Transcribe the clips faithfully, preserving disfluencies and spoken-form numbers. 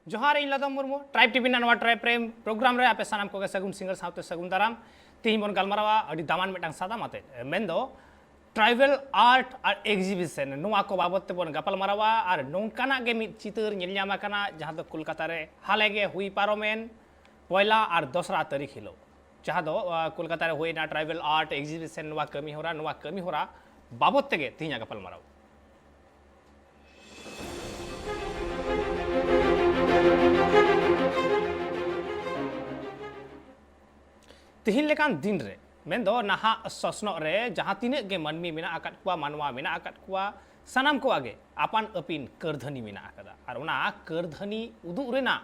ᱡᱚᱦᱟᱨ, ᱤᱧ ᱞᱟᱫᱚᱢ Murmu. Tribe TV ᱨᱮᱱᱟᱜ ᱱᱚᱣᱟ ᱴᱨᱟᱭᱤᱵᱽ ᱯᱨᱮᱢ ᱯᱨᱳᱜᱨᱟᱢ ᱨᱮ ᱟᱯᱮ ᱥᱟᱱᱟᱢ ᱠᱚᱜᱮ ᱥᱟᱹᱜᱩᱱ ᱥᱤᱸᱜᱟᱹᱲ ᱥᱟᱶᱛᱮ ᱥᱟᱹᱜᱩᱱ ᱫᱟᱨᱟᱢ᱾ ᱛᱮᱦᱮᱧ ᱵᱚᱱ ᱜᱟᱞᱢᱟᱨᱟᱣᱟ ᱟᱹᱰᱤ ᱫᱟᱢᱟᱱ ᱢᱤᱫᱴᱟᱝ ᱥᱟᱛᱟᱢ ᱟᱛᱮ, ᱢᱮᱱᱫᱚ ᱴᱨᱟᱭᱵᱟᱞ ᱟᱨᱴ ᱟᱨ ᱮᱠᱡᱤᱵᱤᱥᱚᱱ, ᱱᱚᱣᱟ ᱠᱚ ᱵᱟᱵᱚᱫ ᱛᱮᱵᱚᱱ ᱜᱟᱯᱟᱞ ᱢᱟᱨᱟᱣᱟ᱾ ᱟᱨ ᱱᱚᱝᱠᱟᱱᱟᱜ ᱜᱮ ᱢᱤᱫ ᱪᱤᱛᱟᱹᱨ ᱧᱮᱞ ᱧᱟᱢ ᱟᱠᱟᱱᱟ, ᱡᱟᱦᱟᱸ ᱫᱚ ᱠᱳᱞᱠᱟᱛᱟ ᱨᱮ ᱦᱟᱞᱮ ᱜᱮ ᱦᱩᱭ ᱯᱟᱨᱚᱢᱮᱱ ᱯᱚᱭᱞᱟ ᱟᱨ ᱫᱚᱥᱨᱟ ᱛᱟᱹᱨᱤᱠᱷ ᱦᱤᱞᱳᱜ, ᱡᱟᱦᱟᱸ ᱫᱚ, ᱟᱸ, ᱠᱳᱞᱠᱟᱛᱟ ᱨᱮ ᱦᱩᱭᱱᱟ ᱴᱨᱟᱭᱵᱟᱞ ᱟᱨᱴ ᱮᱠᱡᱤᱵᱤᱥᱚᱱ, ᱱᱚᱣᱟ ᱠᱟᱹᱢᱤ ᱦᱚᱨᱟ, ᱱᱚᱣᱟ ᱠᱟᱹᱢᱤ ᱦᱚᱨᱟ ᱵᱟᱵᱚᱫ ᱛᱮᱜᱮ ᱛᱮᱦᱮᱧᱟᱜ ᱜᱟᱯᱟᱞ ᱢᱟᱨᱟᱣ᱾ ᱛᱤᱦᱤᱧ ᱞᱮᱠᱟᱱ ᱫᱤᱱ ᱨᱮ, ᱢᱮᱱᱫᱚ ᱱᱟᱦᱟᱜ ᱥᱚᱥᱱᱚᱜ ᱨᱮ ᱡᱟᱦᱟᱸ ᱛᱤᱱᱟᱹᱜ ᱜᱮ ᱢᱟᱹᱱᱢᱤ ᱢᱮᱱᱟᱜ ᱟᱠᱟᱫ ᱠᱚᱣᱟ, ᱢᱟᱱᱣᱟ ᱢᱮᱱᱟᱜ ᱟᱠᱟᱫ ᱠᱚᱣᱟ, ᱥᱟᱱᱟᱢ ᱠᱚᱣᱟᱜ ᱜᱮ ᱟᱯᱟᱱ ᱟᱹᱯᱤᱱ ᱠᱟᱹᱨᱫᱷᱟᱹᱱᱤ ᱢᱮᱱᱟᱜ ᱟᱠᱟᱫᱟ᱾ ᱟᱨ ᱚᱱᱟ ᱠᱟᱹᱨᱫᱷᱟᱹᱱᱤ ᱩᱫᱩᱜ ᱨᱮᱱᱟᱜ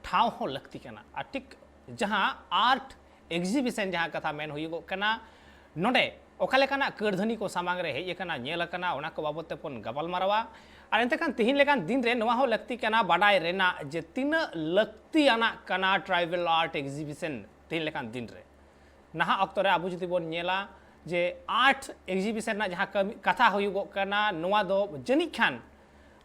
ᱴᱷᱟᱶ ᱦᱚᱸ ᱞᱟᱹᱠᱛᱤ ᱠᱟᱱᱟ᱾ ᱟᱨ ᱴᱷᱤᱠ ᱡᱟᱦᱟᱸ ᱟᱨᱴ ᱮᱠᱡᱤᱵᱤᱥᱚᱱ ᱡᱟᱦᱟᱸ ᱠᱟᱛᱷᱟ ᱢᱮᱱ ᱦᱩᱭᱩᱜᱚᱜ ᱠᱟᱱᱟ, ᱱᱚᱰᱮ ᱚᱠᱟ ᱞᱮᱠᱟᱱᱟᱜ ᱠᱟᱹᱨᱫᱷᱟᱹᱱᱤ ᱠᱚ ᱥᱟᱢᱟᱝ ᱨᱮ ᱦᱮᱡ ᱟᱠᱟᱱᱟ, ᱧᱮᱞ ᱟᱠᱟᱱᱟ, ᱚᱱᱟ ᱠᱚ ᱵᱟᱵᱚᱫ ᱛᱮᱵᱚᱱ ᱜᱟᱯᱟᱞ ᱢᱟᱨᱟᱣᱟ᱾ ᱟᱨ ᱮᱱᱛᱮ ᱠᱷᱟᱱ ᱛᱤᱦᱤᱧ ᱞᱮᱠᱟᱱ ᱫᱤᱱ ᱨᱮ ᱱᱚᱣᱟ ᱦᱚᱸ ᱞᱟᱹᱠᱛᱤ ᱠᱟᱱᱟ ᱵᱟᱰᱟᱭ ᱨᱮᱱᱟᱜ ᱡᱮ ᱛᱤᱱᱟᱹᱜ ᱞᱟᱹᱠᱛᱤᱭᱟᱱᱟᱜ ᱠᱟᱱᱟ ᱴᱨᱟᱭᱵᱟᱞ ᱟᱨᱴ ᱮᱠᱡᱤᱵᱤᱥᱚᱱ ᱛᱤᱦᱤᱧ ᱞᱮᱠᱟᱱ ᱫᱤᱱ ᱨᱮ᱾ ᱱᱟᱦᱟᱜ ᱚᱠᱛᱚ ᱨᱮ ᱟᱵᱚ ᱡᱩᱫᱤ ᱵᱚᱱ ᱧᱮᱞᱟ ᱡᱮ ᱟᱨᱴ ᱮᱠᱡᱤᱵᱤᱥᱚᱱ ᱨᱮᱱᱟᱜ ᱡᱟᱦᱟᱸ ᱠᱟᱹᱢᱤ, ᱠᱟᱛᱷᱟ ᱦᱩᱭᱩᱜᱚᱜ ᱠᱟᱱᱟ, ᱱᱚᱣᱟ ᱫᱚ ᱡᱟᱹᱱᱤᱡ ᱠᱷᱟᱱ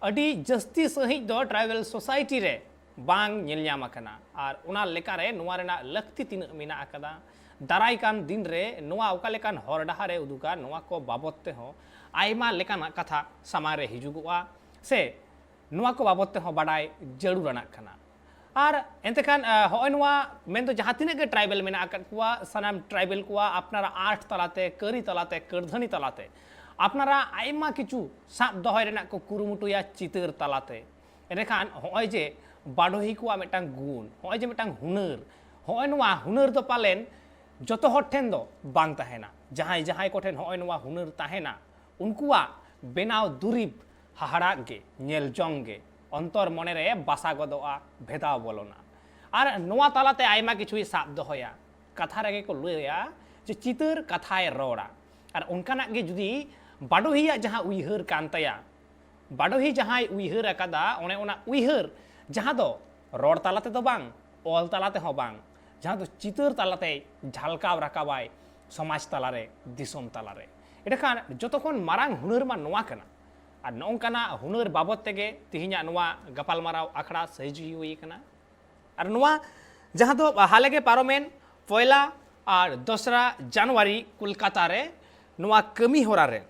ᱟᱹᱰᱤ ᱡᱟᱹᱥᱛᱤ ᱥᱟᱺᱦᱤᱡ ᱫᱚ ᱴᱨᱟᱭᱵᱟᱞ ᱥᱳᱥᱟᱭᱴᱤ ᱨᱮ ᱵᱟᱝ ᱧᱮᱞ ᱧᱟᱢ ᱟᱠᱟᱱᱟ᱾ ᱟᱨ ᱚᱱᱟ ᱞᱮᱠᱟᱨᱮ ᱱᱚᱣᱟ ᱨᱮᱱᱟᱜ ᱞᱟᱹᱠᱛᱤ ᱛᱤᱱᱟᱹᱜ ᱢᱮᱱᱟᱜ ᱟᱠᱟᱫᱟ, ᱫᱟᱨᱟᱭ ᱠᱟᱱ ᱫᱤᱱ ᱨᱮ ᱱᱚᱣᱟ ᱚᱠᱟ ᱞᱮᱠᱟᱱ ᱦᱚᱨ ᱰᱟᱦᱟᱨ ᱮ ᱩᱫᱩᱜᱟ, ᱱᱚᱣᱟ ᱠᱚ ᱵᱟᱵᱚᱫ ᱛᱮᱦᱚᱸ ᱟᱭᱢᱟ ᱞᱮᱠᱟᱱᱟᱜ ᱠᱟᱛᱷᱟ ᱥᱟᱢᱟᱝ ᱨᱮ ᱦᱤᱡᱩᱜᱚᱜᱼᱟ, ᱥᱮ ᱱᱚᱣᱟ ᱠᱚ ᱵᱟᱵᱚᱫ ᱛᱮᱦᱚᱸ ᱵᱟᱰᱟᱭ ᱡᱟᱹᱨᱩᱲ ᱟᱱᱟᱜ ᱠᱟᱱᱟ᱾ ᱟᱨ ᱮᱱᱛᱮ ᱠᱷᱟᱱ, ᱟᱸ, ᱦᱚᱸᱜᱼᱚᱭ ᱱᱚᱣᱟ ᱢᱮᱱᱫᱚ ᱡᱟᱦᱟᱸ ᱛᱤᱱᱟᱹᱜ ᱜᱮ ᱴᱨᱟᱭᱵᱟᱞ ᱢᱮᱱᱟᱜ ᱟᱠᱟᱫ ᱠᱚᱣᱟ, ᱥᱟᱱᱟᱢ ᱴᱨᱟᱭᱵᱟᱞ ᱠᱚᱣᱟᱜ ᱟᱯᱱᱟᱨᱟᱜ ᱟᱨᱴ ᱛᱟᱞᱟᱛᱮ, ᱠᱟᱹᱨᱤ ᱛᱟᱞᱟᱛᱮ, ᱠᱟᱹᱨᱫᱷᱟᱹᱱᱤ ᱛᱟᱞᱟᱛᱮ ᱟᱯᱱᱟᱨᱟᱜ ᱟᱭᱢᱟ ᱠᱤᱪᱷᱩ ᱥᱟᱵ ᱫᱚᱦᱚᱭ ᱨᱮᱱᱟᱜ ᱠᱚ ᱠᱩᱨᱩᱢᱩᱴᱩᱭᱟ ᱪᱤᱛᱟᱹᱨ ᱛᱟᱞᱟᱛᱮ᱾ ᱮᱸᱰᱮᱠᱷᱟᱱ ᱦᱚᱸᱜᱼᱚᱭ ᱡᱮ ᱵᱟᱰᱚᱦᱤ ᱠᱚᱣᱟᱜ ᱢᱤᱫᱴᱟᱝ ᱜᱩᱱ, ᱦᱚᱸᱜᱼᱚᱭ ᱡᱮ ᱢᱤᱫᱴᱟᱝ ᱦᱩᱱᱟᱹᱨ, ᱦᱚᱸᱜᱼᱚᱭ ᱱᱚᱣᱟ ᱦᱩᱱᱟᱹᱨ ᱫᱚ ᱯᱟᱞᱮᱱ ᱡᱚᱛᱚ ᱦᱚᱲ ᱴᱷᱮᱱ ᱫᱚ ᱵᱟᱝ ᱛᱟᱦᱮᱱᱟ᱾ ᱡᱟᱦᱟᱸᱭ ᱡᱟᱦᱟᱸᱭ ᱠᱚᱴᱷᱮᱱ ᱦᱚᱸᱜᱼᱚᱭ ᱱᱚᱣᱟ ᱦᱩᱱᱟᱹᱨ ᱛᱟᱦᱮᱱᱟ, ᱩᱱᱠᱩᱣᱟᱜ ᱵᱮᱱᱟᱣ ᱫᱩᱨᱤᱵᱽ ᱦᱟᱦᱟᱲᱟᱜ ᱜᱮ, ᱧᱮᱞ ᱡᱚᱝ ᱜᱮ ᱚᱱᱛᱚᱨ ᱢᱚᱱᱮ ᱨᱮ ᱵᱟᱥᱟ ᱜᱚᱫᱚᱜᱼᱟ, ᱵᱷᱮᱫᱟᱣ ᱵᱚᱞᱚᱱᱟ᱾ ᱟᱨ ᱱᱚᱣᱟ ᱛᱟᱞᱟᱛᱮ ᱟᱭᱢᱟ ᱠᱤᱪᱷᱩᱭ ᱥᱟᱵ ᱫᱚᱦᱚᱭᱟ᱾ ᱠᱟᱛᱷᱟ ᱨᱮᱜᱮ ᱠᱚ ᱞᱟᱹᱭᱟ ᱡᱮ ᱪᱤᱛᱟᱹᱨ ᱠᱟᱛᱷᱟᱭ ᱨᱚᱲᱟ᱾ ᱟᱨ ᱚᱱᱠᱟᱱᱟᱜ ᱜᱮ ᱡᱩᱫᱤ ᱵᱟᱰᱚᱦᱤᱭᱟᱜ ᱡᱟᱦᱟᱸ ᱩᱭᱦᱟᱹᱨ ᱠᱟᱱ ᱛᱟᱭᱟ, ᱵᱟᱰᱚᱦᱤ ᱡᱟᱦᱟᱸᱭ ᱩᱭᱦᱟᱹᱨ ᱟᱠᱟᱫᱟ, ᱚᱱᱮ ᱚᱱᱟ ᱩᱭᱦᱟᱹᱨ ᱡᱟᱦᱟᱸ ᱫᱚ ᱨᱚᱲ ᱛᱟᱞᱟ ᱛᱮᱫᱚ ᱵᱟᱝ, ᱚᱞ ᱛᱟᱞᱟ ᱛᱮᱦᱚᱸ ᱵᱟᱝ, ᱡᱟᱦᱟᱸ ᱫᱚ ᱪᱤᱛᱟᱹᱨ ᱛᱟᱞᱟᱛᱮᱭ ᱡᱷᱟᱞᱠᱟᱣ ᱨᱟᱠᱟᱵᱟᱭ ᱥᱚᱢᱟᱡᱽ ᱛᱟᱞᱟᱨᱮ, ᱫᱤᱥᱚᱢ ᱛᱟᱞᱟᱨᱮ᱾ ᱮᱸᱰᱮᱠᱷᱟᱱ ᱡᱚᱛᱚ ᱠᱷᱚᱱ ᱢᱟᱨᱟᱝ ᱦᱩᱱᱟᱹᱨ ᱢᱟ ᱱᱚᱣᱟ ᱠᱟᱱᱟ᱾ ᱟᱨ ᱱᱚᱜᱼᱚ ᱱᱚᱝᱠᱟᱱᱟᱜ ᱦᱩᱱᱟᱹᱨ ᱵᱟᱵᱚᱫ ᱛᱮᱜᱮ ᱛᱮᱦᱮᱧᱟᱜ ᱱᱚᱣᱟ ᱜᱟᱯᱟᱞᱢᱟᱨᱟᱣ ᱟᱠᱷᱲᱟ ᱥᱟᱹᱦᱤᱡᱩᱦᱤ ᱦᱩᱭ ᱟᱠᱟᱱᱟ᱾ ᱟᱨ ᱱᱚᱣᱟ ᱡᱟᱦᱟᱸ ᱫᱚ ᱦᱟᱞᱮ ᱜᱮ ᱯᱟᱨᱚᱢᱮᱱ ᱯᱚᱭᱞᱟ ᱟᱨ ᱫᱚᱥᱨᱟ ᱡᱟᱱᱩᱣᱟᱨᱤ ᱠᱳᱞᱠᱟᱛᱟ ᱨᱮ ᱱᱚᱣᱟ ᱠᱟᱹᱢᱤ ᱦᱚᱨᱟ ᱨᱮ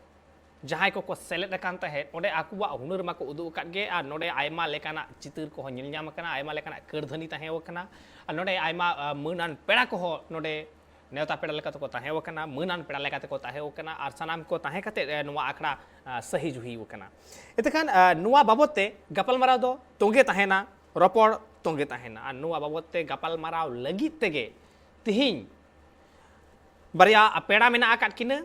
ᱡᱟᱦᱟᱸᱭ ᱠᱚᱠᱚ ᱥᱮᱞᱮᱫ ᱟᱠᱟᱱ ᱛᱟᱦᱮᱸᱫ, ᱚᱸᱰᱮ ᱟᱠᱚᱣᱟᱜ ᱦᱩᱱᱟᱹᱨ ᱢᱟᱠᱚ ᱩᱫᱩᱜ ᱟᱠᱟᱫ ᱜᱮ, ᱟᱨ ᱱᱚᱰᱮ ᱟᱭᱢᱟ ᱞᱮᱠᱟᱱᱟᱜ ᱪᱤᱛᱟᱹᱨ ᱠᱚᱦᱚᱸ ᱧᱮᱞ ᱧᱟᱢ ᱟᱠᱟᱱᱟ, ᱟᱭᱢᱟ ᱞᱮᱠᱟᱱᱟᱜ ᱠᱟᱹᱨᱫᱷᱟᱹᱱᱤ ᱛᱟᱦᱮᱸ ᱟᱠᱟᱱᱟ, ᱟᱨ ᱱᱚᱰᱮ ᱟᱭᱢᱟ, ᱟ, ᱢᱟᱹᱱᱟᱱ ᱯᱮᱲᱟ ᱠᱚᱦᱚᱸ ᱱᱚᱰᱮ ᱱᱮᱣᱛᱟ ᱯᱮᱲᱟ ᱞᱮᱠᱟ ᱛᱮᱠᱚ ᱛᱟᱦᱮᱸ ᱟᱠᱟᱱᱟ, ᱢᱟᱹᱱᱟᱱ ᱯᱮᱲᱟ ᱞᱮᱠᱟ ᱛᱮᱠᱚ ᱛᱟᱦᱮᱸ ᱟᱠᱟᱱᱟ, ᱟᱨ ᱥᱟᱱᱟᱢ ᱠᱚ ᱛᱟᱦᱮᱸ ᱠᱟᱛᱮ, ᱮ, ᱱᱚᱣᱟ ᱟᱠᱷᱲᱟ, ᱟ, ᱥᱟᱹᱦᱤ ᱡᱩᱦᱤ ᱟᱠᱟᱱᱟ᱾ ᱮᱱᱛᱮᱠᱷᱟᱱ, ᱟ, ᱱᱚᱣᱟ ᱵᱟᱵᱚᱫ ᱛᱮ ᱜᱟᱯᱟᱞᱢᱟᱨᱟᱣ ᱫᱚ ᱛᱚᱸᱜᱮ ᱛᱟᱦᱮᱱᱟ, ᱨᱚᱯᱚᱲ ᱛᱚᱸᱜᱮ ᱛᱟᱦᱮᱱᱟ᱾ ᱟᱨ ᱱᱚᱣᱟ ᱵᱟᱵᱚᱫ ᱛᱮ ᱜᱟᱯᱟᱞᱢᱟᱨᱟᱣ ᱞᱟᱹᱜᱤᱫ ᱛᱮᱜᱮ ᱛᱤᱦᱤᱧ ᱵᱟᱨᱭᱟ ᱯᱮᱲᱟ ᱢᱮᱱᱟᱜ ᱟᱠᱟᱫ ᱠᱤᱱᱟᱹ᱾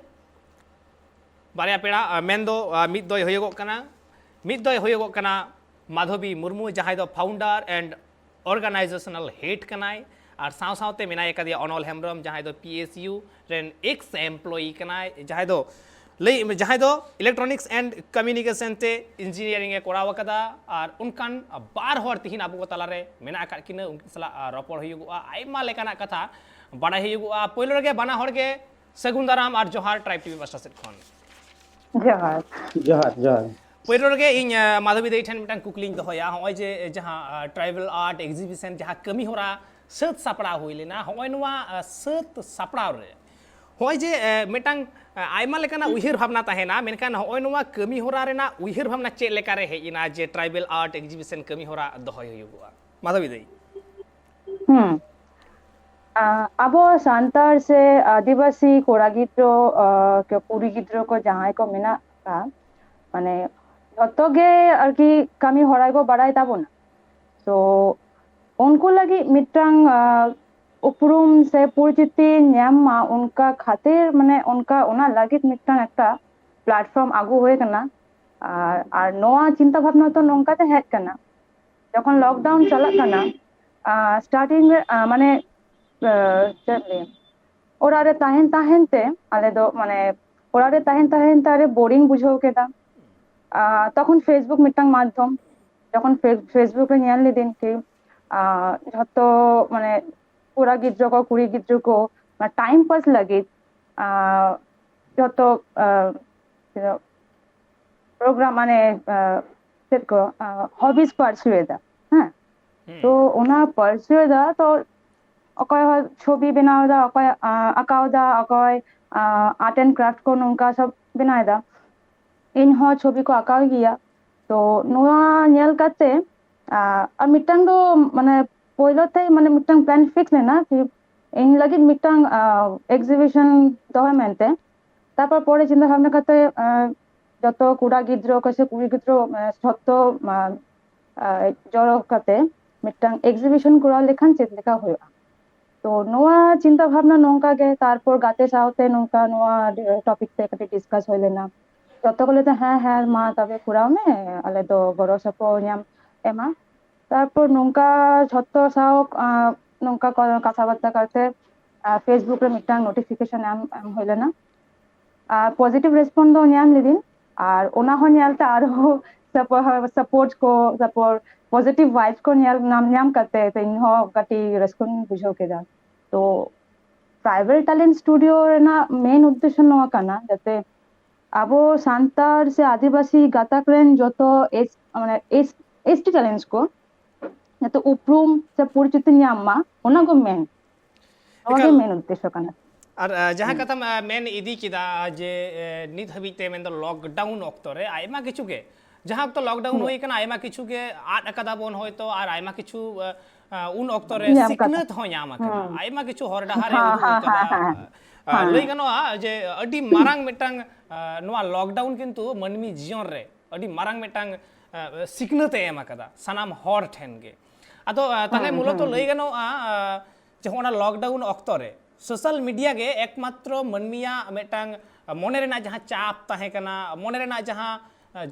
ᱵᱟᱨᱭᱟ ᱯᱮᱲᱟ, ᱟ, ᱢᱮᱱᱫᱚ, ᱟ, ᱢᱤᱫ ᱫᱚᱭ ᱦᱩᱭᱩᱜᱚᱜ ᱠᱟᱱᱟ, ᱢᱤᱫ ᱫᱚᱭ ᱦᱩᱭᱩᱜᱚᱜ ᱠᱟᱱᱟ ᱢᱟᱫᱷᱚᱵᱤ ᱢᱩᱨᱢᱩ, ᱡᱟᱦᱟᱸᱭ ᱫᱚ founder and organizational head ᱠᱟᱱᱟᱭ, ᱟᱨ ᱥᱟᱶ ᱥᱟᱶᱛᱮ ᱢᱮᱱᱟᱭ ᱟᱠᱟᱫᱮᱭᱟ ᱚᱱᱚᱞ ᱦᱮᱢᱵᱨᱚᱢ, ᱡᱟᱦᱟᱸᱭ ᱫᱚ P S U ᱨᱮᱱ ex employee ᱠᱟᱱᱟᱭ, ᱡᱟᱦᱟᱸᱭ ᱫᱚ ᱞᱟᱹᱭ, ᱡᱟᱦᱟᱸᱭ ᱫᱚ Electronics and Communication ᱛᱮ engineering ᱮ ᱠᱚᱨᱟᱣ ᱟᱠᱟᱫᱟ᱾ ᱟᱨ ᱚᱱᱠᱟᱱ ᱵᱟᱨ ᱦᱚᱲ ᱛᱤᱦᱤᱧ ᱟᱵᱚ ᱠᱚ ᱛᱟᱞᱟᱨᱮ ᱢᱮᱱᱟᱜ ᱟᱠᱟᱫ ᱠᱤᱱᱟᱹ, ᱩᱱᱠᱤᱱ ᱥᱟᱞᱟᱜ, ᱟ, ᱨᱚᱯᱚᱲ ᱦᱩᱭᱩᱜᱚᱜᱼᱟ, ᱟᱭᱢᱟ ᱞᱮᱠᱟᱱᱟᱜ ᱠᱟᱛᱷᱟ ᱵᱟᱲᱟᱭ ᱦᱩᱭᱩᱜᱚᱜᱼᱟ᱾ ᱯᱳᱭᱞᱳ ᱨᱮᱜᱮ ᱵᱟᱱᱟ ᱦᱚᱲ ᱜᱮ ᱥᱟᱹᱜᱩᱱ ᱫᱟᱨᱟᱢ ᱟᱨ ᱡᱚᱦᱟᱨ Tribe T V ᱯᱟᱦᱴᱟ ᱥᱮᱫ ᱠᱷᱚᱱ᱾ ᱡᱚᱦᱟᱨ᱾ ᱡᱚᱦᱟᱨ, ᱡᱚᱦᱟᱨ᱾ ᱯᱳᱭᱞᱳ ᱨᱮᱜᱮ ᱤᱧ, ᱟ, ᱢᱟᱫᱷᱚᱵᱤ ᱫᱟᱹᱭ ᱴᱷᱮᱱ ᱢᱤᱫᱴᱟᱝ ᱠᱩᱠᱞᱤᱧ ᱫᱚᱦᱚᱭᱟ᱾ ᱱᱚᱜᱼᱚᱭ ᱡᱮ, ᱮ, ᱡᱟᱦᱟᱸ, ᱟ, tribal art exhibition ᱡᱟᱦᱟᱸ ᱠᱟᱹᱢᱤ ᱦᱚᱨᱟ ᱥᱟᱹᱛ ᱥᱟᱯᱲᱟᱣ ᱦᱩᱭ ᱞᱮᱱᱟ, ᱱᱚᱜᱼᱚᱭ ᱱᱚᱣᱟ, ᱟ, ᱥᱟᱹᱛ ᱥᱟᱯᱲᱟᱣ ᱨᱮ ᱱᱚᱜᱼᱚᱭ ᱡᱮ, ᱮ, ᱢᱤᱫᱴᱟᱝ, ᱟ, ᱟᱭᱢᱟ ᱞᱮᱠᱟᱱᱟᱜ ᱩᱭᱦᱟᱹᱨ ᱵᱷᱟᱵᱽᱱᱟ ᱛᱟᱦᱮᱱᱟ, ᱢᱮᱱᱠᱷᱟᱱ ᱱᱚᱜᱼᱚᱭ ᱱᱚᱣᱟ ᱠᱟᱹᱢᱤ ᱦᱚᱨᱟ ᱨᱮᱱᱟᱜ ᱩᱭᱦᱟᱹᱨ ᱵᱷᱟᱵᱽᱱᱟ ᱪᱮᱫ ᱞᱮᱠᱟᱨᱮ ᱦᱮᱡ ᱮᱱᱟ ᱡᱮ tribal art exhibition ᱠᱟᱹᱢᱤ ᱦᱚᱨᱟ ᱫᱚᱦᱚᱭ ᱦᱩᱭᱩᱜᱚᱜᱼᱟ? ᱢᱟᱫᱷᱚᱵᱤ ᱫᱟᱹᱭ᱾ ᱦᱩᱸ᱾ ᱟ, ᱟᱵᱚ ᱥᱟᱱᱛᱟᱲ ᱥᱮ ᱟᱹᱫᱤᱵᱟᱹᱥᱤ ᱠᱚᱲᱟ ᱜᱤᱫᱽᱨᱟᱹ, ᱟ, ᱠᱮ ᱠᱩᱲᱤ ᱜᱤᱫᱽᱨᱟᱹ ᱠᱚ ᱡᱟᱦᱟᱸᱭ ᱠᱚ ᱢᱮᱱᱟᱜ ᱠᱚᱣᱟ, ᱢᱟᱱᱮ ᱡᱷᱚᱛᱚ ᱜᱮ ᱟᱨᱠᱤ ᱠᱟᱹᱢᱤ ᱦᱚᱨᱟ ᱠᱚ ᱵᱟᱲᱟᱭ ᱛᱟᱵᱚᱱᱟ᱾ ᱛᱚ ᱩᱱᱠᱩ ᱞᱟᱹᱜᱤᱫ ᱢᱤᱫᱴᱟᱝ, ᱟ, ᱩᱯᱨᱩᱢ ᱥᱮ ᱯᱚᱨᱤᱪᱤᱛᱤ ᱧᱟᱢ ᱢᱟ, ᱚᱱᱠᱟ ᱠᱷᱟᱹᱛᱤᱨ, ᱢᱟᱱᱮ ᱚᱱᱠᱟ, ᱚᱱᱟ ᱞᱟᱹᱜᱤᱫ ᱢᱤᱫᱴᱟᱝ ᱮᱠᱴᱟ platform ᱟᱹᱜᱩ ᱦᱩᱭ ᱠᱟᱱᱟ᱾ ᱟᱨ, ᱟᱨ ᱱᱚᱣᱟ ᱪᱤᱱᱛᱟ ᱵᱷᱟᱵᱽᱱᱟ ᱛᱚ ᱱᱚᱝᱠᱟ ᱛᱮ ᱦᱮᱡ ᱠᱟᱱᱟ, ᱡᱚᱠᱷᱚᱱ lockdown ᱪᱟᱞᱟᱜ ᱠᱟᱱᱟ, ᱟ, starting ᱨᱮ, ᱟ, ᱢᱟᱱᱮ, ᱟ, ᱪᱮᱫ ᱞᱟᱹᱭᱟ, ᱚᱲᱟᱜ ᱨᱮ ᱛᱟᱦᱮᱱ ᱛᱟᱦᱮᱱ ᱛᱮ ᱟᱞᱮ ᱫᱚ, ᱢᱟᱱᱮ, ᱚᱲᱟᱜ ᱨᱮ ᱛᱟᱦᱮᱱ ᱛᱟᱦᱮᱱ ᱛᱮ ᱟᱨᱮ boring ᱵᱩᱡᱷᱟᱹᱣ ᱠᱮᱫᱟ᱾ ᱟ, ᱛᱚᱠᱷᱚᱱ Facebook ᱢᱤᱫᱴᱟᱝ ᱢᱟᱫᱽᱫᱷᱚᱢ, ᱡᱚᱠᱷᱚᱱ ᱯᱷᱮ-, Facebook ᱨᱮ ᱧᱮᱞ ᱞᱤᱫᱟᱹᱧ ᱠᱤ, ᱟ, ᱡᱷᱚᱛᱚ, ᱢᱟᱱᱮ, ᱠᱚᱲᱟ ᱜᱤᱫᱽᱨᱟᱹ ᱠᱚ, ᱠᱩᱲᱤ ᱜᱤᱫᱽᱨᱟᱹ ᱠᱚ, ᱢᱟᱱᱮ, time pass ᱞᱟᱹᱜᱤᱫ, ᱟ, ᱡᱷᱚᱛᱚ, ᱟ, ᱛᱤᱱᱟᱹᱜ ᱯᱨᱳᱜᱨᱟᱢ ᱢᱟᱱᱮ ᱪᱮᱫ ᱠᱚ ᱦᱚᱵᱤᱡᱽ ᱯᱟᱨᱥᱤᱣ ᱮᱫᱟ᱾ ᱦᱮᱸ, ᱛᱚ ᱚᱱᱟ ᱯᱟᱨᱥᱤᱣ ᱮᱫᱟ, ᱛᱚ ᱚᱠᱚᱭ ᱦᱚᱸ ᱪᱷᱚᱵᱤ ᱵᱮᱱᱟᱣ ᱮᱫᱟ, ᱚᱠᱚᱭ ᱟᱸᱠᱟᱣ ᱮᱫᱟ, ᱚᱠᱚᱭ ᱟᱨᱴ ᱮᱱᱰ ᱠᱨᱟᱯᱴ ᱠᱚ ᱱᱚᱝᱠᱟ ᱥᱚᱵ ᱵᱮᱱᱟᱣ ᱮᱫᱟ᱾ ᱤᱧ ᱦᱚᱸ ᱪᱷᱚᱵᱤ ᱠᱚ ᱟᱸᱠᱟᱣ ᱜᱮᱭᱟ᱾ ᱛᱚ ᱱᱚᱣᱟ ᱧᱮᱞ ᱠᱟᱛᱮ ᱟᱨ ᱢᱤᱫᱴᱟᱝ ᱫᱚ ᱢᱟᱱᱮ ᱯᱳᱭᱞᱳ ᱛᱮ ᱢᱟᱱᱮ ᱢᱤᱫᱴᱟᱝ ᱯᱞᱟᱱ ᱯᱷᱤᱠᱥ ᱞᱮᱱᱟ ᱠᱤ ᱤᱧ ᱞᱟᱹᱜᱤᱫ ᱢᱤᱫᱴᱟᱝ ᱮᱠᱥᱤᱵᱤᱥᱚᱱ ᱫᱚᱦᱚᱭ ᱢᱮᱱᱛᱮ᱾ ᱛᱟᱨᱯᱚᱨ ᱯᱚᱨᱮ ᱪᱤᱱᱛᱟᱹ ᱵᱷᱟᱵᱱᱟ ᱠᱟᱛᱮ ᱡᱚᱛᱚ ᱠᱚᱲᱟ ᱜᱤᱫᱽᱨᱟᱹ ᱠᱚ ᱥᱮ ᱠᱩᱲᱤ ᱜᱤᱫᱽᱨᱟᱹ ᱡᱷᱚᱛᱚ ᱡᱚᱲᱚ ᱠᱟᱛᱮ ᱢᱤᱫᱴᱟᱝ ᱮᱠᱥᱤᱵᱤᱥᱚᱱ ᱠᱚᱨᱟᱣ ᱞᱮᱠᱷᱟᱱ ᱪᱮᱫ ᱞᱮᱠᱟ ᱦᱩᱭᱩᱜᱼᱟ᱾ ᱛᱚ ᱱᱚᱣᱟ ᱪᱤᱱᱛᱟᱹ ᱵᱷᱟᱵᱱᱟ ᱱᱚᱝᱠᱟ ᱜᱮ, ᱛᱟᱨᱯᱚᱨ ᱜᱟᱛᱮ ᱥᱟᱶᱛᱮ ᱱᱚᱝᱠᱟ ᱱᱚᱣᱟ ᱴᱚᱯᱤᱠ ᱛᱮ ᱠᱟᱹᱴᱤᱡ ᱰᱤᱥᱠᱟᱥ ᱦᱩᱭ ᱞᱮᱱᱟ᱾ ᱡᱚᱛᱚ ᱠᱚ ᱞᱟᱹᱭ ᱫᱟ, "ᱦᱮᱸ ᱦᱮᱸ, ᱢᱟ ᱛᱚᱵᱮ ᱠᱚᱨᱟᱣ ᱢᱮ, ᱟᱞᱮ ᱫᱚ ᱜᱚᱲᱚ ᱥᱚᱯᱚᱦᱚᱫ ᱧᱟᱢ ᱮᱢᱟ᱾" ᱛᱟᱨᱯᱚᱨ ᱱᱚᱝᱠᱟ ᱡᱷᱚᱛᱚ ᱥᱟᱶ ᱱᱚᱝᱠᱟ ᱠᱟᱛᱷᱟ ᱵᱟᱨᱛᱟ ᱠᱟᱛᱮ ᱯᱷᱮᱥᱵᱩᱠ ᱨᱮ ᱢᱤᱫᱴᱟᱝ ᱱᱳᱴᱤᱯᱷᱤᱠᱮᱥᱚᱱ ᱮᱢ ᱮᱢ ᱦᱩᱭ ᱞᱮᱱᱟ᱾ ᱟᱨ ᱯᱚᱡᱤᱴᱤᱵᱷ ᱨᱮᱥᱯᱚᱱᱥ ᱫᱚ ᱧᱟᱢ ᱞᱤᱫᱟᱹᱧ᱾ ᱟᱨ ᱚᱱᱟ ᱦᱚᱸ ᱧᱮᱞᱛᱮ ᱟᱨᱦᱚᱸ ᱥᱟᱯᱳᱨᱴ ᱠᱚ, ᱛᱟᱨᱯᱚᱨ ᱯᱚᱡᱤᱴᱤᱵᱷ ᱵᱷᱟᱭᱤᱵ ᱠᱚ ᱧᱮᱞ ᱧᱟᱢ ᱧᱟᱢ ᱠᱟᱛᱮ ᱤᱧᱦᱚᱸ ᱠᱟᱹᱴᱤᱡ ᱨᱟᱹᱥᱠᱟᱹᱧ ᱵᱩᱡᱷᱟᱹᱣ ᱠᱮᱫᱟ᱾ ᱛᱚ ᱴᱨᱟᱭᱵᱟᱞ ᱴᱮᱞᱮᱱᱴ ᱥᱴᱩᱰᱤᱭᱳ ᱨᱮᱱᱟᱜ ᱢᱮᱱ ᱩᱫᱽᱫᱮᱥᱥᱚ ᱱᱚᱣᱟ ᱠᱟᱱᱟ, ᱡᱟᱛᱮ ᱟᱵᱚ ᱥᱟᱱᱛᱟᱲ ᱥᱮ ᱟᱹᱫᱤᱵᱟᱹᱥᱤ ᱜᱟᱛᱟᱠ ᱨᱮᱱ ᱡᱚᱛᱚ ᱮᱥ ᱢᱟᱱᱮ ᱮᱥ ᱮᱥ ᱴᱤ ᱴᱮᱞᱮᱱᱴᱥ ᱠᱚ ᱡᱟᱛᱮ ᱩᱯᱨᱩᱢ ᱥᱮ ᱯᱚᱨᱤᱪᱤᱛᱤ ᱧᱟᱢ ᱢᱟ, ᱚᱱᱟ ᱠᱚ ᱢᱮᱱ ᱱᱚᱣᱟ ᱜᱮ ᱮᱠᱟᱞ᱾ ᱢᱮᱱ ᱩᱫᱽᱫᱮᱥᱥᱚ ᱠᱟᱱᱟ᱾ ᱟᱨ ᱡᱟᱦᱟᱸ ᱠᱟᱛᱷᱟᱢ ᱢᱮᱱ ᱤᱫᱤ ᱠᱮᱫᱟ ᱡᱮ ᱱᱤᱛ ᱦᱟᱹᱵᱤᱡ ᱛᱮ ᱢᱮᱱᱫᱚ ᱞᱚᱠᱰᱟᱣᱩᱱ ᱚᱠᱛᱚ ᱨᱮ ᱟᱭᱢᱟ ᱠᱤᱪᱷᱩ ᱜᱮ, ᱡᱟᱦᱟᱸ ᱚᱠᱛᱚ ᱞᱚᱠᱰᱟᱣᱩᱱ ᱦᱩᱭ ᱠᱟᱱᱟ, ᱟᱭᱢᱟ ᱠᱤᱪᱷᱩ ᱜᱮ ᱟᱫ ᱟᱠᱟᱫᱟ ᱵᱚᱱ ᱦᱚᱭᱛᱚ, ᱟᱨ ᱟᱭᱢᱟ ᱠᱤᱪᱷᱩ ᱩᱱ ᱚᱠᱛᱚ ᱨᱮ ᱥᱤᱠᱷᱱᱟᱹᱛ ᱦᱚᱸ ᱧᱟᱢ ᱟᱠᱟᱱᱟ, ᱟᱭᱢᱟ ᱠᱤᱪᱷᱩ ᱦᱚᱨ ᱰᱟᱦᱟᱨ ᱮ ᱩᱫᱩᱜ ᱟᱠᱟᱫᱟ᱾ ᱞᱟᱹᱭ ᱜᱟᱱᱚᱜᱼᱟ ᱡᱮ ᱟᱹᱰᱤ ᱢᱟᱨᱟᱝ ᱢᱤᱫᱴᱟᱝ ᱱᱚᱣᱟ ᱞᱚᱠᱰᱟᱣᱩᱱ ᱠᱤᱱᱛᱩ ᱢᱟᱹᱱᱢᱤ ᱡᱤᱭᱚᱱ ᱨᱮ ᱟᱹᱰᱤ ᱢᱟᱨᱟᱝ ᱢᱤᱫᱴᱟᱝ ᱥᱤᱠᱷᱱᱟᱹᱛ ᱮ ᱮᱢ ᱟᱠᱟᱫᱟ ᱥᱟᱱᱟᱢ ᱦᱚᱲ ᱴᱷᱮᱱ ᱜᱮ᱾ ᱟᱫᱚ ᱛᱟᱦᱞᱮ ᱢᱩᱞᱚᱛᱚ ᱞᱟᱹᱭ ᱜᱟᱱᱚᱜᱼᱟ ᱡᱮ ᱦᱚᱸᱜᱼᱚ ᱱᱟ ᱞᱚᱠᱰᱟᱣᱩᱱ ᱚᱠᱛᱚ ᱨᱮ ᱥᱳᱥᱟᱞ ᱢᱤᱰᱤᱭᱟ ᱜᱮ ᱮᱠᱢᱟᱛᱨᱚ ᱢᱟᱹᱱᱢᱤᱭᱟᱜ ᱢᱤᱫᱴᱟᱝ ᱢᱚᱱᱮ ᱨᱮᱱᱟᱜ ᱡᱟᱦᱟᱸ ᱪᱟᱯ ᱛᱟᱦᱮᱸ ᱠᱟᱱᱟ, ᱢᱚᱱᱮ ᱨᱮᱱᱟᱜ ᱡᱟᱦᱟᱸ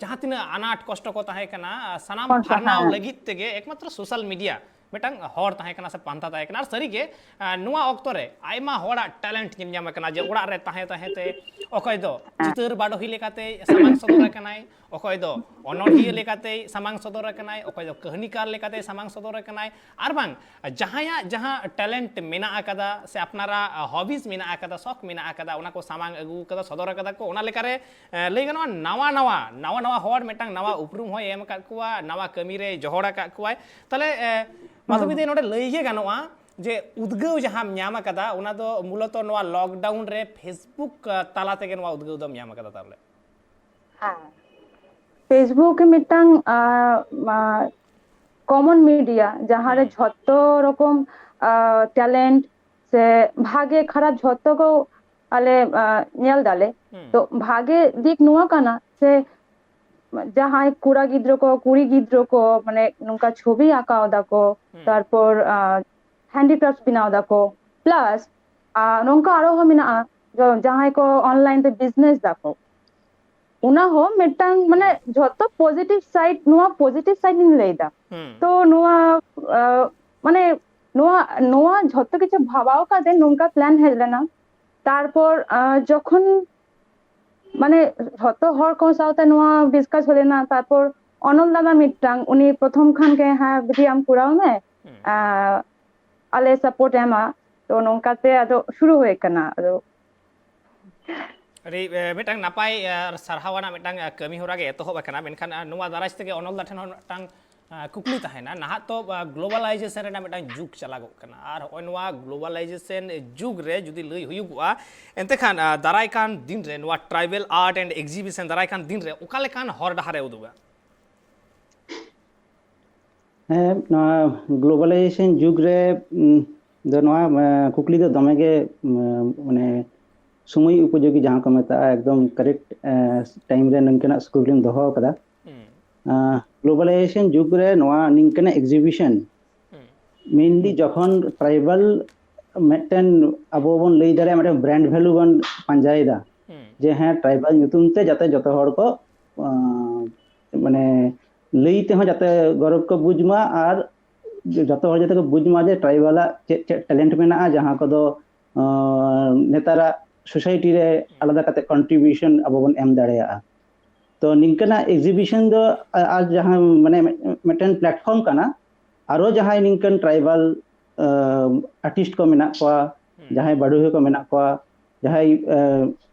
ᱡᱟᱦᱟᱸ ᱛᱤᱱᱟᱹᱜ ᱟᱱᱟᱴ ᱠᱚᱥᱴᱚ ᱠᱚ ᱛᱟᱦᱮᱸ ᱠᱟᱱᱟ, ᱥᱟᱱᱟᱢ ᱯᱷᱟᱨᱱᱟᱣ ᱞᱟᱹᱜᱤᱫ ᱛᱮᱜᱮ ᱮᱠᱢᱟᱛᱨᱚ ᱥᱳᱥᱟᱞ ᱢᱤᱰᱤᱭᱟ ᱢᱤᱫᱴᱟᱝ ᱦᱚᱲ ᱛᱟᱦᱮᱸ ᱠᱟᱱᱟ ᱥᱮ ᱯᱟᱱᱛᱷᱟ ᱛᱟᱦᱮᱸ ᱠᱟᱱᱟ᱾ ᱟᱨ ᱥᱟᱹᱨᱤᱜᱮ, ᱟᱨ ᱱᱚᱣᱟ ᱚᱠᱛᱚ ᱨᱮ ᱟᱭᱢᱟ ᱦᱚᱲᱟᱜ ᱴᱮᱞᱮᱱᱴ ᱧᱮᱞ ᱧᱟᱢ ᱟᱠᱟᱱᱟ, ᱡᱮ ᱚᱲᱟᱜ ᱨᱮ ᱛᱟᱦᱮᱸ ᱛᱟᱦᱮᱸ ᱛᱮ ᱚᱠᱚᱭ ᱫᱚ ᱪᱤᱛᱟᱹᱨ ᱵᱟᱰᱚᱦᱤ ᱞᱮᱠᱟᱛᱮ ᱥᱟᱢᱟᱝ ᱥᱚᱫᱚᱨ ᱟᱠᱟᱱᱟᱭ, ᱚᱠᱚᱭ ᱫᱚ ᱚᱱᱚᱬᱦᱤᱭᱟᱹ ᱞᱮᱠᱟᱛᱮ ᱥᱟᱢᱟᱝ ᱥᱚᱫᱚᱨ ᱟᱠᱟᱱᱟᱭ, ᱚᱠᱚᱭ ᱫᱚ ᱠᱟᱹᱦᱱᱤᱠᱟᱨ ᱞᱮᱠᱟᱛᱮ ᱥᱟᱢᱟᱝ ᱥᱚᱫᱚᱨ ᱟᱠᱟᱱᱟᱭ, ᱟᱨ ᱵᱟᱝ ᱡᱟᱦᱟᱸᱭᱟᱜ ᱡᱟᱦᱟᱸ ᱴᱮᱞᱮᱱᱴ ᱢᱮᱱᱟᱜ ᱟᱠᱟᱫᱟ ᱥᱮ ᱟᱯᱱᱟᱨᱟᱜ ᱦᱚᱵᱤᱥ ᱢᱮᱱᱟᱜ ᱟᱠᱟᱫᱟ, ᱥᱚᱠ ᱢᱮᱱᱟᱜ ᱟᱠᱟᱫᱟ, ᱚᱱᱟ ᱠᱚ ᱥᱟᱢᱟᱝ ᱟᱹᱜᱩ ᱟᱠᱟᱫᱟ, ᱥᱚᱫᱚᱨ ᱟᱠᱟᱫᱟ ᱠᱚ᱾ ᱚᱱᱟ ᱞᱮᱠᱟᱨᱮ, ᱮ, ᱞᱟᱹᱭ ᱜᱟᱱᱚᱜᱼᱟ, ᱱᱟᱣᱟ ᱱᱟᱣᱟ ᱱᱟᱣᱟ ᱱᱟᱣᱟ ᱦᱚᱲ ᱢᱤᱫᱴᱟᱝ ᱱᱟᱣᱟ ᱩᱯᱨᱩᱢ ᱦᱚᱸᱭ ᱮᱢ ᱟᱠᱟᱫ ᱠᱚᱣᱟ, ᱱᱟᱣᱟ ᱠᱟᱹᱢᱤ ᱨᱮ ᱡᱚᱦᱚᱲ ᱟᱠᱟᱫ ᱠᱚᱣᱟᱭ᱾ ᱛᱟᱦᱞᱮ, ᱮ, ᱢᱟᱫᱷᱚᱵᱤ ᱫᱤ, ᱱᱚᱰᱮ ᱞᱟᱹᱭ ᱜᱮ ᱜᱟᱱᱚᱜᱼᱟ ᱡᱮ ᱩᱫᱽᱜᱟᱹᱣ ᱡᱟᱦᱟᱸᱢ ᱧᱟᱢ ᱟᱠᱟᱫᱟ, ᱚᱱᱟ ᱫᱚ ᱢᱩᱞᱚᱛᱚ ᱱᱚᱣᱟ ᱞᱚᱠᱰᱟᱣᱩᱱ ᱨᱮ ᱯᱷᱮᱥᱵᱩᱠ, ᱟ, ᱛᱟᱞᱟ ᱛᱮᱜᱮ ᱱᱚᱣᱟ ᱩᱫᱽᱜᱟᱹᱣ ᱫᱚᱢ ᱧᱟᱢ ᱟᱠᱟᱫᱟ ᱛᱟᱦᱞᱮ? ᱦᱮᱸ, ᱯᱷᱮᱥᱵᱩᱠ ᱢᱤᱫᱴᱟᱝ, ᱟ, ᱟ, ᱠᱚᱢᱚᱱ ᱢᱤᱰᱤᱭᱟ, ᱡᱟᱦᱟᱸ ᱨᱮ ᱦᱩᱸ᱾ ᱡᱷᱚᱛᱚ ᱨᱚᱠᱚᱢ, ᱟ, ᱴᱮᱞᱮᱱᱴ ᱥᱮ ᱵᱷᱟᱜᱮ ᱠᱷᱟᱨᱟᱯ ᱡᱷᱚᱛᱚ ᱠᱚ ᱟᱞᱮ, ᱟ, ᱧᱮᱞ ᱫᱟᱞᱮ᱾ ᱦᱩᱸ᱾ ᱛᱚ ᱵᱷᱟᱜᱮ ᱫᱤᱠ ᱱᱚᱣᱟ ᱠᱟᱱᱟ ᱥᱮ ᱡᱟᱦᱟᱸᱭ ᱠᱚᱲᱟ ᱜᱤᱫᱽᱨᱟᱹ ᱠᱚ, ᱠᱩᱲᱤ ᱜᱤᱫᱽᱨᱟᱹ ᱠᱚ, ᱢᱟᱱᱮ ᱱᱚᱝᱠᱟ ᱪᱷᱚᱵᱤ ᱟᱸᱠᱟᱣ ᱫᱟᱠᱚ, ᱦᱩᱸ᱾ ᱛᱟᱨᱯᱚᱨ, ᱟ, ᱦᱮᱱᱰᱤᱠᱨᱟᱯᱴ ᱵᱮᱱᱟᱣ ᱫᱟᱠᱚ, ᱯᱞᱟᱥ, ᱟ, ᱱᱚᱝᱠᱟ ᱟᱨᱚ ᱦᱚᱸ ᱢᱮᱱᱟᱜᱼᱟ, ᱡᱚ-, ᱡᱟᱦᱟᱸᱭ ᱠᱚ ᱚᱱᱞᱟᱭᱤᱱ ᱛᱮ ᱵᱤᱡᱽᱱᱮᱥ ᱫᱟᱠᱚ, ᱚᱱᱟ ᱦᱚᱸ ᱢᱤᱫᱴᱟᱝ, ᱢᱟᱱᱮ, ᱦᱩᱸ᱾ ᱡᱷᱚᱛᱚ ᱯᱚᱡᱤᱴᱤᱵᱷ ᱥᱟᱭᱤᱰ, ᱱᱚᱣᱟ ᱯᱚᱡᱤᱴᱤᱵᱷ ᱥᱟᱭᱤᱰ ᱤᱧ ᱞᱟᱹᱭᱫᱟ᱾ ᱦᱩᱸ᱾ ᱛᱚ ᱱᱚᱣᱟ, ᱟ, ᱢᱟᱱᱮ, ᱱᱚᱣᱟ, ᱱᱚᱣᱟ ᱡᱷᱚᱛᱚ ᱠᱤᱪᱷᱩ ᱵᱷᱟᱵᱟᱣ ᱠᱟᱛᱮ ᱱᱚᱝᱠᱟ ᱯᱞᱟᱱ ᱦᱮᱡ ᱞᱮᱱᱟ᱾ ᱛᱟᱨᱯᱚᱨ, ᱟ, ᱡᱚᱠᱷᱚᱱ, ᱢᱟᱱᱮ, ᱡᱷᱚᱛᱚ ᱦᱚᱲ ᱠᱚ ᱥᱟᱶᱛᱮ ᱱᱚᱣᱟ ᱰᱤᱥᱠᱟᱥ ᱦᱩᱭ ᱞᱮᱱᱟ, ᱛᱟᱨᱯᱚᱨ ᱚᱱᱚᱞ ᱫᱟᱫᱟ ᱢᱤᱫᱴᱟᱝ, ᱩᱱᱤ ᱯᱨᱚᱛᱷᱚᱢ ᱠᱷᱟᱱ ᱜᱮ, "ᱦᱮᱸ ᱫᱤᱫᱤ, ᱟᱢ ᱠᱚᱨᱟᱣ ᱢᱮ, ᱦᱩᱸ᱾ ᱟ, ᱟᱞᱮ ᱥᱟᱯᱳᱨᱴ ᱮᱢᱟ", ᱛᱚ ᱱᱚᱝᱠᱟᱛᱮ ᱟᱫᱚ ᱥᱩᱨᱩ ᱦᱩᱭ ᱠᱟᱱᱟ᱾ ᱟᱫᱚ ᱟᱹᱰᱤ, ᱮ, ᱢᱤᱫᱴᱟᱝ ᱱᱟᱯᱟᱭ, ᱮ, ᱟᱨ ᱥᱟᱨᱦᱟᱣ ᱟᱱᱟᱜ ᱢᱤᱫᱴᱟᱝ, ᱮ, ᱠᱟᱹᱢᱤ ᱦᱚᱨᱟ ᱜᱮ ᱮᱛᱚᱦᱚᱵ ᱟᱠᱟᱱᱟ᱾ ᱢᱮᱱᱠᱷᱟᱱ, ᱮ, ᱱᱚᱣᱟ ᱫᱟᱨᱟᱭ ᱛᱮᱜᱮ ᱚᱱᱚᱞ ᱫᱟ ᱴᱷᱮᱱ ᱦᱚᱸ ᱢᱤᱫᱴᱟᱝ, ᱮ, ᱠᱩᱠᱞᱤ ᱛᱟᱦᱮᱱᱟ᱾ ᱱᱟᱦᱟᱜ ᱛᱚ, ᱮ, ᱜᱞᱳᱵᱟᱞᱟᱭᱡᱮᱥᱚᱱ ᱨᱮᱱᱟᱜ ᱢᱤᱫᱴᱟᱝ ᱡᱩᱜᱽ ᱪᱟᱞᱟᱜᱚᱜ ᱠᱟᱱᱟ, ᱟᱨ ᱦᱚᱸᱜᱼᱚᱭ ᱱᱚᱣᱟ ᱜᱞᱳᱵᱟᱞᱟᱭᱡᱮᱥᱚᱱ ᱡᱩᱜᱽ ᱨᱮ ᱡᱩᱫᱤ ᱞᱟᱹᱭ ᱦᱩᱭᱩᱜᱚᱜᱼᱟ, ᱮᱱᱛᱮ ᱠᱷᱟᱱ, ᱮ, ᱫᱟᱨᱟᱭ ᱠᱟᱱ ᱫᱤᱱ ᱨᱮ ᱱᱚᱣᱟ ᱴᱨᱟᱭᱵᱮᱞ ᱟᱨᱴ ᱮᱱᱰ ᱮᱠᱡᱤᱵᱤᱥᱚᱱ ᱫᱟᱨᱟᱭ ᱠᱟᱱ ᱫᱤᱱ ᱨᱮ ᱚᱠᱟ ᱞᱮᱠᱟᱱ ᱦᱚᱨ ᱰᱟᱦᱟᱨ ᱮ ᱩᱫᱩᱜᱟ? ᱦᱮᱸ, ᱱᱚᱣᱟ ᱜᱞᱳᱵᱟᱞᱟᱭᱡᱮᱥᱚᱱ ᱡᱩᱜᱽ ᱨᱮ, ᱩᱢ, ᱫᱚ ᱱᱚᱣᱟ, ᱮ, ᱠᱩᱠᱞᱤ ᱫᱚ ᱫᱚᱢᱮ ᱜᱮ, ᱩᱢ, ᱢᱟᱱᱮ, ᱥᱚᱢᱚᱭ ᱩᱯᱚᱡᱳᱜᱤ, ᱡᱟᱦᱟᱸ ᱠᱚ ᱢᱮᱛᱟᱜᱼᱟ, ᱮᱠᱫᱚᱢ ᱠᱟᱨᱮᱠᱴ, ᱮ, ᱴᱟᱭᱤᱢ ᱨᱮ ᱱᱤᱝᱠᱟᱹᱱᱟᱜ ᱠᱩᱠᱞᱤᱢ ᱫᱚᱦᱚ ᱟᱠᱟᱫᱟ᱾ ᱦᱩᱸ᱾ ᱮ, ᱜᱞᱳᱵᱟᱞᱟᱭᱡᱮᱥᱚᱱ ᱡᱩᱜᱽ ᱨᱮ ᱱᱚᱣᱟ ᱱᱤᱝᱠᱟᱹᱱᱟᱜ ᱮᱠᱡᱤᱵᱤᱥᱚᱱ, ᱦᱩᱸ᱾ ᱢᱮᱱᱞᱤ ᱡᱚᱠᱷᱚᱱ ᱴᱨᱟᱭᱵᱟᱞ ᱢᱤᱫᱴᱮᱱ, ᱟᱵᱚ ᱵᱚᱱ ᱞᱟᱹᱭ ᱫᱟᱲᱮᱭᱟᱜᱼᱟ, ᱢᱤᱫᱴᱮᱱ ᱵᱨᱟᱱᱰ ᱵᱷᱮᱞᱩ ᱵᱚᱱ ᱯᱟᱸᱡᱟᱭᱮᱫᱟ, ᱦᱩᱸ᱾ ᱡᱮ ᱦᱮᱸ, ᱴᱨᱟᱭᱵᱟᱞ ᱧᱩᱛᱩᱢ ᱛᱮ ᱡᱟᱛᱮ ᱡᱚᱛᱚ ᱦᱚᱲ ᱠᱚ, ᱟᱸ, ᱢᱟᱱᱮ, ᱞᱟᱹᱭ ᱛᱮᱦᱚᱸ ᱡᱟᱛᱮ ᱜᱚᱨᱚᱵᱽ ᱠᱚ ᱵᱩᱡᱽ ᱢᱟ ᱟᱨ ᱡᱚᱛᱚ ᱦᱚᱲ ᱡᱟᱛᱮ ᱠᱚ ᱵᱩᱡᱽ ᱢᱟ ᱡᱮ ᱴᱨᱟᱭᱵᱟᱞᱟᱜ ᱪᱮᱫ ᱪᱮᱫ ᱴᱮᱞᱮᱱᱴ ᱢᱮᱱᱟᱜᱼᱟ, ᱡᱟᱦᱟᱸ ᱠᱚᱫᱚ ᱱᱮᱛᱟᱨᱟᱜ ᱥᱳᱥᱟᱭᱴᱤ ᱨᱮ ᱟᱞᱟᱫᱟ ᱠᱟᱛᱮ ᱠᱚᱱᱴᱨᱤᱵᱤᱭᱩᱥᱚᱱ ᱟᱵᱚ ᱵᱚᱱ ᱮᱢ ᱫᱟᱲᱮᱭᱟᱜᱼᱟ᱾ ᱛᱚ ᱱᱤᱝᱠᱟᱹᱱᱟᱜ ᱮᱠᱡᱤᱵᱤᱥᱚᱱ ᱫᱚ ᱟᱨ ᱡᱟᱦᱟᱸ ᱢᱟᱱᱮ ᱢᱤᱫᱴᱮᱱ ᱯᱞᱟᱴᱯᱷᱚᱨᱢ ᱠᱟᱱᱟ, ᱟᱨᱚ ᱡᱟᱦᱟᱸᱭ ᱱᱤᱝᱠᱟᱹᱱ ᱴᱨᱟᱭᱵᱟᱞ ᱟᱨᱴᱤᱥᱴ ᱠᱚ ᱢᱮᱱᱟᱜ ᱠᱚᱣᱟ, ᱡᱟᱦᱟᱸᱭ ᱵᱟᱰᱚᱦᱤ ᱠᱚ ᱢᱮᱱᱟᱜ ᱠᱚᱣᱟ, ᱡᱟᱦᱟᱸᱭ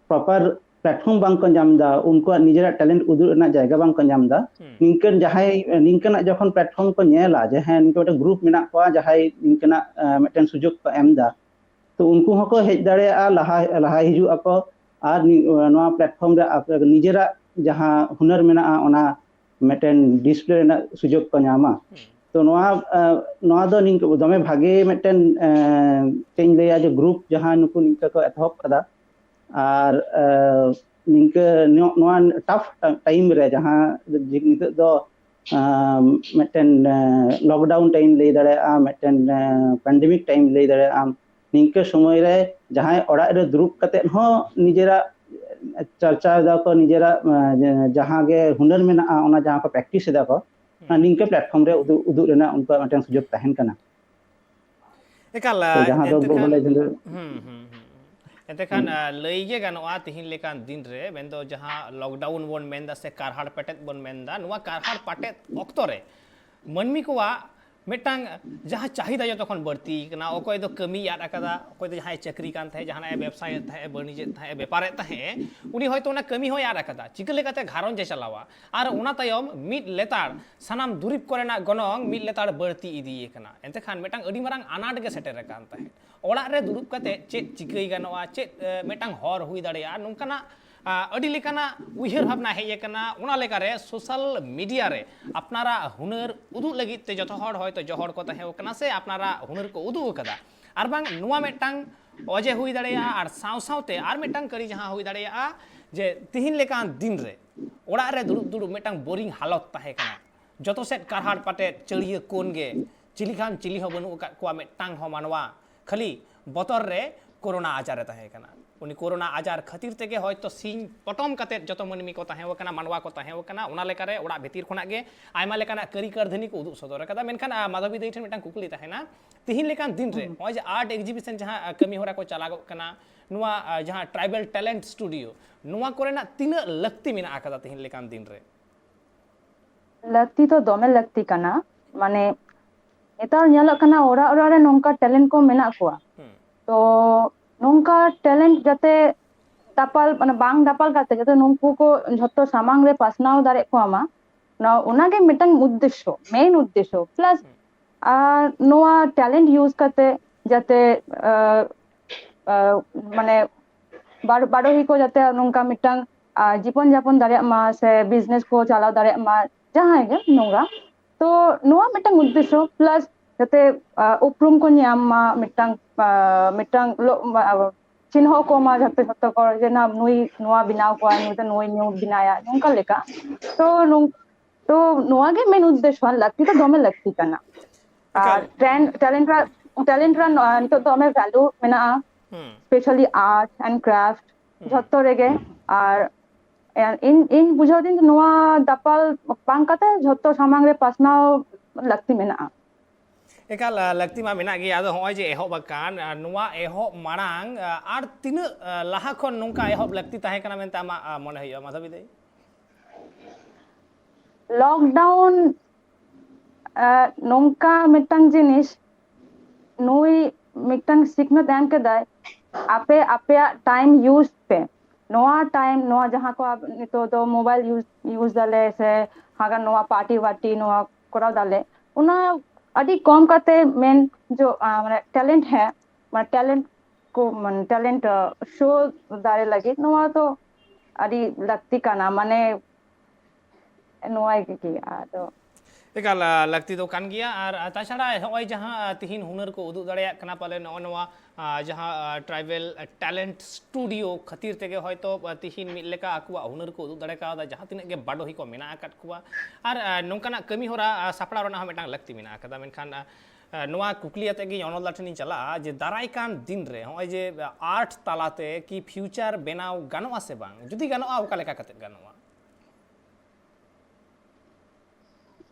ᱯᱨᱚᱯᱟᱨ ᱯᱞᱟᱴᱯᱷᱚᱨᱢ ᱵᱟᱝ ᱠᱚ ᱧᱟᱢ ᱮᱫᱟ, ᱩᱱᱠᱩᱣᱟᱜ ᱱᱤᱡᱮᱨᱟᱜ ᱴᱮᱞᱮᱱᱴ ᱩᱫᱩᱜ ᱨᱮᱱᱟᱜ ᱡᱟᱭᱜᱟ ᱵᱟᱝ ᱠᱚ ᱧᱟᱢ ᱮᱫᱟ, ᱱᱤᱝᱠᱟᱹᱱ ᱡᱟᱦᱟᱸᱭ ᱱᱤᱝᱠᱟᱹᱱᱟᱜ ᱡᱚᱠᱷᱚᱱ ᱯᱞᱟᱴᱯᱷᱚᱨᱢ ᱠᱚ ᱧᱮᱞᱟ ᱡᱮ ᱦᱮᱸ ᱱᱤᱝᱠᱟᱹ ᱢᱤᱫᱴᱮᱱ ᱜᱨᱩᱯ ᱢᱮᱱᱟᱜ ᱠᱚᱣᱟ ᱡᱟᱦᱟᱸᱭ ᱱᱤᱝᱠᱟᱹᱱᱟᱜ ᱢᱤᱫᱴᱮᱱ ᱥᱩᱡᱳᱜᱽ ᱠᱚ ᱮᱢ ᱮᱫᱟ, ᱛᱚ ᱩᱱᱠᱩ ᱦᱚᱸᱠᱚ ᱦᱮᱡ ᱫᱟᱲᱮᱭᱟᱜᱼᱟ, ᱞᱟᱦᱟ ᱞᱟᱦᱟ ᱦᱤᱡᱩᱜ ᱟᱠᱚ ᱟᱨ ᱱᱚᱣᱟ ᱯᱞᱟᱴᱯᱷᱚᱨᱢ ᱨᱮ ᱱᱤᱡᱮᱨᱟᱜ ᱡᱟᱦᱟᱸ ᱦᱩᱱᱟᱹᱨ ᱢᱮᱱᱟᱜᱼᱟ ᱚᱱᱟ ᱢᱤᱫᱴᱮᱱ ᱰᱤᱥᱯᱞᱮ ᱨᱮᱱᱟᱜ ᱥᱩᱡᱳᱜᱽ ᱠᱚ ᱧᱟᱢᱟ᱾ ᱛᱚ ᱱᱚᱣᱟ ᱱᱚᱣᱟ ᱫᱚ ᱱᱤᱝᱠᱟᱹ ᱫᱚᱢᱮ ᱵᱷᱟᱜᱮ ᱢᱤᱫᱴᱮᱱ ᱪᱮᱫ ᱤᱧ ᱞᱟᱹᱭᱟ ᱡᱮ ᱜᱨᱩᱯ ᱡᱟᱦᱟᱸ ᱱᱩᱠᱩ ᱱᱤᱝᱠᱟᱹ ᱠᱚ ᱮᱛᱚᱦᱚᱵ ᱠᱟᱫᱟ᱾ ᱟᱨ ᱱᱤᱝᱠᱟᱹ ᱱᱚᱣᱟ ᱴᱟᱯ ᱴᱟᱭᱤᱢ ᱨᱮ ᱡᱟᱦᱟᱸ ᱱᱤᱛᱚᱜ ᱫᱚ ᱢᱤᱫᱴᱮᱱ ᱞᱚᱠᱰᱟᱣᱩᱱ ᱴᱟᱭᱤᱢ ᱞᱟᱹᱭ ᱫᱟᱲᱮᱭᱟᱜᱼᱟ, ᱢᱤᱫᱴᱮᱱ ᱯᱮᱱᱰᱮᱢᱤᱠ ᱴᱟᱭᱤᱢ ᱞᱟᱹᱭ ᱫᱟᱲᱮᱭᱟᱜᱼᱟ᱾ ᱱᱤᱝᱠᱟᱹ ᱥᱚᱢᱚᱭ ᱨᱮ ᱡᱟᱦᱟᱸᱭ ᱚᱲᱟᱜ ᱨᱮ ᱫᱩᱲᱩᱵ ᱠᱟᱛᱮ ᱦᱚᱸ ᱱᱤᱡᱮᱨᱟᱜ ᱪᱟᱨᱪᱟᱣ ᱫᱟᱠᱚ, ᱱᱤᱡᱮᱨᱟᱜ ᱡᱟᱦᱟᱸ ᱜᱮ ᱦᱩᱱᱟᱹᱨ ᱢᱮᱱᱟᱜᱼᱟ ᱚᱱᱟ ᱡᱟᱦᱟᱸ ᱠᱚ ᱯᱨᱮᱠᱴᱤᱥ ᱮᱫᱟ ᱠᱚ, ᱱᱤᱝᱠᱟᱹ ᱯᱞᱟᱴᱯᱷᱚᱨᱢ ᱨᱮ ᱩᱫᱩᱜ ᱩᱫᱩᱜ ᱨᱮᱱᱟᱜ ᱩᱱᱠᱩᱣᱟᱜ ᱢᱤᱫᱴᱮᱱ ᱥᱩᱡᱳᱜᱽ ᱛᱟᱦᱮᱱ ᱠᱟᱱᱟ᱾ ᱮᱠᱟᱞ᱾ ᱛᱚ ᱡᱟᱦᱟᱸ ᱫᱚ ᱮᱱᱛᱮ ᱠᱷᱟᱱ ᱵᱚᱞᱮ ᱡᱮ ᱦᱩᱸ, ᱦᱩᱸ, ᱦᱩᱸ᱾ ᱮᱱᱛᱮ ᱠᱷᱟᱱ ᱞᱟᱹᱭ ᱜᱮ ᱜᱟᱱᱚᱜᱼᱟ, ᱛᱤᱦᱤᱧ ᱞᱮᱠᱟᱱ ᱫᱤᱱ ᱨᱮ ᱢᱮᱱᱫᱚ ᱡᱟᱦᱟᱸ ᱞᱚᱠᱰᱟᱣᱩᱱ ᱵᱚᱱ ᱢᱮᱱᱫᱟ ᱥᱮ ᱠᱟᱨᱦᱟᱲ ᱯᱮᱴᱮᱫ ᱵᱚᱱ ᱢᱮᱱᱫᱟ, ᱱᱚᱣᱟ ᱠᱟᱨᱦᱟᱲ ᱯᱟᱴᱮᱫ ᱚᱠᱛᱚ ᱨᱮ ᱢᱟᱹᱱᱢᱤ ᱠᱚᱣᱟᱜ ᱢᱤᱫᱴᱟᱝ ᱡᱟᱦᱟᱸ ᱪᱟᱦᱤᱫᱟ ᱡᱚᱛᱚ ᱠᱷᱚᱱ ᱵᱟᱹᱲᱛᱤ ᱠᱟᱱᱟ, ᱚᱠᱚᱭ ᱫᱚ ᱠᱟᱹᱢᱤᱭ ᱟᱫ ᱟᱠᱟᱫᱟ, ᱚᱠᱚᱭ ᱫᱚ ᱡᱟᱦᱟᱸᱭ ᱪᱟᱹᱠᱨᱤ ᱠᱟᱱ ᱛᱟᱦᱮᱸᱫ, ᱡᱟᱦᱟᱱᱟᱜ ᱮ ᱵᱮᱵᱽᱥᱟᱭᱮᱫ ᱛᱟᱦᱮᱸᱫ, ᱵᱟᱹᱱᱤᱡᱮᱫ ᱛᱟᱦᱮᱸᱫ, ᱵᱮᱯᱟᱨᱮᱫ ᱛᱟᱦᱮᱸᱫ, ᱩᱱᱤ ᱦᱚᱭᱛᱳ ᱚᱱᱟ ᱠᱟᱹᱢᱤ ᱦᱚᱸᱭ ᱟᱫ ᱟᱠᱟᱫᱟ᱾ ᱪᱤᱠᱟᱹ ᱞᱮᱠᱟᱛᱮ ᱜᱷᱟᱨᱚᱸᱡᱽ ᱮ ᱪᱟᱞᱟᱣᱟ? ᱟᱨ ᱚᱱᱟ ᱛᱟᱭᱚᱢ ᱢᱤᱫ ᱞᱮᱛᱟᱲ ᱥᱟᱱᱟᱢ ᱫᱩᱨᱤᱵᱽ ᱠᱚᱨᱮᱱᱟᱜ ᱜᱚᱱᱚᱝ ᱢᱤᱫ ᱞᱮᱛᱟᱲ ᱵᱟᱹᱲᱛᱤ ᱤᱫᱤᱭᱮ ᱠᱟᱱᱟ᱾ ᱮᱱᱛᱮ ᱠᱷᱟᱱ ᱢᱤᱫᱴᱟᱝ ᱟᱹᱰᱤ ᱢᱟᱨᱟᱝ ᱟᱱᱟᱴ ᱜᱮ ᱥᱮᱴᱮᱨ ᱟᱠᱟᱱ ᱛᱟᱦᱮᱸᱫ᱾ ᱚᱲᱟᱜ ᱨᱮ ᱫᱩᱲᱩᱵ ᱠᱟᱛᱮ ᱪᱮᱫ ᱪᱤᱠᱟᱹᱭ ᱜᱟᱱᱚᱜᱼᱟ, ᱪᱮᱫ ᱮ, ᱢᱤᱫᱴᱟᱝ ᱦᱚᱨ ᱦᱩᱭ ᱫᱟᱲᱮᱭᱟᱜᱼᱟ, ᱱᱚᱝᱠᱟᱱᱟᱜ ᱟ, ᱟᱹᱰᱤ ᱞᱮᱠᱟᱱᱟᱜ ᱩᱭᱦᱟᱹᱨ ᱵᱷᱟᱵᱽᱱᱟ ᱦᱮᱡ ᱟᱠᱟᱱᱟ᱾ ᱚᱱᱟ ᱞᱮᱠᱟᱨᱮ ᱥᱳᱥᱟᱞ ᱢᱤᱰᱤᱭᱟ ᱨᱮ ᱟᱯᱱᱟᱨᱟᱜ ᱦᱩᱱᱟᱹᱨ ᱩᱫᱩᱜ ᱞᱟᱹᱜᱤᱫ ᱛᱮ ᱡᱚᱛᱚ ᱦᱚᱲ ᱦᱚᱭᱛᱳ ᱡᱚᱦᱚᱲ ᱠᱚ ᱛᱟᱦᱮᱸ ᱠᱟᱱᱟ ᱥᱮ ᱟᱯᱱᱟᱨᱟᱜ ᱦᱩᱱᱟᱹᱨ ᱠᱚ ᱩᱫᱩᱜ ᱟᱠᱟᱫᱟ᱾ ᱟᱨ ᱵᱟᱝ ᱱᱚᱣᱟ ᱢᱤᱫᱴᱟᱝ ᱚᱡᱮ ᱦᱩᱭ ᱫᱟᱲᱮᱭᱟᱜᱼᱟ᱾ ᱟᱨ ᱥᱟᱶ ᱥᱟᱶᱛᱮ ᱟᱨ ᱢᱤᱫᱴᱟᱝ ᱠᱟᱹᱨᱤ ᱡᱟᱦᱟᱸ ᱦᱩᱭ ᱫᱟᱲᱮᱭᱟᱜᱼᱟ ᱡᱮ ᱛᱤᱦᱤᱧ ᱞᱮᱠᱟᱱ ᱫᱤᱱ ᱨᱮ ᱚᱲᱟᱜ ᱨᱮ ᱫᱩᱲᱩᱵ ᱫᱩᱲᱩᱵ ᱢᱤᱫᱴᱟᱝ ᱵᱳᱨᱤᱝ ᱦᱟᱞᱚᱛ ᱛᱟᱦᱮᱸ ᱠᱟᱱᱟ᱾ ᱡᱚᱛᱚ ᱥᱮᱫ ᱠᱟᱨᱦᱟᱲ ᱯᱟᱴᱮᱫ ᱪᱟᱹᱲᱭᱟᱹ ᱠᱳᱱ ᱜᱮ, ᱪᱤᱞᱤ ᱠᱷᱟᱱ ᱪᱤᱞᱤ ᱦᱚᱸ ᱵᱟᱹᱱᱩᱜ ᱟᱠᱟᱫ ᱠᱚᱣᱟ ᱢᱤᱫᱴᱟᱝ ᱦᱚᱸ ᱢᱟᱱᱣᱟ, ᱠᱷᱟᱹᱞᱤ ᱵᱚᱛᱚᱨ ᱨᱮ ᱠᱳᱨᱳᱱᱟ ᱟᱡᱟᱨ ᱨᱮ ᱛᱟᱦᱮᱸ ᱠᱟᱱᱟ᱾ ᱩᱱᱤ ᱠᱳᱨᱳᱱᱟ ᱟᱡᱟᱨ ᱠᱷᱟᱹᱛᱤᱨ ᱛᱮᱜᱮ ᱦᱚᱭᱛᱳ ᱥᱤᱧ ᱯᱚᱴᱚᱢ ᱠᱟᱛᱮᱫ ᱡᱚᱛᱚ ᱢᱟᱹᱱᱢᱤ ᱠᱚ ᱛᱟᱦᱮᱸ ᱠᱟᱱᱟ, ᱢᱟᱱᱣᱟ ᱠᱚ ᱛᱟᱦᱮᱸ ᱠᱟᱱᱟ, ᱚᱱᱟ ᱞᱮᱠᱟᱨᱮ ᱚᱲᱟᱜ ᱵᱷᱤᱛᱤᱨ ᱠᱷᱚᱱᱟᱜ ᱜᱮ ᱟᱭᱢᱟ ᱞᱮᱠᱟᱱᱟᱜ ᱠᱟᱹᱨᱤ ᱠᱟᱹᱨᱫᱷᱟᱹᱱᱤ ᱠᱚ ᱩᱫᱩᱜ ᱥᱚᱫᱚᱨ ᱟᱠᱟᱫᱟ᱾ ᱢᱮᱱᱠᱷᱟᱱ ᱟᱨ ᱢᱟᱫᱷᱚᱵᱤ ᱫᱟᱹᱭ ᱴᱷᱮᱱ ᱢᱤᱫᱴᱟᱝ ᱠᱩᱠᱞᱤ ᱛᱟᱦᱮᱱᱟ, ᱛᱤᱦᱤᱧ ᱞᱮᱠᱟᱱ ᱫᱤᱱ ᱨᱮ ᱱᱚᱜᱼᱚᱭ ᱡᱮ ᱟᱨᱴ ᱮᱠᱡᱤᱵᱤᱥᱚᱱ ᱡᱟᱦᱟᱸ ᱠᱟᱹᱢᱤ ᱦᱚᱨᱟ ᱠᱚ ᱪᱟᱞᱟᱜᱚᱜ ᱠᱟᱱᱟ, ᱱᱚᱣᱟ ᱡᱟᱦᱟᱸ ᱴᱨᱟᱭᱵᱟᱞ ᱴᱮᱞᱮᱱᱴ ᱥᱴᱩᱰᱤᱭᱳ, ᱱᱚᱣᱟ ᱠᱚᱨᱮᱱᱟᱜ ᱛᱤᱱᱟᱹᱜ ᱞᱟᱹᱠᱛᱤ ᱢᱮᱱᱟᱜ ᱟᱠᱟᱫᱟ ᱛᱤᱦᱤᱧ ᱞᱮᱠᱟᱱ ᱫᱤᱱ ᱨᱮ? ᱞᱟᱹᱠᱛᱤ ᱫᱚ ᱫᱚᱢᱮ ᱞᱟᱹᱠᱛᱤ ᱠᱟᱱᱟ᱾ ᱢᱟᱱᱮ ᱱᱮᱛᱟᱨ ᱧᱮᱞᱚᱜ ᱠᱟᱱᱟ ᱚᱲᱟᱜ ᱚᱲᱟᱜ ᱨᱮ ᱱᱚᱝᱠᱟ ᱴᱮᱞᱮᱱᱴ ᱠᱚ ᱢᱮᱱᱟᱜ ᱠᱚᱣᱟ᱾ ᱛᱚ ᱱᱚᱝᱠᱟ ᱴᱮᱞᱮᱱᱴ ᱡᱟᱛᱮ ᱫᱟᱯᱟᱞ, ᱢᱟᱱᱮ ᱵᱟᱝ ᱫᱟᱯᱟᱞ ᱠᱟᱛᱮ ᱡᱟᱛᱮ ᱱᱩᱠᱩ ᱠᱚ ᱡᱷᱚᱛᱚ ᱥᱟᱢᱟᱝ ᱨᱮ ᱯᱟᱥᱱᱟᱣ ᱫᱟᱲᱮᱭᱟᱜ ᱠᱚᱣᱟ ᱢᱟ, ᱱᱚ- ᱚᱱᱟᱜᱮ ᱢᱤᱫᱴᱟᱝ ᱩᱫᱽᱫᱮᱥᱥᱚ, ᱢᱮᱱ ᱩᱫᱽᱫᱮᱥᱥᱚ᱾ ᱯᱞᱟᱥ ᱟᱨ ᱱᱚᱣᱟ ᱴᱮᱞᱮᱱᱴ ᱤᱭᱩᱡᱽ ᱠᱟᱛᱮ ᱡᱟᱛᱮ ᱟᱨ, ᱟᱨ, ᱢᱟᱱᱮ ᱵᱟᱨ- ᱵᱟᱨᱚᱦᱤ ᱠᱚ ᱡᱟᱛᱮ ᱱᱚᱝᱠᱟ ᱢᱤᱫᱴᱟᱝ ᱟᱨ, ᱡᱤᱵᱚᱱ ᱡᱟᱯᱚᱱ ᱫᱟᱲᱮᱭᱟᱜ ᱢᱟ ᱥᱮ ᱵᱤᱡᱽᱱᱮᱥ ᱠᱚ ᱪᱟᱞᱟᱣ ᱫᱟᱲᱮᱭᱟᱜ ᱢᱟ ᱡᱟᱦᱟᱸᱭ ᱜᱮ ᱱᱚᱝᱠᱟ᱾ ᱛᱚ ᱱᱚᱣᱟ ᱢᱤᱫᱴᱟᱝ ᱩᱫᱽᱫᱮᱥᱥᱚ, ᱯᱞᱟᱥ ᱡᱟᱛᱮ ᱟᱨ, ᱩᱯᱨᱩᱢ ᱠᱚ ᱧᱟᱢ ᱢᱟ, ᱢᱤᱫᱴᱟᱝ ᱟᱨ, ᱢᱤᱫᱴᱟᱝ ᱞᱚ- ᱟᱨ, ᱪᱤᱱᱦᱟᱹᱣ ᱠᱚ ᱢᱟ ᱡᱟᱛᱮ ᱡᱷᱚᱛᱚ ᱦᱚᱲ ᱡᱮ ᱱᱟ ᱱᱩᱭ ᱱᱚᱣᱟ ᱵᱮᱱᱟᱣ ᱠᱚᱣᱟ, ᱱᱩᱭ ᱫᱚ ᱱᱩᱭ ᱧᱩ ᱵᱮᱱᱟᱭᱟ, ᱱᱚᱝᱠᱟ ᱞᱮᱠᱟ᱾ ᱛᱚ ᱱᱚᱝ- ᱛᱚ ᱱᱚᱣᱟ ᱜᱮ ᱢᱮᱱ ᱩᱫᱽᱫᱮᱥᱥᱚ, ᱞᱟᱹᱠᱛᱤ ᱫᱚ ᱫᱚᱢᱮ ᱞᱟᱹᱠᱛᱤ ᱠᱟᱱᱟ᱾ ᱟᱨ ᱮᱠᱟᱞ᱾ ᱴᱮᱞᱮᱱᱴ ᱨᱮ ᱱᱤᱛᱚᱜ ᱫᱚᱢᱮ ᱵᱷᱮᱞᱩ ᱢᱮᱱᱟᱜᱼᱟ, ᱦᱩᱸ᱾ ᱥᱯᱮᱥᱟᱞᱤ ᱟᱨᱴ ᱮᱱᱰ ᱠᱨᱟᱯᱴ ᱦᱩᱸ᱾ ᱡᱷᱚᱛᱚ ᱨᱮᱜᱮ᱾ ᱟᱨ ᱤᱧ ᱤᱧ ᱵᱩᱡᱷᱟᱹᱣ ᱫᱟᱹᱧ ᱱᱚᱣᱟ ᱫᱟᱯᱟᱞ ᱵᱟᱝ ᱠᱟᱛᱮ ᱡᱷᱚᱛᱚ ᱥᱟᱢᱟᱝ ᱨᱮ ᱯᱟᱥᱱᱟᱣ ᱞᱟᱹᱠᱛᱤ ᱢᱮᱱᱟᱜᱼᱟ᱾ ᱮᱠᱟᱞ, ᱞᱟᱹᱠᱛᱤ ᱢᱟ ᱢᱮᱱᱟᱜ ᱜᱮ᱾ ᱟᱫᱚ ᱦᱚᱸᱜᱼᱚᱭ ᱡᱮ ᱮᱦᱚᱵ ᱟᱠᱟᱱ, ᱱᱚᱣᱟ ᱮᱦᱚᱵ ᱢᱟᱲᱟᱝ ᱟᱨ ᱛᱤᱱᱟᱹᱜ ᱞᱟᱦᱟ ᱠᱷᱚᱱ ᱱᱚᱝᱠᱟ ᱮᱦᱚᱵ ᱞᱟᱹᱠᱛᱤ ᱛᱟᱦᱮᱸ ᱠᱟᱱᱟ ᱢᱮᱱᱛᱮ ᱟᱢᱟᱜ ᱢᱚᱱᱮ ᱦᱩᱭᱩᱜᱼᱟ, ᱢᱟᱫᱷᱚᱵᱤ ᱫᱟᱹᱭ? ᱞᱚᱠᱰᱟᱣᱩᱱ ᱱᱚᱝᱠᱟ ᱢᱤᱫᱴᱟᱝ ᱡᱤᱱᱤᱥ, ᱱᱩᱭ ᱢᱤᱫᱴᱟᱝ ᱥᱤᱠᱷᱱᱟᱹᱛ ᱮᱢ ᱠᱮᱫᱟᱭ, ᱟᱯᱮ ᱟᱯᱮᱭᱟᱜ ᱴᱟᱭᱤᱢ ᱤᱭᱩᱡᱽ ᱯᱮ᱾ ᱱᱚᱣᱟ ᱴᱟᱭᱤᱢ, ᱱᱚᱣᱟ ᱡᱟᱦᱟᱸ ᱠᱚ ᱟᱵ- ᱱᱤᱛᱚᱜ ᱫᱚ ᱢᱳᱵᱟᱭᱤᱞ ᱤᱭᱩᱡᱽ ᱤᱭᱩᱡᱽ ᱫᱟᱞᱮ ᱥᱮ ᱦᱟᱸᱜᱟ ᱱᱚᱣᱟ ᱯᱟᱨᱴᱤ ᱣᱟᱨᱴᱤ ᱱᱚᱣᱟ ᱠᱚᱨᱟᱣ ᱫᱟᱞᱮ, ᱚᱱᱟ ᱟᱹᱰᱤ ᱠᱚᱢ ᱠᱟᱛᱮ ᱢᱮᱱ ᱡᱚ ᱟ, ᱢᱟᱱᱮ ᱴᱮᱞᱮᱱᱴ ᱦᱮᱸ ᱢᱟᱱᱮ ᱴᱮᱞᱮᱱᱴ ᱠᱚ ᱢᱟᱱᱮ ᱴᱮᱞᱮᱱᱴ ᱥᱳ ᱫᱟᱲᱮ ᱞᱟᱹᱜᱤᱫ ᱱᱚᱣᱟ ᱫᱚ ᱟᱹᱰᱤ ᱞᱟᱹᱠᱛᱤ ᱠᱟᱱᱟ᱾ ᱢᱟᱱᱮ ᱱᱚᱣᱟ ᱜᱮ ᱟᱫᱚ ᱮᱠᱟᱞ ᱞᱟᱹᱠᱛᱤ ᱫᱚ ᱠᱟᱱ ᱜᱮᱭᱟ᱾ ᱟᱨ ᱛᱟᱪᱷᱟᱲᱟ ᱱᱚᱜᱼᱚᱭ ᱡᱟᱦᱟᱸ ᱛᱤᱦᱤᱧ ᱦᱩᱱᱟᱹᱨ ᱠᱚ ᱩᱫᱩᱜ ᱫᱟᱲᱮᱭᱟᱜ ᱠᱟᱱᱟ, ᱯᱟᱞᱮ ᱱᱚᱜᱼᱚ ᱱᱚᱣᱟ ᱡᱟᱦᱟᱸ ᱴᱨᱟᱭᱵᱮᱞ ᱴᱮᱞᱮᱱᱴ ᱥᱴᱩᱰᱤᱭᱳ ᱠᱷᱟᱹᱛᱤᱨ ᱛᱮᱜᱮ ᱦᱚᱭᱛᱳ ᱛᱤᱦᱤᱧ ᱢᱤᱫ ᱞᱮᱠᱟ ᱟᱠᱚᱣᱟᱜ ᱦᱩᱱᱟᱹᱨ ᱠᱚ ᱩᱫᱩᱜ ᱫᱟᱲᱮ ᱠᱟᱣᱫᱟ ᱡᱟᱦᱟᱸ ᱛᱤᱱᱟᱹᱜ ᱜᱮ ᱵᱟᱰᱚᱦᱤ ᱠᱚ ᱢᱮᱱᱟᱜ ᱟᱠᱟᱫ ᱠᱚᱣᱟ᱾ ᱟᱨ ᱱᱚᱝᱠᱟᱱᱟᱜ ᱠᱟᱹᱢᱤ ᱦᱚᱨᱟ ᱥᱟᱯᱲᱟᱣ ᱨᱮᱱᱟᱜ ᱦᱚᱸ ᱢᱤᱫᱴᱟᱝ ᱞᱟᱹᱠᱛᱤ ᱢᱮᱱᱟᱜ ᱟᱠᱟᱫᱟ᱾ ᱢᱮᱱᱠᱷᱟᱱ ᱱᱚᱣᱟ ᱠᱩᱠᱞᱤ ᱟᱛᱮ ᱜᱮ ᱚᱱᱚᱞ ᱴᱷᱮᱱᱤᱧ ᱪᱟᱞᱟᱜᱼᱟ ᱡᱮ ᱫᱟᱨᱟᱭ ᱠᱟᱱ ᱫᱤᱱ ᱨᱮ ᱱᱚᱜᱼᱚᱭ ᱡᱮ ᱟᱨᱴ ᱛᱟᱞᱟᱛᱮ ᱠᱤ ᱯᱷᱤᱭᱩᱪᱟᱨ ᱵᱮᱱᱟᱣ ᱜᱟᱱᱚᱜᱼᱟ ᱥᱮ ᱵᱟᱝ? ᱡᱩᱫᱤ ᱜᱟᱱᱚᱜᱼᱟ, ᱚᱠᱟ ᱞᱮᱠᱟ ᱠᱟᱛᱮ ᱜᱟᱱᱚᱜᱼᱟ?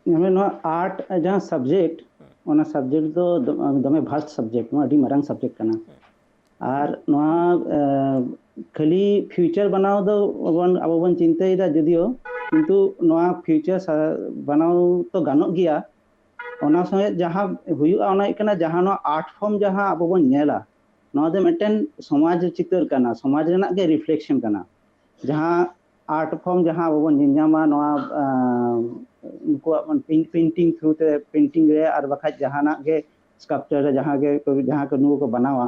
ᱧᱮᱞ ᱢᱮ, ᱱᱚᱣᱟ ᱟᱨᱴ ᱡᱟᱦᱟᱸ ᱥᱟᱵᱡᱮᱠᱴ, ᱚᱱᱟ ᱥᱟᱵᱡᱮᱠᱴ ᱫᱚ ᱫᱚᱢᱮ ᱵᱷᱟᱥᱴ ᱥᱟᱵᱡᱮᱠᱴ, ᱱᱚᱣᱟ ᱟᱹᱰᱤ ᱢᱟᱨᱟᱝ ᱥᱟᱵᱡᱮᱠᱴ ᱠᱟᱱᱟ᱾ ᱟᱨ ᱱᱚᱣᱟ ᱠᱷᱟᱹᱞᱤ ᱯᱷᱤᱭᱩᱪᱟᱨ ᱵᱮᱱᱟᱣ ᱫᱚ ᱟᱵᱚ ᱵᱚᱱ ᱪᱤᱱᱛᱟᱹᱭᱮᱫᱟ ᱡᱩᱫᱤᱭᱳ, ᱠᱤᱱᱛᱩ ᱱᱚᱣᱟ ᱯᱷᱤᱭᱩᱪᱟᱨ ᱵᱮᱱᱟᱣ ᱛᱚ ᱜᱟᱱᱚᱜ ᱜᱮᱭᱟ᱾ ᱚᱱᱟ ᱥᱚᱸᱜᱮ ᱡᱟᱦᱟᱸ ᱦᱩᱭᱩᱜᱼᱟ, ᱚᱱᱟ ᱦᱩᱭᱩᱜ ᱠᱟᱱᱟ ᱡᱟᱦᱟᱸ ᱱᱚᱣᱟ ᱟᱨᱴ ᱯᱷᱚᱨᱢ ᱡᱟᱦᱟᱸ ᱟᱵᱚ ᱵᱚᱱ ᱧᱮᱞᱟ, ᱱᱚᱣᱟ ᱫᱚ ᱢᱤᱫᱴᱮᱱ ᱥᱚᱢᱟᱡᱽ ᱪᱤᱛᱟᱹᱨ ᱠᱟᱱᱟ, ᱥᱚᱢᱟᱡᱽ ᱨᱮᱱᱟᱜ ᱜᱮ ᱨᱤᱯᱷᱞᱮᱠᱥᱚᱱ ᱠᱟᱱᱟ᱾ ᱡᱟᱦᱟᱸ ᱟᱨᱴ ᱯᱷᱚᱨᱢ ᱡᱟᱦᱟᱸ ᱟᱵᱚ ᱵᱚᱱ ᱧᱮᱞ ᱧᱟᱢᱟ, ᱱᱚᱣᱟ ᱩᱱᱠᱩᱣᱟᱜ ᱯᱮᱱᱴᱤᱝ ᱛᱷᱨᱩ ᱛᱮ, ᱯᱮᱱᱴᱤᱝ ᱨᱮ ᱟᱨ ᱵᱟᱠᱷᱟᱡ ᱡᱟᱦᱟᱱᱟᱜ ᱜᱮ ᱥᱠᱟᱞᱯᱪᱟᱨ ᱨᱮ ᱡᱟᱦᱟᱸ ᱜᱮ ᱡᱟᱦᱟᱸ ᱠᱚ ᱱᱩᱠᱩ ᱠᱚ ᱵᱮᱱᱟᱣᱟ,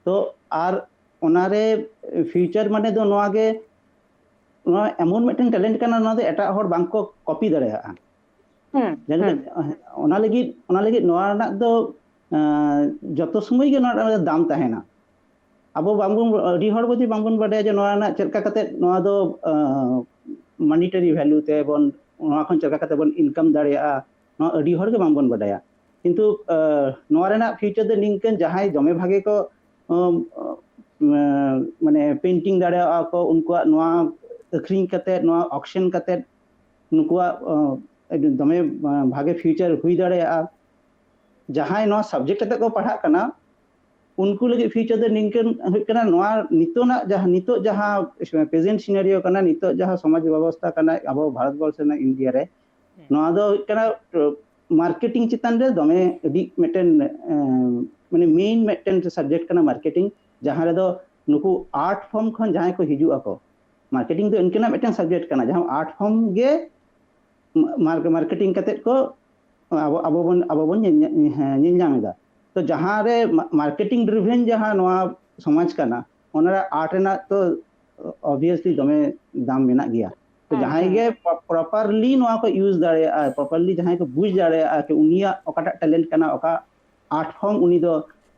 ᱛᱚ ᱟᱨ ᱚᱱᱟᱨᱮ ᱯᱷᱤᱭᱩᱪᱟᱨ ᱢᱟᱱᱮ ᱫᱚ ᱱᱚᱣᱟ ᱜᱮ, ᱱᱚᱣᱟ ᱮᱢᱚᱱ ᱢᱤᱫᱴᱮᱱ ᱴᱮᱞᱮᱱᱴ ᱠᱟᱱᱟ, ᱱᱚᱣᱟ ᱫᱚ ᱮᱴᱟᱜ ᱦᱚᱲ ᱵᱟᱝ ᱠᱚ ᱠᱚᱯᱤ ᱫᱟᱲᱮᱭᱟᱜᱼᱟ᱾ ᱚᱱᱟ ᱞᱟᱹᱜᱤᱫ ᱚᱱᱟ ᱞᱟᱹᱜᱤᱫ ᱱᱚᱣᱟ ᱨᱮᱱᱟᱜ ᱫᱚ ᱡᱚᱛᱚ ᱥᱚᱢᱚᱭ ᱜᱮ ᱱᱚᱣᱟ ᱨᱮᱱᱟᱜ ᱫᱟᱢ ᱛᱟᱦᱮᱱᱟ᱾ ᱟᱵᱚ ᱵᱟᱝᱵᱚᱱ, ᱟᱹᱰᱤ ᱦᱚᱲ ᱡᱩᱫᱤ ᱵᱟᱝᱵᱚᱱ ᱵᱟᱰᱟᱭᱟ ᱡᱮ ᱱᱚᱣᱟ ᱨᱮᱱᱟᱜ ᱪᱮᱫ ᱞᱮᱠᱟ ᱠᱟᱛᱮ ᱱᱚᱣᱟ ᱫᱚ ᱢᱚᱱᱤᱴᱟᱨᱤ ᱵᱷᱮᱞᱩ ᱛᱮ ᱵᱚᱱ, ᱱᱚᱣᱟ ᱠᱷᱚᱱ ᱪᱮᱫ ᱞᱮᱠᱟ ᱠᱟᱛᱮ ᱵᱚᱱ ᱤᱱᱠᱟᱢ ᱫᱟᱲᱮᱭᱟᱜᱼᱟ, ᱱᱚᱣᱟ ᱟᱹᱰᱤ ᱦᱚᱲ ᱜᱮ ᱵᱟᱝᱵᱚᱱ ᱵᱟᱰᱟᱭᱟ᱾ ᱠᱤᱱᱛᱩ ᱱᱚᱣᱟ ᱨᱮᱱᱟᱜ ᱯᱷᱤᱭᱩᱪᱟᱨ ᱫᱚ ᱱᱤᱝᱠᱟᱹᱱ, ᱡᱟᱦᱟᱸᱭ ᱫᱚᱢᱮ ᱵᱷᱟᱜᱮ ᱠᱚ ᱢᱟᱱᱮ ᱯᱮᱱᱴᱤᱝ ᱫᱟᱲᱮᱭᱟᱜᱼᱟ ᱠᱚ, ᱩᱱᱠᱩᱣᱟᱜ ᱱᱚᱣᱟ ᱟᱹᱠᱷᱨᱤᱧ ᱠᱟᱛᱮ, ᱱᱚᱣᱟ ᱚᱠᱥᱮᱱ ᱠᱟᱛᱮ ᱱᱩᱠᱩᱣᱟᱜ ᱫᱚᱢᱮ ᱵᱷᱟᱜᱮ ᱯᱷᱤᱭᱩᱪᱟᱨ ᱦᱩᱭ ᱫᱟᱲᱮᱭᱟᱜᱼᱟ᱾ ᱡᱟᱦᱟᱸᱭ ᱱᱚᱣᱟ ᱥᱟᱵᱡᱮᱠᱴ ᱠᱟᱛᱮ ᱠᱚ ᱯᱟᱲᱦᱟᱜ ᱠᱟᱱᱟ, ᱩᱱᱠᱩ ᱞᱟᱹᱜᱤᱫ ᱯᱷᱤᱭᱩᱪᱟᱨ ᱫᱚ ᱱᱤᱝᱠᱟᱹᱱ ᱦᱩᱭᱩᱜ ᱠᱟᱱᱟ, ᱱᱚᱣᱟ ᱱᱤᱛᱚᱜ ᱡᱟᱦᱟᱸ, ᱱᱤᱛᱚᱜ ᱡᱟᱦᱟᱸ ᱯᱨᱮᱡᱮᱱᱴ ᱥᱤᱱᱟᱨᱤᱭᱳ ᱠᱟᱱᱟ, ᱱᱤᱛᱚᱜ ᱡᱟᱦᱟᱸ ᱥᱚᱢᱟᱡᱽ ᱵᱮᱵᱚᱥᱛᱷᱟ ᱠᱟᱱᱟ ᱟᱵᱚ ᱵᱷᱟᱨᱚᱛ ᱵᱚᱨᱥᱚ ᱨᱮᱱᱟᱜ, ᱤᱱᱰᱤᱭᱟ ᱨᱮ, ᱱᱚᱣᱟ ᱫᱚ ᱦᱩᱭᱩᱜ ᱠᱟᱱᱟ ᱢᱟᱨᱠᱮᱴᱤᱝ ᱪᱮᱛᱟᱱ ᱨᱮ ᱫᱚᱢᱮ ᱟᱹᱰᱤ ᱢᱤᱫᱴᱮᱱ ᱢᱟᱱᱮ ᱢᱮᱭᱤᱱ ᱢᱤᱫᱴᱮᱱ ᱥᱟᱵᱡᱮᱠᱴ ᱠᱟᱱᱟ ᱢᱟᱨᱠᱮᱴᱤᱝ, ᱡᱟᱦᱟᱸ ᱨᱮᱫᱚ ᱱᱩᱠᱩ ᱟᱨᱴ ᱯᱷᱚᱨᱢ ᱠᱷᱚᱱ ᱡᱟᱦᱟᱸᱭ ᱠᱚ ᱦᱤᱡᱩᱜ ᱟᱠᱚ, ᱢᱟᱨᱠᱮᱴᱤᱝ ᱫᱚ ᱤᱱᱠᱟᱹᱱᱟᱜ ᱢᱤᱫᱴᱮᱱ ᱥᱟᱵᱡᱮᱠᱴ ᱠᱟᱱᱟ ᱡᱟᱦᱟᱸ ᱟᱨᱴ ᱯᱷᱚᱨᱢ ᱜᱮ ᱢᱟᱨᱠᱮᱴᱤᱝ ᱠᱟᱛᱮ ᱠᱚ ᱟᱵᱚ ᱟᱵᱚ ᱵᱚᱱ ᱟᱵᱚ ᱵᱚᱱ ᱧᱮᱞ ᱧᱟᱢ ᱮᱫᱟ᱾ ᱛᱚ ᱡᱟᱦᱟᱸ ᱨᱮ ᱢᱟᱨᱠᱮᱴᱤᱝ ᱰᱨᱤᱵᱷᱮᱱ ᱡᱟᱦᱟᱸ ᱱᱚᱣᱟ ᱥᱚᱢᱟᱡᱽ ᱠᱟᱱᱟ, ᱚᱱᱟ ᱨᱮ ᱟᱨᱴ ᱨᱮᱱᱟᱜ ᱛᱚ ᱚᱵᱤᱭᱟᱥᱞᱤ ᱫᱚᱢᱮ ᱫᱟᱢ ᱢᱮᱱᱟᱜ ᱜᱮᱭᱟ᱾ ᱡᱟᱦᱟᱸᱭ ᱜᱮ ᱯᱨᱚᱯᱟᱨᱞᱤ ᱱᱚᱣᱟ ᱠᱚ ᱤᱭᱩᱡᱽ ᱫᱟᱲᱮᱭᱟᱜᱼᱟ, ᱯᱨᱚᱯᱟᱨᱞᱤ ᱡᱟᱦᱟᱸᱭ ᱠᱚ ᱵᱩᱡᱽ ᱫᱟᱲᱮᱭᱟᱜᱼᱟ ᱠᱤ ᱩᱱᱤᱭᱟᱜ ᱚᱠᱟᱴᱟᱜ ᱴᱮᱞᱮᱱᱴ ᱠᱟᱱᱟ, ᱚᱠᱟ ᱟᱨᱴ ᱯᱷᱚᱨᱢ ᱩᱱᱤ ᱫᱚ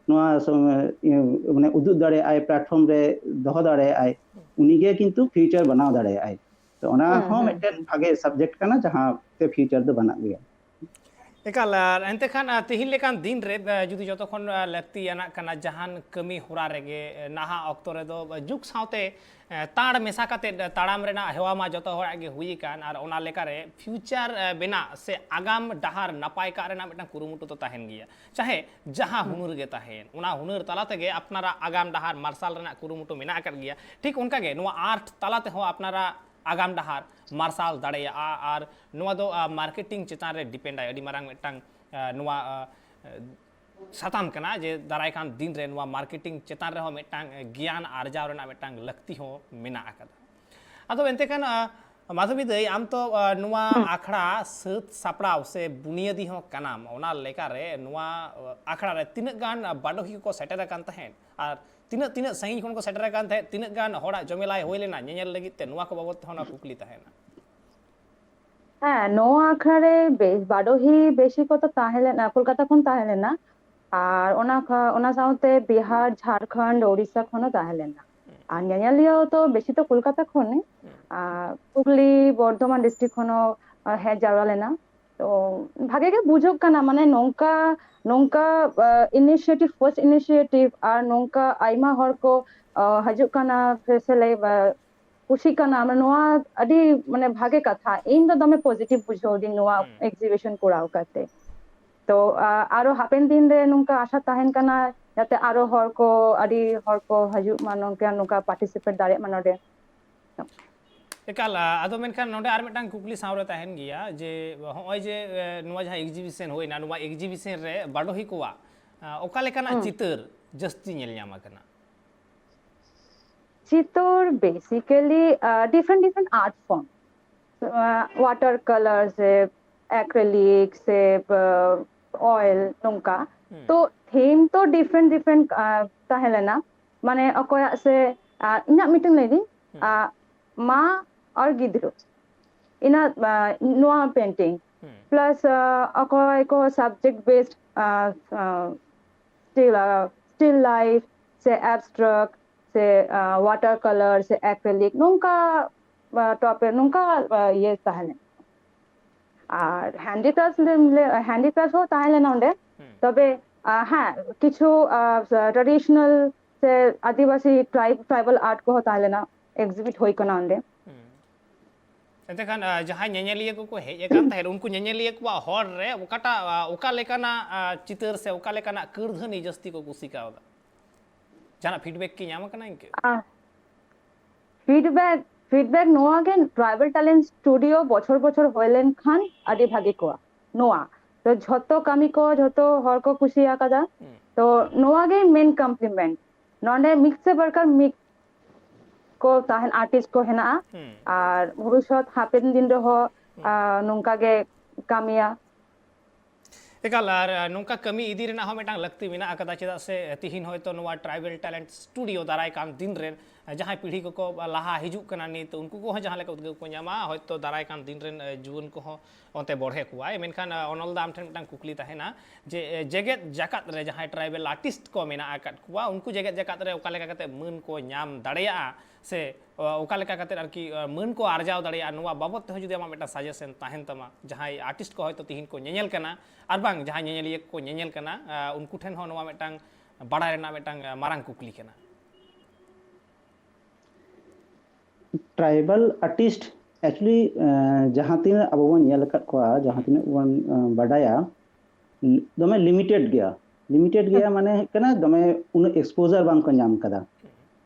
ᱱᱚᱣᱟ ᱥᱚ- ᱤᱭᱟᱹ, ᱢᱟᱱᱮ ᱩᱫᱩᱜ ᱫᱟᱲᱮᱭᱟᱜᱼᱟᱭ, ᱯᱞᱟᱴᱯᱷᱚᱨᱢ ᱨᱮ ᱫᱚᱦᱚ ᱫᱟᱲᱮᱭᱟᱜᱼᱟᱭ, ᱩᱱᱤᱜᱮ ᱠᱤᱱᱛᱩ ᱯᱷᱤᱭᱩᱪᱟᱨ ᱵᱮᱱᱟᱣ ᱫᱟᱲᱮᱭᱟᱜᱼᱟᱭ᱾ ᱛᱚ ᱚᱱᱟ ᱦᱚᱸ ᱢᱤᱫᱴᱮᱱ ᱵᱷᱟᱜᱮ ᱥᱟᱵᱡᱮᱠᱴ ᱠᱟᱱᱟ ᱡᱟᱦᱟᱸ ᱛᱮ ᱯᱷᱤᱭᱩᱪᱟᱨ ᱫᱚ ᱵᱮᱱᱟᱜ ᱜᱮᱭᱟ᱾ ᱮᱠᱟᱞ, ᱟᱨ ᱮᱱᱛᱮ ᱠᱷᱟᱱ ᱟᱨ ᱛᱮᱦᱮᱧ ᱞᱮᱠᱟᱱ ᱫᱤᱱ ᱨᱮ ᱟᱨ ᱡᱩᱫᱤ ᱡᱚᱛᱚ ᱠᱷᱚᱱ ᱟᱨ ᱞᱟᱹᱠᱛᱤᱭᱟᱱᱟᱜ ᱠᱟᱱᱟ ᱡᱟᱦᱟᱱ ᱠᱟᱹᱢᱤ ᱦᱚᱨᱟ ᱨᱮᱜᱮ ᱟᱨ ᱱᱟᱦᱟᱜ ᱚᱠᱛᱚ ᱨᱮᱫᱚ ᱟᱨ ᱡᱩᱜᱽ ᱥᱟᱶᱛᱮ ᱟᱨ ᱛᱟᱲ ᱢᱮᱥᱟ ᱠᱟᱛᱮ ᱟᱨ ᱛᱟᱲᱟᱢ ᱨᱮᱱᱟᱜ ᱦᱮᱣᱟ ᱢᱟ ᱡᱚᱛᱚ ᱦᱚᱲᱟᱜ ᱜᱮ ᱦᱩᱭ ᱟᱠᱟᱱ, ᱟᱨ ᱚᱱᱟ ᱞᱮᱠᱟᱨᱮ ᱯᱷᱤᱭᱩᱪᱟᱨ ᱟᱨ ᱵᱮᱱᱟᱜ ᱥᱮ ᱟᱜᱟᱢ ᱰᱟᱦᱟᱨ ᱱᱟᱯᱟᱭ ᱠᱟᱜ ᱨᱮᱱᱟᱜ ᱢᱤᱫᱴᱟᱝ ᱠᱩᱨᱩᱢᱩᱴᱩ ᱫᱚ ᱛᱟᱦᱮᱱ ᱜᱮᱭᱟ, ᱪᱟᱦᱮ ᱡᱟᱦᱟᱸ ᱦᱩᱱᱟᱹᱨ ᱜᱮ ᱛᱟᱦᱮᱱ, ᱚᱱᱟ ᱦᱩᱱᱟᱹᱨ ᱛᱟᱞᱟ ᱛᱮᱜᱮ ᱟᱯᱱᱟᱨᱟᱜ ᱟᱜᱟᱢ ᱰᱟᱦᱟᱨ ᱢᱟᱨᱥᱟᱞ ᱨᱮᱱᱟᱜ ᱠᱩᱨᱩᱢᱩᱴᱩ ᱢᱮᱱᱟᱜ ᱟᱠᱟᱫ ᱜᱮᱭᱟ᱾ ᱴᱷᱤᱠ ᱚᱱᱠᱟᱜᱮ ᱱᱚᱣᱟ ᱟᱨᱴ ᱛᱟᱞᱟ ᱛᱮᱦᱚᱸ ᱟᱯᱱᱟᱨᱟᱜ ᱟᱜᱟᱢ ᱰᱟᱦᱟᱨ ᱢᱟᱨᱥᱟᱞ ᱫᱟᱲᱮᱭᱟᱜᱼᱟ᱾ ᱟᱨ ᱱᱚᱣᱟ ᱫᱚ ᱢᱟᱨᱠᱮᱴᱤᱝ ᱪᱮᱛᱟᱱ ᱨᱮ ᱰᱤᱯᱮᱱᱰ ᱟᱭ, ᱟᱹᱰᱤ ᱢᱟᱨᱟᱝ ᱢᱤᱫᱴᱟᱝ ᱟᱨ ᱱᱚᱣᱟ ᱟᱨ ᱥᱟᱛᱟᱢ ᱠᱟᱱᱟ ᱡᱮ ᱫᱟᱨᱟᱭ ᱠᱟᱱ ᱫᱤᱱ ᱨᱮ ᱱᱚᱣᱟ ᱢᱟᱨᱠᱮᱴᱤᱝ ᱪᱮᱛᱟᱱ ᱨᱮᱦᱚᱸ ᱢᱤᱫᱴᱟᱝ ᱜᱮᱭᱟᱱ ᱟᱨᱡᱟᱣ ᱨᱮᱱᱟᱜ ᱢᱤᱫᱴᱟᱝ ᱞᱟᱹᱠᱛᱤ ᱦᱚᱸ ᱢᱮᱱᱟᱜ ᱟᱠᱟᱫᱟ᱾ ᱟᱫᱚ ᱮᱱᱛᱮ ᱠᱷᱟᱱ ᱟᱨ ᱢᱟᱫᱷᱚᱵᱤ ᱫᱟᱹᱭ, ᱟᱢ ᱛᱚ ᱟᱨ ᱱᱚᱣᱟ ᱟᱠᱷᱲᱟ ᱥᱟᱹᱛ ᱥᱟᱯᱲᱟᱣ ᱥᱮ ᱵᱩᱱᱤᱭᱟᱹᱫᱤ ᱦᱚᱸ ᱠᱟᱱᱟᱢ, ᱚᱱᱟ ᱞᱮᱠᱟᱨᱮ ᱱᱚᱣᱟ ᱟᱨ ᱟᱠᱷᱲᱟ ᱨᱮ ᱛᱤᱱᱟᱹᱜ ᱜᱟᱱ ᱟᱨ ᱵᱟᱰᱚᱦᱤ ᱠᱚᱠᱚ ᱥᱮᱴᱮᱨ ᱟᱠᱟᱱ ᱛᱟᱦᱮᱸᱫ ᱟᱨ ᱛᱤᱱᱟᱹᱜ ᱛᱤᱱᱟᱹᱜ ᱥᱟᱺᱜᱤᱧ ᱠᱷᱚᱱ ᱠᱚ ᱥᱮᱴᱮᱨ ᱟᱠᱟᱱ ᱛᱟᱦᱮᱸᱫ, ᱛᱤᱱᱟᱹᱜ ᱜᱟᱱ ᱦᱚᱲᱟᱜ ᱡᱚᱢᱮᱞᱟᱭ ᱦᱩᱭ ᱞᱮᱱᱟ ᱧᱮᱧᱮᱞ ᱞᱟᱹᱜᱤᱫ ᱛᱮ, ᱱᱚᱣᱟ ᱠᱚ ᱵᱟᱵᱚᱫ ᱛᱮᱦᱚᱸ ᱚᱱᱟ ᱠᱩᱠᱞᱤ ᱛᱟᱦᱮᱱᱟ᱾ ᱦᱮᱸ, ᱱᱚᱣᱟ ᱟᱠᱷᱲᱟ ᱨᱮ ᱵᱮᱥ ᱵᱟᱰᱚᱦᱤ ᱵᱮᱥᱤ ᱠᱚ ᱛᱚ ᱛᱟᱦᱮᱸ ᱞᱮᱱᱟ, ᱠᱳᱞᱠᱟᱛᱟ ᱠᱷᱚᱱ ᱛᱟᱦᱮᱸ ᱞᱮᱱᱟ, ᱟᱨ ᱚᱱᱟ ᱠᱷᱚ- ᱚᱱᱟ ᱥᱟᱶᱛᱮ ᱵᱤᱦᱟᱨ, ᱡᱷᱟᱲᱠᱷᱚᱸᱰ, ᱳᱰᱤᱥᱟ ᱠᱷᱚᱱ ᱦᱚᱸ ᱛᱟᱦᱮᱸ ᱞᱮᱱᱟ᱾ ᱟᱨ ᱧᱮᱧᱮᱞᱤᱭᱟᱹ ᱛᱚ ᱵᱮᱥᱤ ᱛᱚ ᱠᱳᱞᱠᱟᱛᱟ ᱠᱷᱚᱱ, ᱟᱨ ᱦᱩᱜᱽᱞᱤ, ᱵᱚᱨᱫᱷᱚᱢᱟᱱ ᱰᱤᱥᱴᱨᱤᱠᱴ ᱠᱷᱚᱱ ᱦᱚᱸ ᱦᱮᱡ ᱡᱟᱣᱨᱟ ᱞᱮᱱᱟ᱾ ᱛᱚ ᱵᱷᱟᱜᱮ ᱜᱮ ᱵᱩᱡᱷᱟᱹᱜ ᱠᱟᱱᱟ, ᱢᱟᱱᱮ ᱱᱚᱝᱠᱟ ᱱᱚᱝᱠᱟ ᱤᱱᱤᱥᱤᱭᱮᱴᱤᱵᱷ, ᱯᱷᱟᱨᱥᱴ ᱤᱱᱤᱥᱤᱭᱮᱴᱤᱵᱷ ᱟᱨ ᱱᱚᱝᱠᱟ ᱟᱭᱢᱟ ᱦᱚᱲ ᱠᱚ ᱟᱨ ᱦᱤᱡᱩᱜ ᱠᱟᱱᱟ ᱥᱮ ᱥᱮᱞᱮ- ᱠᱩᱥᱤᱜ ᱠᱟᱱᱟ, ᱢᱟᱱᱮ ᱱᱚᱣᱟ ᱟᱹᱰᱤ ᱢᱟᱱᱮ ᱵᱷᱟᱜᱮ ᱠᱟᱛᱷᱟ᱾ ᱤᱧ ᱫᱚ ᱫᱚᱢᱮ ᱯᱚᱡᱤᱴᱤᱵᱷ ᱵᱩᱡᱷᱟᱹᱣ ᱫᱤᱧ ᱱᱚᱣᱟ ᱮᱠᱡᱤᱵᱤᱥᱚᱱ ᱠᱚᱨᱟᱣ ᱠᱟᱛᱮ᱾ ᱛᱚ ᱟᱨᱚ ᱦᱟᱯᱮᱱ ᱫᱤᱱ ᱨᱮ ᱱᱚᱝᱠᱟ ᱟᱥᱟ ᱛᱟᱦᱮᱱ ᱠᱟᱱᱟ ᱡᱟᱛᱮ ᱟᱨᱚ ᱦᱚᱲ ᱠᱚ, ᱟᱹᱰᱤ ᱦᱚᱲ ᱠᱚ ᱦᱤᱡᱩᱜ ᱢᱟ, ᱱᱚᱝᱠᱟ ᱱᱚᱝᱠᱟ ᱯᱟᱨᱴᱤᱥᱤᱯᱮᱴ ᱫᱟᱲᱮᱭᱟᱜ ᱢᱟ ᱱᱚᱰᱮ᱾ ᱮᱠᱟᱞ᱾ ᱟᱫᱚ ᱢᱮᱱᱠᱷᱟᱱ ᱱᱚᱰᱮ ᱟᱨ ᱢᱤᱫᱴᱟᱝ ᱠᱩᱠᱞᱤ ᱥᱟᱶᱨᱮ ᱛᱟᱦᱮᱱ ᱜᱮᱭᱟ ᱡᱮ ᱱᱚᱜᱼᱚᱭ ᱡᱮ ᱱᱚᱣᱟ ᱡᱟᱦᱟᱸ ᱮᱠᱡᱤᱵᱤᱥᱚᱱ ᱦᱩᱭᱱᱟ, ᱱᱚᱣᱟ ᱮᱠᱡᱤᱵᱤᱥᱚᱱ ᱨᱮ ᱵᱟᱰᱚᱦᱤ ᱠᱚᱣᱟᱜ ᱚᱠᱟ ᱞᱮᱠᱟᱱᱟᱜ ᱪᱤᱛᱟᱹᱨ ᱡᱟᱹᱥᱛᱤ ᱧᱮᱞ ᱧᱟᱢ ᱟᱠᱟᱱᱟ? ᱪᱤᱛᱟᱹᱨ basically different different art form, water colour ᱥᱮ acrylic ᱥᱮ oil ᱱᱚᱝᱠᱟ᱾ ᱛᱚ ᱛᱷᱤᱢ ᱛᱚ different different ᱛᱟᱦᱮᱸ ᱞᱮᱱᱟ, ᱢᱟᱱᱮ ᱚᱠᱚᱭᱟᱜ ᱥᱮ ᱤᱧᱟᱹᱜ ᱢᱤᱫᱴᱮᱱ ᱞᱟᱹᱭᱫᱟᱹᱧ, ᱢᱟ ᱟᱨ ᱜᱤᱫᱽᱨᱟᱹ, ᱤᱱᱟᱹ ᱱᱚᱣᱟ ᱯᱮᱱᱴᱤᱝ᱾ ᱯᱞᱟᱥ ᱚᱠᱚᱭ ᱠᱚ subject based still still life ᱥᱮ abstract ᱥᱮ water colour ᱥᱮ acrylic ᱱᱚᱝᱠᱟ ᱴᱚᱯ ᱨᱮ ᱱᱚᱝᱠᱟ ᱤᱭᱟᱹ ᱛᱟᱦᱮᱸ ᱞᱮᱱᱟ᱾ ᱟᱨ handicrafts ᱞᱮ ᱦᱮᱱᱰᱤᱠᱨᱟᱯᱴ ᱦᱚᱸ ᱛᱟᱦᱮᱸ ᱞᱮᱱᱟ ᱚᱸᱰᱮ᱾ ᱛᱚᱵᱮ ᱦᱮᱸ, ᱠᱤᱪᱷᱩ traditional ᱥᱮ ᱟᱹᱫᱤᱵᱟᱹᱥᱤ tribe tribal art ᱠᱚᱦᱚᱸ ᱛᱟᱦᱮᱸ ᱞᱮᱱᱟ, exhibit ᱦᱩᱭ ᱠᱟᱱᱟ ᱚᱸᱰᱮ᱾ ᱮᱱᱛᱮ ᱠᱷᱟᱱ ᱡᱟᱦᱟᱸᱭ ᱧᱮᱧᱮᱞᱤᱭᱟᱹ ᱠᱚᱠᱚ ᱦᱮᱡ ᱟᱠᱟᱱ ᱛᱟᱦᱮᱸᱫ, ᱩᱱᱠᱩ ᱧᱮᱧᱮᱞᱤᱭᱟᱹ ᱠᱚᱣᱟᱜ ᱦᱚᱲ ᱨᱮ ᱚᱠᱟᱴᱟᱜ ᱚᱠᱟ ᱞᱮᱠᱟᱱᱟᱜ ᱪᱤᱛᱟᱹᱨ ᱥᱮ ᱚᱠᱟ ᱞᱮᱠᱟᱱᱟᱜ ᱠᱟᱹᱨᱫᱷᱟᱹᱱᱤ ᱡᱟᱹᱥᱛᱤ ᱠᱚ ᱠᱩᱥᱤ ᱠᱟᱣᱫᱟ? ᱡᱟᱦᱟᱱᱟᱜ ᱯᱷᱤᱰᱵᱮᱠ ᱠᱤ ᱧᱟᱢ ᱟᱠᱟᱱᱟ ᱤᱱᱠᱟᱹ? ᱯᱷᱤᱰᱵᱮᱠ ᱯᱷᱤᱰᱵᱮᱠ ᱱᱚᱣᱟ ᱜᱮ, ᱴᱨᱟᱭᱵᱟᱞ ᱴᱮᱞᱮᱱᱴ ᱥᱴᱩᱰᱤᱭᱳ ᱵᱚᱪᱷᱚᱨ ᱵᱚᱪᱷᱚᱨ ᱦᱩᱭ ᱞᱮᱱᱠᱷᱟᱱ ᱟᱹᱰᱤ ᱵᱷᱟᱜᱮ ᱠᱚᱜᱼᱟ᱾ ᱱᱚᱣᱟ ᱛᱚ ᱡᱷᱚᱛᱚ ᱠᱟᱹᱢᱤ ᱠᱚ ᱡᱷᱚᱛᱚ ᱦᱚᱲ ᱠᱚ ᱠᱩᱥᱤ ᱟᱠᱟᱫᱟ᱾ ᱛᱚ ᱱᱚᱣᱟ ᱜᱮ ᱢᱮᱱ ᱠᱚᱢᱯᱞᱤᱢᱮᱱᱴ᱾ ᱱᱚᱰᱮ ᱢᱤᱫ ᱥᱮ ᱵᱟᱨ ᱠᱟᱨ ᱢᱤᱫ ᱠᱚ ᱛᱟᱦᱮᱱ ᱟᱨᱴᱤᱥᱴ ᱠᱚ ᱦᱮᱱᱟᱜᱼᱟ᱾ ᱟᱨ ᱵᱷᱚᱵᱤᱥᱥᱚᱛ ᱦᱟᱯᱮᱱ ᱫᱤᱱ ᱨᱮᱦᱚᱸ ᱱᱚᱝᱠᱟ ᱜᱮ ᱠᱟᱹᱢᱤᱭᱟ᱾ ᱮᱠᱟᱞ, ᱟᱨ ᱱᱚᱝᱠᱟ ᱠᱟᱹᱢᱤ ᱤᱫᱤ ᱨᱮᱱᱟᱜ ᱦᱚᱸ ᱢᱤᱫᱴᱟᱝ ᱞᱟᱹᱠᱛᱤ ᱢᱮᱱᱟᱜ ᱟᱠᱟᱫᱟ᱾ ᱪᱮᱫᱟᱜ ᱥᱮ ᱛᱤᱦᱤᱧ ᱦᱚᱭᱛᱳ ᱱᱚᱣᱟ ᱴᱨᱟᱭᱵᱟᱞ ᱴᱮᱞᱮᱱᱴ ᱥᱴᱩᱰᱤᱭᱳ ᱫᱟᱨᱟᱭ ᱠᱟᱱ ᱫᱤᱱ ᱨᱮᱱ ᱡᱟᱦᱟᱸᱭ ᱯᱤᱲᱦᱤ ᱠᱚᱠᱚ ᱞᱟᱦᱟ ᱦᱤᱡᱩᱜ ᱠᱟᱱᱟ ᱱᱤᱛ, ᱩᱱᱠᱩ ᱠᱚᱦᱚᱸ ᱡᱟᱦᱟᱸ ᱞᱮᱠᱟ ᱩᱫᱽᱜᱟᱹᱣ ᱠᱚ ᱧᱟᱢᱟ, ᱦᱚᱭᱛᱳ ᱫᱟᱨᱟᱭ ᱠᱟᱱ ᱫᱤᱱ ᱨᱮᱱ ᱡᱩᱣᱟᱹᱱ ᱠᱚᱦᱚᱸ ᱚᱱᱛᱮ ᱵᱚᱲᱦᱮ ᱠᱚᱣᱟᱭ᱾ ᱢᱮᱱᱠᱷᱟᱱ ᱚᱱᱚᱞ ᱫᱟ, ᱟᱢ ᱴᱷᱮᱱ ᱢᱤᱫᱴᱟᱝ ᱠᱩᱠᱞᱤ ᱛᱟᱦᱮᱱᱟ ᱡᱮ ᱡᱮᱜᱮᱛ ᱡᱟᱠᱟᱛ ᱨᱮ ᱡᱟᱦᱟᱸᱭ ᱴᱨᱟᱭᱵᱟᱞ ᱟᱨᱴᱤᱥᱴ ᱠᱚ ᱢᱮᱱᱟᱜ ᱟᱠᱟᱫ ᱠᱚᱣᱟ, ᱩᱱᱠᱩ ᱡᱮᱜᱮᱛ ᱡᱟᱠᱟᱛ ᱨᱮ ᱚᱠᱟ ᱞᱮᱠᱟ ᱠᱟᱛᱮ ᱢᱟᱹᱱ ᱠᱚ ᱧᱟᱢ ᱫᱟᱲᱮᱭᱟᱜᱼᱟ ᱥᱮ ᱚᱠᱟ ᱞᱮᱠᱟ ᱠᱟᱛᱮ ᱟᱨᱠᱤ ᱢᱟᱹᱱ ᱠᱚ ᱟᱨᱡᱟᱣ ᱫᱟᱲᱮᱭᱟᱜᱼᱟ, ᱱᱚᱣᱟ ᱵᱟᱵᱚᱫ ᱛᱮᱦᱚᱸ ᱡᱩᱫᱤ ᱟᱢᱟᱜ ᱢᱤᱫᱴᱟᱝ ᱥᱟᱡᱮᱥᱚᱱ ᱛᱟᱦᱮᱱ ᱛᱟᱢᱟ, ᱡᱟᱦᱟᱸᱭ ᱟᱨᱴᱤᱥᱴ ᱠᱚ ᱦᱚᱭᱛᱳ ᱛᱤᱦᱤᱧ ᱠᱚ ᱧᱮᱧᱮᱞ ᱠᱟᱱᱟ ᱟᱨ ᱵᱟᱝ ᱡᱟᱦᱟᱸᱭ ᱧᱮᱧᱮᱞᱤᱭᱟᱹ ᱠᱚ ᱧᱮᱧᱮᱞ ᱠᱟᱱᱟ, ᱩᱱᱠᱩ ᱴᱷᱮᱱ ᱦᱚᱸ ᱱᱚᱣᱟ ᱢᱤᱫᱴᱟᱝ ᱵᱟᱲᱟᱭ ᱨᱮᱱᱟᱜ ᱢᱤᱫᱴᱟᱝ ᱢᱟᱨᱟᱝ ᱠᱩᱠᱞᱤ ᱠᱟᱱᱟ᱾ ᱴᱨᱟᱭᱵᱟᱞ ᱟᱨᱴᱤᱥᱴ ᱮᱠᱪᱩᱭᱮᱞᱤ ᱡᱟᱦᱟᱸ ᱛᱤᱱᱟᱹᱜ ᱟᱵᱚ ᱵᱚᱱ ᱧᱮᱞ ᱟᱠᱟᱫ ᱠᱚᱣᱟ, ᱡᱟᱦᱟᱸ ᱛᱤᱱᱟᱹᱜ ᱵᱚᱱ ᱵᱟᱰᱟᱭᱟ, ᱫᱚᱢᱮ ᱞᱤᱢᱤᱴᱮᱰ ᱜᱮᱭᱟ᱾ ᱞᱤᱢᱤᱴᱮᱰ ᱜᱮᱭᱟ ᱢᱟᱱᱮ ᱦᱩᱭᱩᱜ ᱠᱟᱱᱟ ᱫᱚᱢᱮ ᱩᱱᱟᱹᱜ ᱮᱠᱥᱯᱳᱡᱟᱨ ᱵᱟᱝ ᱠᱚ ᱧᱟᱢ ᱠᱟᱫᱟ᱾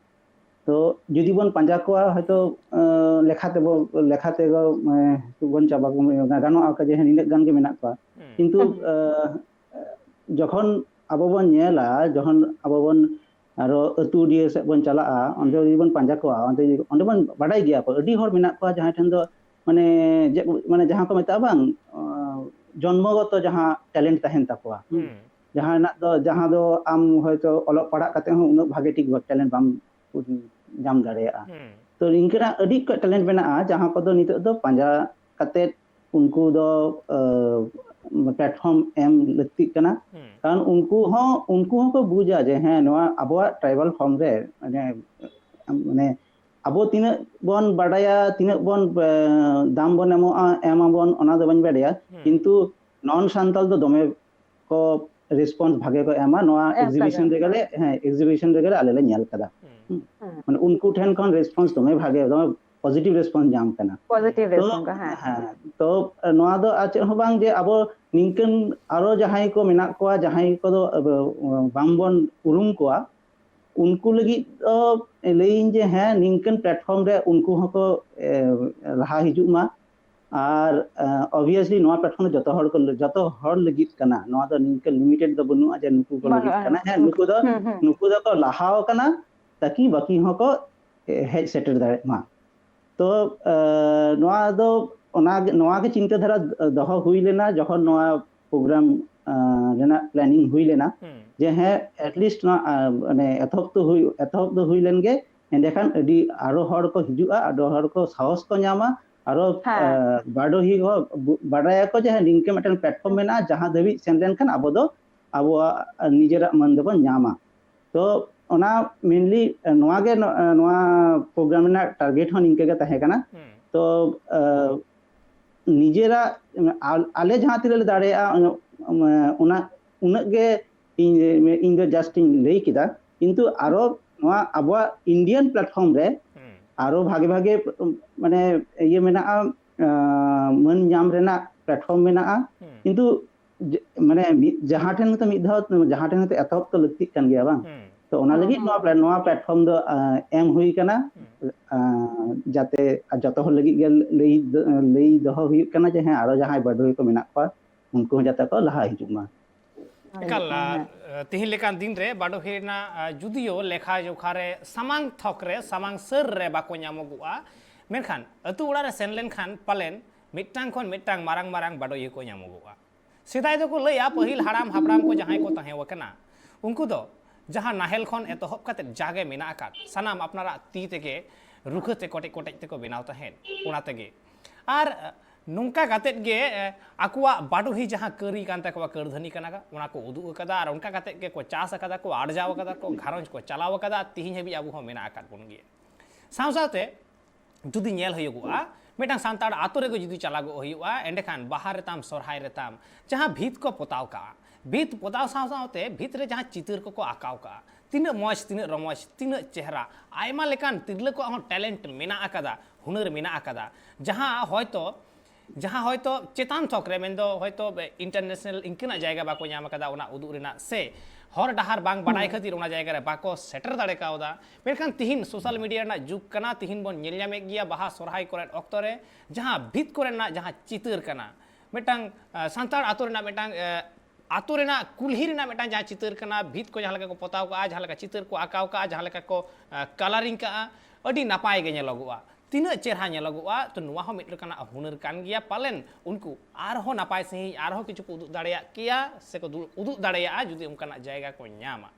ᱛᱚ ᱡᱩᱫᱤ ᱵᱚᱱ ᱯᱟᱸᱡᱟ ᱠᱚᱣᱟ, ᱦᱚᱭᱛᱳ ᱞᱮᱠᱷᱟ ᱛᱮᱵᱚ ᱞᱮᱠᱷᱟ ᱛᱮᱜᱚ ᱵᱚᱱ ᱪᱟᱵᱟ ᱜᱟᱱᱚᱜᱼᱟ ᱡᱮ ᱱᱤᱱᱟᱹᱜ ᱜᱟᱱ ᱜᱮ ᱢᱮᱱᱟᱜ ᱠᱚᱣᱟ᱾ ᱠᱤᱱᱛᱩ ᱡᱚᱠᱷᱚᱱ ᱟᱵᱚ ᱵᱚᱱ ᱧᱮᱞᱟ, ᱡᱚᱠᱷᱚᱱ ᱟᱵᱚ ᱵᱚᱱ ᱟᱨᱚ ᱟᱹᱛᱩ ᱰᱤᱦᱟᱹ ᱥᱮᱫ ᱵᱚᱱ ᱪᱟᱞᱟᱜᱼᱟ, ᱚᱸᱰᱮ ᱡᱩᱫᱤ ᱵᱚᱱ ᱯᱟᱸᱡᱟ ᱠᱚᱣᱟ, ᱚᱸᱰᱮ ᱚᱸᱰᱮ ᱵᱚᱱ ᱵᱟᱰᱟᱭ ᱜᱮᱭᱟ ᱠᱚ, ᱟᱹᱰᱤ ᱦᱚᱲ ᱢᱮᱱᱟᱜ ᱠᱚᱣᱟ ᱡᱟᱦᱟᱸᱭ ᱴᱷᱮᱱ ᱫᱚ ᱢᱟᱱᱮ ᱡᱮ ᱢᱟᱱᱮ ᱡᱟᱦᱟᱸ ᱠᱚ ᱢᱮᱛᱟᱜᱼᱟ ᱵᱟᱝ, ᱡᱚᱱᱢᱚᱜᱚᱛᱚ ᱡᱟᱦᱟᱸ ᱴᱮᱞᱮᱱᱴ ᱛᱟᱦᱮᱱ ᱛᱟᱠᱚᱣᱟ, ᱡᱟᱦᱟᱸ ᱨᱮᱱᱟᱜ ᱫᱚ ᱡᱟᱦᱟᱸ ᱫᱚ ᱟᱢ ᱦᱚᱭᱛᱳ ᱚᱞᱚᱜ ᱯᱟᱲᱦᱟᱜ ᱠᱟᱛᱮ ᱦᱚᱸ ᱩᱱᱟᱹᱜ ᱵᱷᱟᱜᱮ ᱴᱷᱤᱠ ᱴᱮᱞᱮᱱᱴ ᱵᱟᱢ ᱧᱟᱢ ᱫᱟᱲᱮᱭᱟᱜᱼᱟ᱾ ᱛᱚ ᱱᱤᱝᱠᱟᱹᱱᱟᱜ ᱟᱹᱰᱤ ᱚᱠᱚᱡ ᱴᱮᱞᱮᱱᱴ ᱢᱮᱱᱟᱜᱼᱟ, ᱡᱟᱦᱟᱸ ᱠᱚᱫᱚ ᱱᱤᱛᱚᱜ ᱫᱚ ᱯᱟᱸᱡᱟ ᱠᱟᱛᱮᱫ ᱩᱱᱠᱩ ᱫᱚ ᱯᱞᱟᱴᱯᱷᱚᱨᱢ ᱮᱢ ᱞᱟᱹᱠᱛᱤᱜ ᱠᱟᱱᱟ᱾ ᱠᱟᱨᱚᱱ ᱩᱱᱠᱩ ᱦᱚᱸ ᱩᱱᱠᱩ ᱦᱚᱸᱠᱚ ᱵᱩᱡᱟ ᱡᱮ ᱦᱮᱸ, ᱱᱚᱣᱟ ᱟᱵᱚᱣᱟᱜ ᱴᱨᱟᱭᱵᱟᱞ ᱯᱷᱚᱨᱢ ᱨᱮ ᱢᱟᱱᱮ ᱢᱟᱱᱮ ᱟᱵᱚ ᱛᱤᱱᱟᱹᱜ ᱵᱚᱱ ᱵᱟᱰᱟᱭᱟ, ᱛᱤᱱᱟᱹᱜ ᱵᱚᱱ ᱫᱟᱢ ᱵᱚᱱ ᱮᱢᱚᱜᱼᱟ, ᱮᱢ ᱟᱵᱚᱱ, ᱚᱱᱟ ᱫᱚ ᱵᱟᱹᱧ ᱵᱟᱰᱟᱭᱟ᱾ ᱠᱤᱱᱛᱩ ᱱᱚᱱ ᱥᱟᱱᱛᱟᱞ ᱫᱚ ᱫᱚᱢᱮ ᱠᱚ ᱨᱮᱥᱯᱚᱱᱥ ᱵᱷᱟᱜᱮ ᱠᱚ ᱮᱢᱟ ᱱᱚᱣᱟ ᱮᱠᱡᱤᱵᱤᱥᱚᱱ ᱨᱮᱜᱮ ᱞᱮ, ᱦᱮᱸ, ᱮᱠᱡᱤᱵᱤᱥᱚᱱ ᱨᱮᱜᱮ ᱞᱮ ᱟᱞᱮ ᱞᱮ ᱧᱮᱞ ᱠᱟᱫᱟ᱾ ᱢᱟᱱᱮ ᱩᱱᱠᱩ ᱴᱷᱮᱱ ᱠᱷᱚᱱ ᱨᱮᱥᱯᱚᱱᱥ ᱫᱚᱢᱮ ᱵᱷᱟᱜᱮ, ᱫᱚᱢᱮ ᱯᱚᱡᱤᱴᱤᱵᱷ ᱨᱮᱥᱯᱚᱱᱥ ᱧᱟᱢ ᱠᱟᱱᱟ᱾ ᱯᱚᱡᱤᱴᱤᱵᱷ ᱛᱚ, ᱨᱮᱥᱯᱚᱱᱥ, ᱦᱮᱸ᱾ ᱦᱮᱸ, ᱛᱚ ᱱᱚᱣᱟ ᱫᱚ ᱟᱨ ᱪᱮᱫ ᱦᱚᱸ ᱵᱟᱝ ᱡᱮ ᱟᱵᱚ ᱱᱤᱝᱠᱟᱹᱱ ᱟᱨᱚ ᱡᱟᱦᱟᱸᱭ ᱠᱚ ᱢᱮᱱᱟᱜ ᱠᱚᱣᱟ, ᱡᱟᱦᱟᱸᱭ ᱠᱚᱫᱚ ᱟᱵᱚ, ᱵᱟᱝᱵᱚᱱ ᱩᱨᱩᱢ ᱠᱚᱣᱟ, ᱩᱱᱠᱩ ᱞᱟᱹᱜᱤᱫ ᱫᱚ ᱞᱟᱹᱭᱟᱹᱧ ᱡᱮ ᱦᱮᱸ, ᱱᱤᱝᱠᱟᱹᱱ ᱯᱞᱟᱴᱯᱷᱚᱨᱢ ᱨᱮ ᱩᱱᱠᱩ ᱦᱚᱸᱠᱚ ᱞᱟᱦᱟ ᱦᱤᱡᱩᱜ ᱢᱟ᱾ ᱟᱨ ᱚᱵᱤᱭᱟᱥᱞᱤ ᱱᱚᱣᱟ ᱯᱞᱟᱴᱯᱷᱚᱨᱢ ᱫᱚ ᱡᱚᱛᱚ ᱦᱚᱲ ᱠᱚ, ᱡᱚᱛᱚ ᱦᱚᱲ ᱞᱟᱹᱜᱤᱫ ᱠᱟᱱᱟ᱾ ᱱᱚᱣᱟ ᱫᱚ ᱱᱤᱝᱠᱟᱹ ᱞᱤᱢᱤᱴᱮᱰ ᱫᱚ ᱵᱟᱹᱱᱩᱜᱼᱟ ᱡᱮ ᱱᱩᱠᱩ ᱠᱚ ᱞᱟᱹᱜᱤᱫ ᱠᱟᱱᱟ᱾ ᱦᱮᱸ, ᱱᱩᱠᱩ ᱫᱚ, ᱱᱩᱠᱩ ᱫᱚᱠᱚ ᱞᱟᱦᱟᱣ ᱠᱟᱱᱟ ᱛᱟᱠᱤ ᱵᱟᱹᱠᱤ ᱦᱚᱸᱠᱚ ᱦᱮᱡ ᱥᱮᱴᱮᱨ ᱫᱟᱲᱮᱭᱟᱜ ᱢᱟ᱾ ᱛᱚ ᱱᱚᱣᱟ ᱫᱚ ᱚᱱᱟ ᱱᱚᱣᱟ ᱜᱮ ᱪᱤᱱᱛᱟᱹ ᱫᱷᱟᱨᱟ ᱫᱚᱦᱚ ᱦᱩᱭ ᱞᱮᱱᱟ ᱡᱚᱠᱷᱚᱱ ᱱᱚᱣᱟ ᱯᱨᱳᱜᱨᱟᱢ ᱨᱮᱱᱟᱜ ᱯᱞᱮᱱᱤᱝ ᱦᱩᱭ ᱞᱮᱱᱟ᱾ ᱡᱮ ᱦᱮᱸ, ᱮᱴᱞᱤᱥᱴ ᱱᱚᱣᱟ ᱢᱟᱱᱮ ᱮᱛᱚᱦᱚᱵ ᱫᱚ ᱦᱩᱭ ᱮᱛᱚᱦᱚᱵ ᱫᱚ ᱦᱩᱭ ᱞᱮᱱ ᱜᱮ, ᱮᱸᱰᱮᱠᱷᱟᱱ ᱟᱹᱰᱤ ᱟᱨᱚ ᱦᱚᱲ ᱠᱚ ᱦᱤᱡᱩᱜᱼᱟ, ᱟᱨᱚ ᱦᱚᱲ ᱠᱚ ᱥᱟᱦᱚᱥ ᱠᱚ ᱧᱟᱢᱟ, ᱟᱨᱚ ᱵᱟᱰᱚᱦᱤ ᱠᱚ ᱵᱟᱰᱟᱭᱟᱠᱚ ᱡᱮ ᱦᱮᱸ, ᱱᱤᱝᱠᱟᱹ ᱢᱤᱫᱴᱮᱱ ᱯᱞᱟᱴᱯᱷᱚᱨᱢ ᱢᱮᱱᱟᱜᱼᱟ, ᱡᱟᱦᱟᱸ ᱫᱷᱟᱹᱵᱤᱡ ᱥᱮᱱ ᱞᱮᱱᱠᱷᱟᱱ ᱟᱵᱚ ᱫᱚ ᱟᱵᱚᱣᱟᱜ ᱱᱤᱡᱮᱨᱟᱜ ᱢᱟᱹᱱ ᱫᱚᱵᱚᱱ ᱧᱟᱢᱟ᱾ ᱛᱚ ᱚᱱᱟ ᱢᱮᱱᱞᱤ ᱱᱚᱣᱟ ᱜᱮ ᱱᱚᱣᱟ ᱯᱨᱳᱜᱨᱟᱢ ᱨᱮᱱᱟᱜ ᱴᱟᱨᱜᱮᱴ ᱦᱚᱸ ᱱᱤᱝᱠᱟᱹ ᱜᱮ ᱛᱟᱦᱮᱸ ᱠᱟᱱᱟ᱾ ᱛᱚ ᱱᱤᱡᱮᱨᱟᱜ ᱟᱞᱮ ᱡᱟᱦᱟᱸ ᱛᱤᱱᱟᱹᱜ ᱞᱮ ᱫᱟᱲᱮᱭᱟᱜᱼᱟ, ᱚᱱᱟ ᱩᱱᱟᱹᱜ ᱜᱮ ᱤᱧ ᱤᱧ ᱫᱚ ᱡᱟᱥᱴ ᱤᱧ ᱞᱟᱹᱭ ᱠᱮᱫᱟ᱾ ᱠᱤᱱᱛᱩ ᱟᱨᱚ ᱱᱚᱣᱟ ᱟᱵᱚᱣᱟᱜ ᱤᱱᱰᱤᱭᱟᱱ ᱯᱞᱟᱴᱯᱷᱚᱨᱢ ᱨᱮ ᱟᱨᱚ ᱵᱷᱟᱜᱮ ᱵᱷᱟᱜᱮ ᱢᱟᱱᱮ ᱤᱭᱟᱹ ᱢᱮᱱᱟᱜᱼᱟ, ᱢᱟᱹᱱ ᱧᱟᱢ ᱨᱮᱱᱟᱜ ᱯᱞᱟᱴᱯᱷᱚᱨᱢ ᱢᱮᱱᱟᱜᱼᱟ᱾ ᱠᱤᱱᱛᱩ ᱢᱟᱱᱮ ᱡᱟᱦᱟᱸ ᱴᱷᱮᱱ ᱛᱚ ᱢᱤᱫ ᱫᱷᱟᱣ ᱡᱟᱦᱟᱸ ᱴᱷᱮᱱ ᱛᱚ ᱮᱛᱚᱦᱚᱵ ᱛᱚ ᱞᱟᱹᱠᱛᱤᱜ ᱠᱟᱱ ᱜᱮᱭᱟ, ᱵᱟᱝ? ᱛᱚ ᱚᱱᱟ ᱞᱟᱹᱜᱤᱫ ᱱᱚᱣᱟ ᱱᱚᱣᱟ ᱯᱞᱟᱴᱯᱷᱚᱨᱢ ᱫᱚ ᱮᱢ ᱦᱩᱭ ᱠᱟᱱᱟ, ᱡᱟᱛᱮ ᱡᱚᱛᱚ ᱦᱚᱲ ᱞᱟᱹᱜᱤᱫ ᱜᱮ ᱞᱟᱹᱭ ᱞᱟᱹᱭ ᱫᱚᱦᱚ ᱦᱩᱭᱩᱜ ᱠᱟᱱᱟ ᱡᱮ ᱦᱮᱸ, ᱟᱨᱚ ᱡᱟᱦᱟᱸᱭ ᱵᱟᱰᱚᱦᱤ ᱠᱚ ᱢᱮᱱᱟᱜ ᱠᱚᱣᱟ, ᱩᱱᱠᱩ ᱦᱚᱸ ᱡᱟᱛᱮ ᱠᱚ ᱞᱟᱦᱟ ᱦᱤᱡᱩᱜ ᱢᱟ᱾ ᱮᱠᱟᱞ᱾ ᱛᱤᱦᱤᱧ ᱞᱮᱠᱟᱱ ᱫᱤᱱ ᱨᱮ ᱵᱟᱰᱚᱦᱤ ᱨᱮᱱᱟᱜ ᱡᱩᱫᱤᱭᱳ ᱞᱮᱠᱷᱟ ᱡᱚᱠᱷᱟ ᱨᱮ ᱥᱟᱢᱟᱝ ᱛᱷᱚᱠ ᱨᱮ ᱥᱟᱢᱟᱝ ᱥᱟᱹᱨ ᱨᱮ ᱵᱟᱠᱚ ᱧᱟᱢᱚᱜᱚᱜᱼᱟ, ᱢᱮᱱᱠᱷᱟᱱ ᱟᱹᱛᱩ ᱚᱲᱟᱜ ᱨᱮ ᱥᱮᱱ ᱞᱮᱱᱠᱷᱟᱱ ᱯᱟᱞᱮᱱ ᱢᱤᱫᱴᱟᱝ ᱠᱷᱚᱱ ᱢᱤᱫᱴᱟᱝ ᱢᱟᱨᱟᱝ ᱢᱟᱨᱟᱝ ᱵᱟᱰᱚᱦᱤᱭᱟᱹ ᱠᱚ ᱧᱟᱢᱚᱜᱚᱜᱼᱟ᱾ ᱥᱮᱫᱟᱭ ᱫᱚᱠᱚ ᱞᱟᱹᱭᱟ, ᱯᱟᱹᱦᱤᱞ ᱦᱟᱲᱟᱢ ᱦᱟᱯᱲᱟᱢ ᱠᱚ ᱡᱟᱦᱟᱸᱭ ᱠᱚ ᱛᱟᱦᱮᱸ ᱟᱠᱟᱱᱟ, ᱩᱱᱠᱩ ᱫᱚ ᱡᱟᱦᱟᱸ ᱱᱟᱦᱮᱞ ᱠᱷᱚᱱ ᱮᱛᱚᱦᱚᱵ ᱠᱟᱛᱮ ᱡᱟᱜᱮ ᱢᱮᱱᱟᱜ ᱟᱠᱟᱫ ᱥᱟᱱᱟᱢ ᱟᱯᱱᱟᱨᱟᱜ ᱛᱤ ᱛᱮᱜᱮ ᱨᱩᱠᱷᱟᱹ ᱛᱮ ᱠᱚᱴᱮᱡ ᱠᱚᱴᱮᱡ ᱛᱮᱠᱚ ᱵᱮᱱᱟᱣ ᱛᱟᱦᱮᱸᱫ᱾ ᱚᱱᱟ ᱛᱮᱜᱮ ᱟᱨ ᱱᱚᱝᱠᱟ ᱠᱟᱛᱮᱫ ᱜᱮ ᱟᱠᱚᱣᱟᱜ ᱵᱟᱰᱚᱦᱤ ᱡᱟᱦᱟᱸ ᱠᱟᱹᱨᱤ ᱠᱟᱱ ᱛᱟᱠᱚᱣᱟ, ᱠᱟᱹᱨᱫᱷᱟᱹᱱᱤ ᱠᱟᱱᱟ, ᱚᱱᱟ ᱠᱚ ᱩᱫᱩᱜ ᱟᱠᱟᱫᱟ᱾ ᱟᱨ ᱚᱱᱠᱟ ᱠᱟᱛᱮᱫ ᱜᱮᱠᱚ ᱪᱟᱥ ᱟᱠᱟᱫᱟ ᱠᱚ, ᱟᱨᱡᱟᱣ ᱟᱠᱟᱫᱟ ᱠᱚ, ᱜᱷᱟᱨᱚᱸᱡᱽ ᱠᱚ ᱪᱟᱞᱟᱣ ᱟᱠᱟᱫᱟ᱾ ᱟᱨ ᱛᱤᱦᱤᱧ ᱦᱟᱹᱵᱤᱡ ᱟᱵᱚ ᱦᱚᱸ ᱢᱮᱱᱟᱜ ᱟᱠᱟᱫ ᱵᱚᱱ ᱜᱮᱭᱟ᱾ ᱥᱟᱶ ᱥᱟᱶᱛᱮ ᱡᱩᱫᱤ ᱧᱮᱞ ᱦᱩᱭᱩᱜᱚᱜᱼᱟ, ᱢᱤᱫᱴᱟᱝ ᱥᱟᱱᱛᱟᱲ ᱟᱛᱳ ᱨᱮᱜᱮ ᱡᱩᱫᱤ ᱪᱟᱞᱟᱜᱚᱜ ᱦᱩᱭᱩᱜᱼᱟ, ᱮᱸᱰᱮᱠᱷᱟᱱ ᱵᱟᱦᱟ ᱨᱮᱛᱟᱢ, ᱥᱚᱨᱦᱟᱭ ᱨᱮᱛᱟᱢ, ᱡᱟᱦᱟᱸ ᱵᱷᱤᱛ ᱠᱚ ᱯᱚᱛᱟᱣ ᱠᱟᱜᱼᱟ, ᱵᱷᱤᱛ ᱯᱚᱛᱟᱣ ᱥᱟᱶ ᱥᱟᱶᱛᱮ ᱵᱷᱤᱛ ᱨᱮ ᱡᱟᱦᱟᱸ ᱪᱤᱛᱟᱹᱨ ᱠᱚᱠᱚ ᱟᱸᱠᱟᱣ ᱠᱟᱜᱼᱟ, ᱛᱤᱱᱟᱹᱜ ᱢᱚᱡᱽ, ᱛᱤᱱᱟᱹᱜ ᱨᱚᱢᱚᱡᱽ, ᱛᱤᱱᱟᱹᱜ ᱪᱮᱦᱨᱟ, ᱟᱭᱢᱟ ᱞᱮᱠᱟᱱ ᱛᱤᱨᱞᱟᱹ ᱠᱚᱣᱟᱜ ᱦᱚᱸ ᱴᱮᱞᱮᱱᱴ ᱢᱮᱱᱟᱜ ᱟᱠᱟᱫᱟ, ᱦᱩᱱᱟᱹᱨ ᱢᱮᱱᱟᱜ ᱟᱠᱟᱫᱟ, ᱡᱟᱦᱟᱸ ᱦᱚᱭᱛᱚ ᱡᱟᱦᱟᱸ ᱦᱚᱭᱛᱚ ᱪᱮᱛᱟᱱ ᱛᱷᱚᱠ ᱨᱮ, ᱢᱮᱱᱫᱚ ᱦᱚᱭᱛᱚ ᱤᱱᱴᱟᱨᱱᱮᱥᱱᱟᱞ ᱤᱱᱠᱟᱹᱱᱟᱜ ᱡᱟᱭᱜᱟ ᱵᱟᱠᱚ ᱧᱟᱢ ᱟᱠᱟᱫᱟ ᱚᱱᱟ ᱩᱫᱩᱜ ᱨᱮᱱᱟᱜ, ᱥᱮ ᱦᱚᱨ ᱰᱟᱦᱟᱨ ᱵᱟᱝ ᱵᱟᱰᱟᱭ ᱠᱷᱟᱹᱛᱤᱨ ᱚᱱᱟ ᱡᱟᱭᱜᱟ ᱨᱮ ᱵᱟᱠᱚ ᱥᱮᱴᱮᱨ ᱫᱟᱲᱮ ᱠᱟᱣᱫᱟ᱾ ᱢᱮᱱᱠᱷᱟᱱ ᱛᱤᱦᱤᱧ ᱥᱳᱥᱟᱞ ᱢᱤᱰᱤᱭᱟ ᱨᱮᱱᱟᱜ ᱡᱩᱜᱽ ᱠᱟᱱᱟ, ᱛᱤᱦᱤᱧ ᱵᱚᱱ ᱧᱮᱞ ᱧᱟᱢᱮᱫ ᱜᱮᱭᱟ ᱵᱟᱦᱟ ᱥᱚᱨᱦᱟᱭ ᱠᱚᱨᱮ ᱚᱠᱛᱚ ᱨᱮ ᱡᱟᱦᱟᱸ ᱵᱷᱤᱛ ᱠᱚᱨᱮᱱᱟᱜ ᱡᱟᱦᱟᱸ ᱪᱤᱛᱟᱹᱨ ᱠᱟᱱᱟ, ᱢᱤᱫᱴᱟᱝ ᱥᱟᱱᱛᱟᱲ ᱟᱛᱳ ᱨᱮᱱᱟᱜ ᱢᱤᱫᱴᱟᱝ ᱟᱛᱳ ᱨᱮᱱᱟᱜ ᱠᱩᱞᱦᱤ ᱨᱮᱱᱟᱜ ᱢᱤᱫᱴᱟᱝ ᱡᱟᱦᱟᱸ ᱪᱤᱛᱟᱹᱨ ᱠᱟᱱᱟ, ᱵᱷᱤᱛ ᱠᱚ ᱡᱟᱦᱟᱸ ᱞᱮᱠᱟ ᱠᱚ ᱯᱚᱛᱟᱣ ᱠᱟᱜᱼᱟ, ᱡᱟᱦᱟᱸ ᱞᱮᱠᱟ ᱪᱤᱛᱟᱹᱨ ᱠᱚ ᱟᱸᱠᱟᱣ ᱠᱟᱜᱼᱟ, ᱡᱟᱦᱟᱸ ᱞᱮᱠᱟ ᱠᱚ ᱠᱟᱞᱟᱨᱤᱝ ᱠᱟᱜᱼᱟ, ᱟᱹᱰᱤ ᱱᱟᱯᱟᱭ ᱜᱮ ᱧᱮᱞᱚᱜᱚᱜᱼᱟ, ᱛᱤᱱᱟᱹᱜ ᱪᱮᱦᱨᱟ ᱧᱮᱞᱚᱜᱚᱜᱼᱟ᱾ ᱛᱚ ᱱᱚᱣᱟ ᱦᱚᱸ ᱢᱤᱫ ᱞᱮᱠᱟᱱᱟᱜ ᱦᱩᱱᱟᱹᱨ ᱠᱟᱱ ᱜᱮᱭᱟ᱾ ᱯᱟᱞᱮᱱ ᱩᱱᱠᱩ ᱟᱨᱦᱚᱸ ᱱᱟᱯᱟᱭ ᱥᱟᱺᱦᱤᱡ ᱟᱨᱦᱚᱸ ᱠᱤᱪᱷᱩ ᱠᱚ ᱩᱫᱩᱜ ᱫᱟᱲᱮᱭᱟᱜ ᱠᱮᱭᱟ ᱥᱮᱠᱚ ᱩᱫᱩᱜ ᱫᱟᱲᱮᱭᱟᱜᱼᱟ ᱡᱩᱫᱤ ᱚᱱᱠᱟᱱᱟᱜ ᱡᱟᱭᱜᱟ ᱠᱚ ᱧᱟᱢᱟ᱾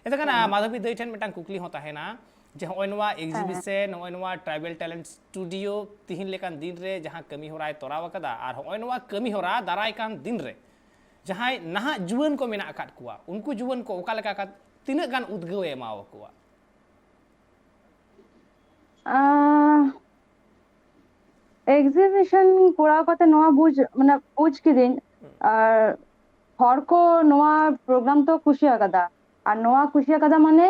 ᱮᱱᱠᱷᱟᱱ ᱢᱟᱫᱷᱚᱵᱤ ᱫᱟᱹᱭ ᱴᱷᱮᱱ ᱢᱤᱫᱴᱟᱝ ᱠᱩᱠᱞᱤ ᱦᱚᱸ ᱛᱟᱦᱮᱱᱟ ᱡᱮ ᱱᱚᱜᱼᱚᱭ ᱱᱚᱣᱟ ᱮᱠᱡᱤᱵᱤᱥᱚᱱ, ᱱᱚᱜᱼᱚᱭ ᱱᱚᱣᱟ ᱴᱨᱟᱭᱵᱟᱞ ᱴᱮᱞᱮᱱᱴ ᱥᱴᱩᱰᱤᱭᱳ ᱛᱤᱦᱤᱧ ᱞᱮᱠᱟᱱ ᱫᱤᱱ ᱨᱮ ᱡᱟᱦᱟᱸ ᱠᱟᱹᱢᱤ ᱦᱚᱨᱟᱭ ᱛᱚᱨᱟᱣ ᱟᱠᱟᱫᱟ ᱟᱨ ᱱᱚᱜᱼᱚᱭ ᱱᱚᱣᱟ ᱠᱟᱹᱢᱤ ᱦᱚᱨᱟ ᱫᱟᱨᱟᱭ ᱠᱟᱱ ᱫᱤᱱ ᱨᱮ ᱡᱟᱦᱟᱸᱭ ᱱᱟᱦᱟᱜ ᱡᱩᱣᱟᱹᱱ ᱠᱚ ᱢᱮᱱᱟᱜ ᱟᱠᱟᱫ ᱠᱚᱣᱟ, ᱩᱱᱠᱩ ᱡᱩᱣᱟᱹᱱ ᱠᱚ ᱚᱠᱟ ᱞᱮᱠᱟ ᱠᱟᱛ-, ᱛᱤᱱᱟᱹᱜ ᱜᱟᱱ ᱩᱫᱽᱜᱟᱹᱣ ᱮ ᱮᱢᱟᱣ ᱟᱠᱚᱣᱟ? ᱮᱠᱡᱤᱵᱤᱥᱚᱱ ᱠᱚᱨᱟᱣ ᱠᱟᱛᱮ ᱱᱚᱣᱟ ᱵᱩᱡᱽ, ᱢᱟᱱᱮ, ᱵᱩᱡᱽ ᱠᱤᱫᱟᱹᱧ, ᱟᱨ ᱦᱚᱲ ᱠᱚ ᱱᱚᱣᱟ ᱯᱨᱳᱜᱨᱟᱢ ᱛᱚ ᱠᱩᱥᱤ ᱟᱠᱟᱫᱟ, ᱟᱨ ᱱᱚᱣᱟ ᱠᱩᱥᱤ ᱟᱠᱟᱫᱟ ᱢᱟᱱᱮ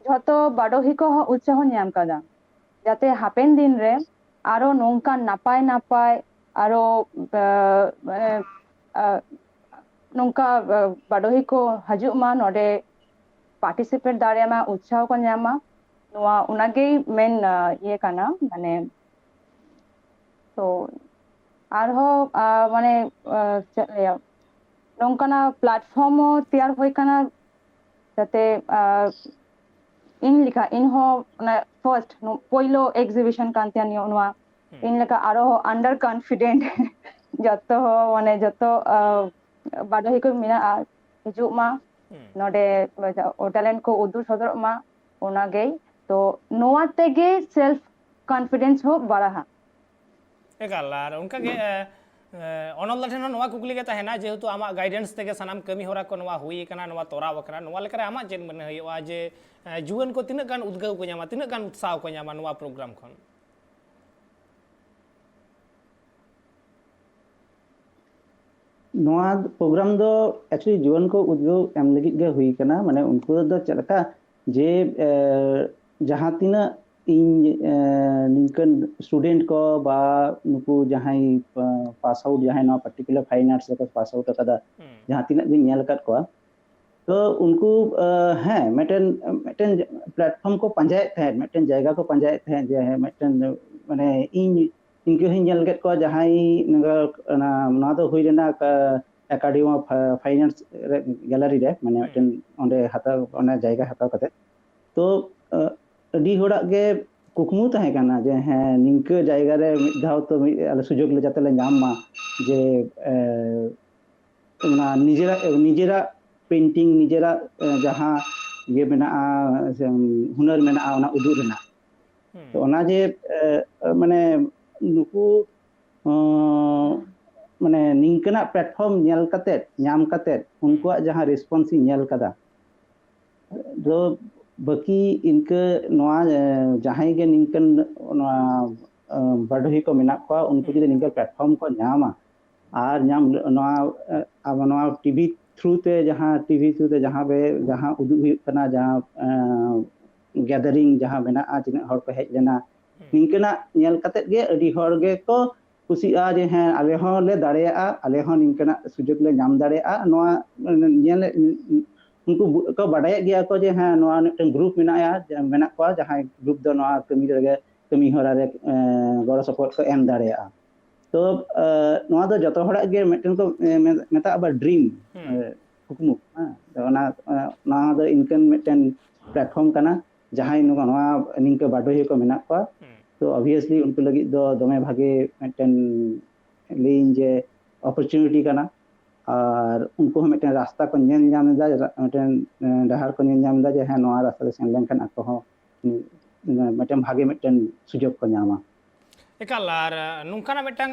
ᱡᱷᱚᱛᱚ ᱵᱟᱰᱚᱦᱤ ᱠᱚ ᱩᱛᱥᱟᱦᱚ ᱧᱟᱢ ᱠᱟᱫᱟ, ᱡᱟᱛᱮ ᱦᱟᱯᱮᱱ ᱫᱤᱱ ᱨᱮ ᱟᱨᱚ ᱱᱚᱝᱠᱟᱱ ᱱᱟᱯᱟᱭ ᱱᱟᱯᱟᱭ ᱟᱨᱚ, ᱟᱸ, ᱢᱟᱱᱮ, ᱟᱸ, ᱱᱚᱝᱠᱟ, ᱟᱸ, ᱵᱟᱰᱚᱦᱤ ᱠᱚ ᱦᱤᱡᱩᱜ ᱢᱟ, ᱱᱚᱰᱮ ᱯᱟᱨᱴᱤᱥᱤᱯᱮᱴ ᱫᱟᱲᱮᱭᱟᱜ ᱢᱟ, ᱩᱛᱥᱟᱦᱚ ᱠᱚ ᱧᱟᱢ ᱢᱟ, ᱱᱚᱣᱟ ᱚᱱᱟᱜᱮ ᱢᱮᱱ, ᱟᱸ, ᱤᱭᱟᱹ ᱠᱟᱱᱟ, ᱢᱟᱱᱮ, ᱛᱚ ᱟᱨᱦᱚᱸ, ᱟᱸ, ᱢᱟᱱᱮ, ᱟᱸ, ᱪᱮᱫ ᱞᱟᱹᱭᱟ, ᱱᱚᱝᱠᱟᱱᱟᱜ ᱯᱞᱟᱴᱯᱷᱚᱨᱢ ᱦᱚᱸ ᱛᱮᱭᱟᱨ ᱦᱩᱭ ᱠᱟᱱᱟ, ᱡᱟᱛᱮ, ᱟᱸ, ᱤᱧ ᱞᱮᱠᱟ, ᱤᱧ ᱦᱚᱸ ᱚᱱᱟ ᱯᱷᱟᱨᱥᱴ, ᱯᱳᱭᱞᱳ ᱮᱠᱡᱤᱵᱤᱥᱚᱱ ᱠᱟᱱ ᱛᱤᱧᱟ ᱱᱤᱭᱟᱹ, ᱱᱚᱣᱟ᱾ ᱤᱧ ᱞᱮᱠᱟ ᱟᱨᱚ ᱟᱱᱰᱟᱨ ᱠᱚᱱᱯᱷᱤᱰᱮᱱᱴ ᱡᱚᱛᱚ ᱦᱚᱸ, ᱢᱟᱱᱮ, ᱡᱚᱛᱚ, ᱟᱸ, ᱵᱟᱰᱚᱦᱤ ᱠᱚ ᱢᱮᱱᱟᱜᱼᱟ, ᱦᱤᱡᱩᱜ ᱢᱟ, ᱱᱚᱰᱮ ᱴᱮᱞᱮᱱᱴ ᱠᱚ ᱩᱫᱩᱜ ᱥᱚᱫᱚᱨᱚᱜ ᱢᱟ, ᱚᱱᱟᱜᱮ ᱛᱚ ᱱᱚᱣᱟ ᱛᱮᱜᱮ ᱥᱮᱞᱯ ᱠᱚᱱᱯᱷᱤᱰᱮᱱᱥ ᱦᱚᱸ ᱵᱟᱲᱟᱜᱼᱟ᱾ ᱮᱠᱟᱞ᱾ ᱟᱨ ᱚᱱᱠᱟᱜᱮ ᱚᱱᱚᱞᱫᱟ ᱴᱷᱮᱱ ᱦᱚᱸ ᱱᱚᱣᱟ ᱠᱩᱠᱞᱤ ᱜᱮ ᱛᱟᱦᱮᱱᱟ, ᱡᱮᱦᱮᱛᱩ ᱟᱢᱟᱜ ᱜᱟᱭᱰᱮᱱᱥ ᱛᱮᱜᱮ ᱥᱟᱱᱟᱢ ᱠᱟᱹᱢᱤ ᱦᱚᱨᱟ ᱠᱚ ᱱᱚᱣᱟ ᱦᱩᱭ ᱟᱠᱟᱱᱟ, ᱱᱚᱣᱟ ᱛᱚᱨᱟᱣ ᱟᱠᱟᱱᱟ, ᱱᱚᱣᱟ ᱞᱮᱠᱟᱨᱮ ᱟᱢᱟᱜ ᱪᱮᱫ ᱢᱚᱱᱮ ᱦᱩᱭᱩᱜᱼᱟ ᱡᱮ ᱡᱩᱣᱟᱹᱱ ᱠᱚ ᱛᱤᱱᱟᱹᱜ ᱜᱟᱱ ᱩᱫᱽᱜᱟᱹᱣ ᱠᱚ ᱧᱟᱢᱟ, ᱛᱤᱱᱟᱹᱜ ᱜᱟᱱ ᱩᱛᱥᱟᱦᱚ ᱠᱚ ᱧᱟᱢᱟ ᱱᱚᱣᱟ ᱯᱨᱳᱜᱨᱟᱢ ᱠᱷᱚᱱ? ᱱᱚᱣᱟ ᱯᱨᱳᱜᱨᱟᱢ ᱫᱚ ᱮᱠᱪᱩᱭᱮᱞᱤ ᱡᱩᱣᱟᱹᱱ ᱠᱚ ᱩᱫᱽᱜᱟᱹᱣ ᱮᱢ ᱞᱟᱹᱜᱤᱫ ᱜᱮ ᱦᱩᱭ ᱠᱟᱱᱟ᱾ ᱢᱟᱱᱮ ᱩᱱᱠᱩ ᱫᱚ ᱪᱮᱫ ᱞᱮᱠᱟ ᱡᱮ ᱡᱟᱦᱟᱸ ᱛᱤᱱᱟᱹᱜ ᱤᱧ ᱱᱤᱝᱠᱟᱹᱱ ᱥᱴᱩᱰᱮᱱᱴ ᱠᱚ ᱵᱟ ᱱᱩᱠᱩ ᱡᱟᱦᱟᱸᱭ ᱯᱟᱥ ᱟᱣᱩᱴ, ᱡᱟᱦᱟᱸᱭ ᱱᱚᱣᱟ ᱯᱟᱨᱴᱤᱠᱩᱞᱟᱨ ᱯᱷᱟᱭᱤᱱ ᱟᱨᱴᱥ ᱨᱮᱠᱚ ᱯᱟᱥ ᱟᱣᱩᱴ ᱟᱠᱟᱫᱟ, ᱡᱟᱦᱟᱸ ᱛᱤᱱᱟᱹᱜ ᱜᱤᱧ ᱧᱮᱞ ᱟᱠᱟᱫ ᱠᱚᱣᱟ, ᱛᱚ ᱩᱱᱠᱩ ᱦᱮᱸ ᱢᱤᱫᱴᱮᱱ ᱢᱤᱫᱴᱮᱱ ᱯᱞᱟᱴᱯᱷᱚᱨᱢ ᱠᱚ ᱯᱟᱸᱡᱟᱭᱮᱫ ᱛᱟᱦᱮᱸᱫ, ᱢᱤᱫᱴᱮᱱ ᱡᱟᱭᱜᱟ ᱠᱚ ᱯᱟᱸᱡᱟᱭᱮᱫ ᱛᱟᱦᱮᱸᱫ ᱡᱮ ᱦᱮᱸ ᱢᱤᱫᱴᱮᱱ ᱢᱟᱱᱮ ᱤᱧ ᱤᱱᱠᱟᱹ ᱦᱚᱸᱧ ᱧᱮᱞ ᱠᱮᱫ ᱠᱚᱣᱟ ᱡᱟᱦᱟᱸᱭ ᱱᱚᱣᱟ ᱫᱚ ᱦᱩᱭ ᱞᱮᱱᱟ ᱮᱠᱟᱰᱮᱢᱤ ᱯᱷᱟᱭᱤᱱ ᱟᱨᱴᱥ ᱜᱮᱞᱟᱨᱤ ᱨᱮ, ᱢᱟᱱᱮ ᱢᱤᱫᱴᱮᱱ ᱚᱸᱰᱮ ᱦᱟᱛᱟᱣ, ᱚᱱᱟ ᱡᱟᱭᱜᱟ ᱦᱟᱛᱟᱣ ᱠᱟᱛᱮ᱾ ᱛᱚ ᱟᱹᱰᱤ ᱦᱚᱲᱟᱜ ᱜᱮ ᱠᱩᱠᱢᱩ ᱛᱟᱦᱮᱸ ᱠᱟᱱᱟ ᱡᱮ ᱦᱮᱸ ᱱᱤᱝᱠᱟᱹ ᱡᱟᱭᱜᱟ ᱨᱮ ᱢᱤᱫ ᱫᱷᱟᱣ ᱛᱚ ᱢᱤᱫ ᱟᱞᱮ ᱥᱩᱡᱳᱜᱽ ᱞᱮ ᱡᱟᱛᱮ ᱞᱮ ᱧᱟᱢ ᱢᱟ, ᱡᱮ ᱚᱱᱟ ᱱᱤᱡᱮᱨᱟᱜ ᱱᱤᱡᱮᱨᱟᱜ ᱯᱮᱱᱴᱤᱝ, ᱱᱤᱡᱮᱨᱟᱜ ᱡᱟᱦᱟᱸ ᱤᱭᱟᱹ ᱢᱮᱱᱟᱜᱼᱟ, ᱦᱩᱱᱟᱹᱨ ᱢᱮᱱᱟᱜᱼᱟ, ᱚᱱᱟ ᱩᱫᱩᱜ ᱨᱮᱱᱟᱜ᱾ ᱛᱚ ᱚᱱᱟ ᱡᱮ ᱢᱟᱱᱮ ᱱᱩᱠᱩ ᱢᱟᱱᱮ ᱱᱤᱝᱠᱟᱹᱱᱟᱜ ᱯᱞᱟᱴᱯᱷᱚᱨᱢ ᱧᱮᱞ ᱠᱟᱛᱮ, ᱧᱟᱢ ᱠᱟᱛᱮ ᱩᱱᱠᱩᱣᱟᱜ ᱡᱟᱦᱟᱸ ᱨᱮᱥᱯᱚᱱᱥ ᱤᱧ ᱧᱮᱞ ᱠᱟᱫᱟ, ᱫᱚ ᱵᱟᱹᱠᱤ ᱤᱱᱠᱟᱹ ᱱᱚᱣᱟ ᱡᱟᱦᱟᱸᱭ ᱜᱮ ᱱᱤᱝᱠᱟᱹᱱ ᱱᱚᱣᱟ ᱵᱟᱰᱚᱦᱤ ᱠᱚ ᱢᱮᱱᱟᱜ ᱠᱚᱣᱟ, ᱩᱱᱠᱩ ᱡᱩᱫᱤ ᱱᱤᱝᱠᱟᱹ ᱯᱞᱟᱴᱯᱷᱚᱨᱢ ᱠᱚ ᱧᱟᱢᱟ ᱟᱨ ᱧᱟᱢ ᱱᱚᱣᱟ ᱟᱵᱚ ᱱᱚᱣᱟ ᱴᱤᱵᱷᱤ ᱛᱷᱨᱩ ᱛᱮ ᱡᱟᱦᱟᱸ ᱴᱤᱵᱷᱤ ᱛᱷᱨᱩ ᱛᱮ ᱡᱟᱦᱟᱸ ᱵᱮ ᱡᱟᱦᱟᱸ ᱩᱫᱩᱜ ᱦᱩᱭᱩᱜ ᱠᱟᱱᱟ, ᱡᱟᱦᱟᱸ ᱜᱮᱫᱟᱨᱤᱝ ᱡᱟᱦᱟᱸ ᱢᱮᱱᱟᱜᱼᱟ, ᱛᱤᱱᱟᱹᱜ ᱦᱚᱲ ᱠᱚ ᱦᱮᱡ ᱞᱮᱱᱟ, ᱱᱤᱝᱠᱟᱹᱱᱟᱜ ᱧᱮᱞ ᱠᱟᱛᱮ ᱜᱮ ᱟᱹᱰᱤ ᱦᱚᱲ ᱜᱮᱠᱚ ᱠᱩᱥᱤᱜᱼᱟ ᱡᱮ ᱦᱮᱸ ᱟᱞᱮ ᱦᱚᱸᱞᱮ ᱫᱟᱲᱮᱭᱟᱜᱼᱟ, ᱟᱞᱮ ᱦᱚᱸ ᱱᱤᱝᱠᱟᱹᱱᱟᱜ ᱥᱩᱡᱳᱜᱽ ᱞᱮ ᱧᱟᱢ ᱫᱟᱲᱮᱭᱟᱜᱼᱟ᱾ ᱱᱚᱣᱟ ᱧᱮᱞ ᱩᱱᱠᱩ ᱠᱚ ᱵᱟᱰᱟᱭᱮᱫ ᱜᱮᱭᱟ ᱠᱚ ᱡᱮ ᱦᱮᱸ ᱱᱚᱣᱟ ᱢᱤᱫᱴᱮᱱ ᱜᱨᱩᱯ ᱢᱮᱱᱟᱜᱼᱟ, ᱢᱮᱱᱟᱜ ᱠᱚᱣᱟ ᱡᱟᱦᱟᱸᱭ ᱜᱨᱩᱯ ᱫᱚ ᱱᱚᱣᱟ ᱠᱟᱹᱢᱤ ᱨᱮᱜᱮ, ᱠᱟᱹᱢᱤ ᱦᱚᱨᱟ ᱨᱮ ᱜᱚᱲᱚ ᱥᱚᱯᱚᱦᱚᱫ ᱠᱚ ᱮᱢ ᱫᱟᱲᱮᱭᱟᱜᱼᱟ᱾ ᱛᱚ ᱱᱚᱣᱟ ᱫᱚ ᱡᱚᱛᱚ ᱦᱚᱲᱟᱜ ᱜᱮ ᱢᱤᱫᱴᱮᱱ ᱠᱚ ᱢᱮᱛᱟᱜᱼᱟ ᱵᱟ ᱰᱨᱤᱢ, ᱠᱩᱠᱢᱩ᱾ ᱦᱮᱸ, ᱚᱱᱟ ᱱᱚᱣᱟ ᱫᱚ ᱤᱱᱠᱟᱹᱱ ᱢᱤᱫᱴᱮᱱ ᱯᱞᱟᱴᱯᱷᱚᱨᱢ ᱠᱟᱱᱟ, ᱡᱟᱦᱟᱸᱭ ᱱᱚᱣᱟ ᱱᱤᱝᱠᱟᱹ ᱵᱟᱰᱚᱦᱤᱭᱟᱹ ᱠᱚ ᱢᱮᱱᱟᱜ ᱠᱚᱣᱟ᱾ ᱛᱚ ᱚᱵᱷᱤᱭᱟᱥᱞᱤ ᱩᱱᱠᱩ ᱞᱟᱹᱜᱤᱫ ᱫᱚ ᱫᱚᱢᱮ ᱵᱷᱟᱜᱮ ᱢᱤᱫᱴᱮᱱ ᱞᱟᱹᱭᱟᱹᱧ ᱡᱮ ᱚᱯᱚᱨᱪᱩᱱᱤᱴᱤ ᱠᱟᱱᱟ᱾ ᱟᱨ ᱩᱱᱠᱩ ᱦᱚᱸ ᱢᱤᱫᱴᱮᱱ ᱨᱟᱥᱛᱟ ᱠᱚ ᱧᱮᱞ ᱧᱟᱢ ᱮᱫᱟ, ᱢᱤᱫᱴᱮᱱ ᱰᱟᱦᱟᱨ ᱠᱚ ᱧᱮᱞ ᱧᱟᱢ ᱮᱫᱟ ᱡᱮ ᱦᱮᱸ ᱱᱚᱣᱟ ᱨᱟᱥᱛᱟ ᱛᱮ ᱥᱮᱱ ᱞᱮᱱᱠᱷᱟᱱ ᱟᱠᱚ ᱦᱚᱸ ᱢᱤᱫᱴᱮᱱ ᱵᱷᱟᱜᱮ ᱢᱤᱫᱴᱮᱱ ᱥᱩᱡᱳᱜᱽ ᱠᱚ ᱧᱟᱢᱟ᱾ ᱮᱠᱟᱞ᱾ ᱟᱨ ᱱᱚᱝᱠᱟᱱᱟᱜ ᱢᱤᱫᱴᱟᱝ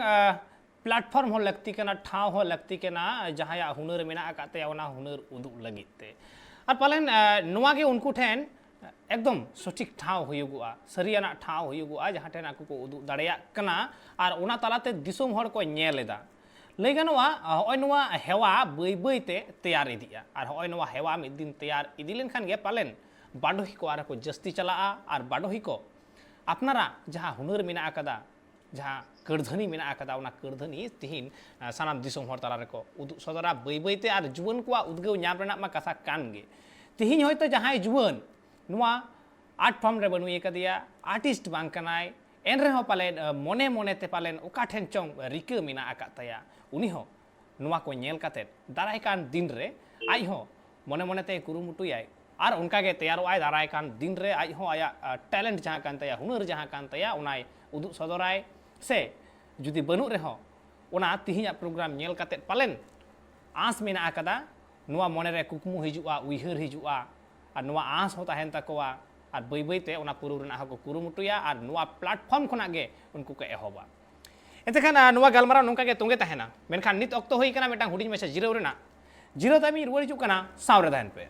ᱯᱞᱟᱴᱯᱷᱚᱨᱢ ᱦᱚᱸ ᱞᱟᱹᱠᱛᱤ ᱠᱟᱱᱟ, ᱴᱷᱟᱶ ᱦᱚᱸ ᱞᱟᱹᱠᱛᱤ ᱠᱟᱱᱟ, ᱡᱟᱦᱟᱸᱭᱟᱜ ᱦᱩᱱᱟᱹᱨ ᱢᱮᱱᱟᱜ ᱟᱠᱟᱫ ᱛᱟᱭᱟ ᱚᱱᱟ ᱦᱩᱱᱟᱹᱨ ᱩᱫᱩᱜ ᱞᱟᱹᱜᱤᱫ ᱛᱮ᱾ ᱟᱨ ᱯᱟᱞᱮᱱ ᱱᱚᱣᱟ ᱜᱮ ᱩᱱᱠᱩ ᱴᱷᱮᱱ ᱮᱠᱫᱚᱢ ᱥᱚᱴᱷᱤᱠ ᱴᱷᱟᱶ ᱦᱩᱭᱩᱜᱚᱜᱼᱟ, ᱥᱟᱹᱨᱤᱭᱟᱱᱟᱜ ᱴᱷᱟᱶ ᱦᱩᱭᱩᱜᱚᱜᱼᱟ, ᱡᱟᱦᱟᱸ ᱴᱷᱮᱱ ᱟᱠᱚ ᱠᱚ ᱩᱫᱩᱜ ᱫᱟᱲᱮᱭᱟᱜ ᱠᱟᱱᱟ ᱟᱨ ᱚᱱᱟ ᱛᱟᱞᱟᱛᱮ ᱫᱤᱥᱚᱢ ᱦᱚᱲ ᱠᱚ ᱧᱮᱞ ᱮᱫᱟ᱾ ᱞᱟᱹᱭ ᱜᱟᱱᱚᱜᱼᱟ, ᱦᱚᱸᱜᱼᱚᱭ ᱱᱚᱣᱟ ᱦᱮᱣᱟ ᱵᱟᱹᱭ ᱵᱟᱹᱭ ᱛᱮ ᱛᱮᱭᱟᱨ ᱤᱫᱤᱜᱼᱟ ᱟᱨ ᱦᱚᱸᱜᱼᱚᱭ ᱱᱚᱣᱟ ᱦᱮᱣᱟ ᱢᱤᱫ ᱫᱤᱱ ᱛᱮᱭᱟᱨ ᱤᱫᱤ ᱞᱮᱱᱠᱷᱟᱱ ᱜᱮ ᱯᱟᱞᱮᱱ ᱵᱟᱰᱚᱦᱤ ᱠᱚ ᱟᱨᱦᱚᱸ ᱠᱚ ᱡᱟᱹᱥᱛᱤ ᱪᱟᱞᱟᱜᱼᱟ ᱟᱨ ᱵᱟᱰᱚᱦᱤ ᱠᱚ ᱟᱯᱱᱟᱨᱟᱜ ᱡᱟᱦᱟᱸ ᱦᱩᱱᱟᱹᱨ ᱢᱮᱱᱟᱜ ᱟᱠᱟᱫᱟ, ᱡᱟᱦᱟᱸ ᱠᱟᱹᱨᱫᱷᱟᱹᱱᱤ ᱢᱮᱱᱟᱜ ᱟᱠᱟᱫᱟ, ᱚᱱᱟ ᱠᱟᱹᱨᱫᱷᱟᱹᱱᱤ ᱛᱤᱦᱤᱧ ᱥᱟᱱᱟᱢ ᱫᱤᱥᱚᱢ ᱦᱚᱲ ᱛᱟᱞᱟ ᱨᱮᱠᱚ ᱩᱫᱩᱜ ᱥᱚᱫᱚᱨᱟ ᱵᱟᱹᱭ ᱵᱟᱹᱭ ᱛᱮ᱾ ᱟᱨ ᱡᱩᱣᱟᱹᱱ ᱠᱚᱣᱟᱜ ᱩᱫᱽᱜᱟᱹᱣ ᱧᱟᱢ ᱨᱮᱱᱟᱜ ᱢᱟ ᱠᱟᱛᱷᱟ ᱠᱟᱱ ᱜᱮ᱾ ᱛᱤᱦᱤᱧ ᱦᱚᱭᱛᱳ ᱡᱟᱦᱟᱸᱭ ᱡᱩᱣᱟᱹᱱ ᱱᱚᱣᱟ ᱟᱨᱴ ᱯᱷᱚᱨᱢ ᱨᱮ ᱵᱟᱹᱱᱩᱭ ᱟᱠᱟᱫᱮᱭᱟ, ᱟᱨᱴᱤᱥᱴ ᱵᱟᱝ ᱠᱟᱱᱟᱭ, ᱮᱱ ᱨᱮᱦᱚᱸ ᱯᱟᱞᱮᱱ ᱢᱚᱱᱮ ᱢᱚᱱᱮ ᱛᱮ ᱯᱟᱞᱮᱱ ᱚᱠᱟ ᱴᱷᱮᱱ ᱪᱚᱝ ᱨᱤᱠᱟᱹ ᱢᱮᱱᱟᱜ ᱟᱠᱟᱫ ᱛᱟᱭᱟ, ᱩᱱᱤ ᱦᱚᱸ ᱱᱚᱣᱟ ᱠᱚ ᱧᱮᱞ ᱠᱟᱛᱮᱫ ᱫᱟᱨᱟᱭ ᱠᱟᱱ ᱫᱤᱱ ᱨᱮ ᱟᱡ ᱦᱚᱸ ᱢᱚᱱᱮ ᱢᱚᱱᱮ ᱛᱮᱭ ᱠᱩᱨᱩᱢᱩᱴᱩᱭᱟᱭ ᱟᱨ ᱚᱱᱠᱟ ᱜᱮ ᱛᱮᱭᱟᱨᱚᱜ ᱟᱭ᱾ ᱫᱟᱨᱟᱭ ᱠᱟᱱ ᱫᱤᱱ ᱨᱮ ᱟᱡ ᱦᱚᱸ ᱟᱭᱟᱜ ᱴᱮᱞᱮᱱᱴ ᱡᱟᱦᱟᱸ ᱠᱟᱱ ᱛᱟᱭᱟ, ᱦᱩᱱᱟᱹᱨ ᱡᱟᱦᱟᱸ ᱠᱟᱱ ᱛᱟᱭᱟ, ᱚᱱᱟᱭ ᱩᱫᱩᱜ ᱥᱚᱫᱚᱨᱟᱭ᱾ ᱥᱮ ᱡᱩᱫᱤ ᱵᱟᱹᱱᱩᱜ ᱨᱮᱦᱚᱸ, ᱚᱱᱟ ᱛᱤᱦᱤᱧᱟᱜ ᱯᱨᱳᱜᱨᱟᱢ ᱧᱮᱞ ᱠᱟᱛᱮᱫ ᱯᱟᱞᱮᱱ ᱟᱸᱥ ᱢᱮᱱᱟᱜ ᱟᱠᱟᱫᱟ, ᱱᱚᱣᱟ ᱢᱚᱱᱮ ᱨᱮ ᱠᱩᱠᱢᱩ ᱦᱤᱡᱩᱜᱼᱟ, ᱩᱭᱦᱟᱹᱨ ᱦᱤᱡᱩᱜᱼᱟ, ᱟᱨ ᱱᱚᱣᱟ ᱟᱸᱥ ᱦᱚᱸ ᱛᱟᱦᱮᱱ ᱛᱟᱠᱚᱣᱟ᱾ ᱟᱨ ᱵᱟᱹᱭ ᱵᱟᱹᱭ ᱛᱮ ᱚᱱᱟ ᱯᱩᱨᱟᱹᱣ ᱨᱮᱱᱟᱜ ᱦᱚᱸᱠᱚ ᱠᱩᱨᱩᱢᱩᱴᱩᱭᱟ ᱟᱨ ᱱᱚᱣᱟ ᱯᱞᱟᱴᱯᱷᱚᱨᱢ ᱠᱷᱚᱱᱟᱜ ᱜᱮ ᱩᱱᱠᱩ ᱠᱚ ᱮᱦᱚᱵᱟ᱾ ᱮᱱᱛᱮ ᱠᱷᱟᱱ, ᱟᱨ ᱱᱚᱣᱟ ᱜᱟᱞᱢᱟᱨᱟᱣ ᱱᱚᱝᱠᱟ ᱜᱮ ᱛᱚᱸᱜᱮ ᱛᱟᱦᱮᱱᱟ, ᱢᱮᱱᱠᱷᱟᱱ ᱱᱤᱛ ᱚᱠᱛᱚ ᱦᱩᱭ ᱠᱟᱱᱟ ᱢᱤᱫᱴᱟᱝ ᱦᱩᱰᱤᱧ ᱢᱟᱪᱷᱟ ᱡᱤᱨᱟᱹᱣ ᱨᱮᱱᱟᱜ᱾ ᱡᱤᱨᱟᱹᱣ ᱛᱟᱭᱚᱢ ᱤᱧ ᱨᱩᱣᱟᱹᱲ ᱦᱤᱡᱩᱜ ᱠᱟᱱᱟ, ᱥᱟᱶ ᱨᱮ ᱛᱟᱦᱮᱱ ᱯᱮ᱾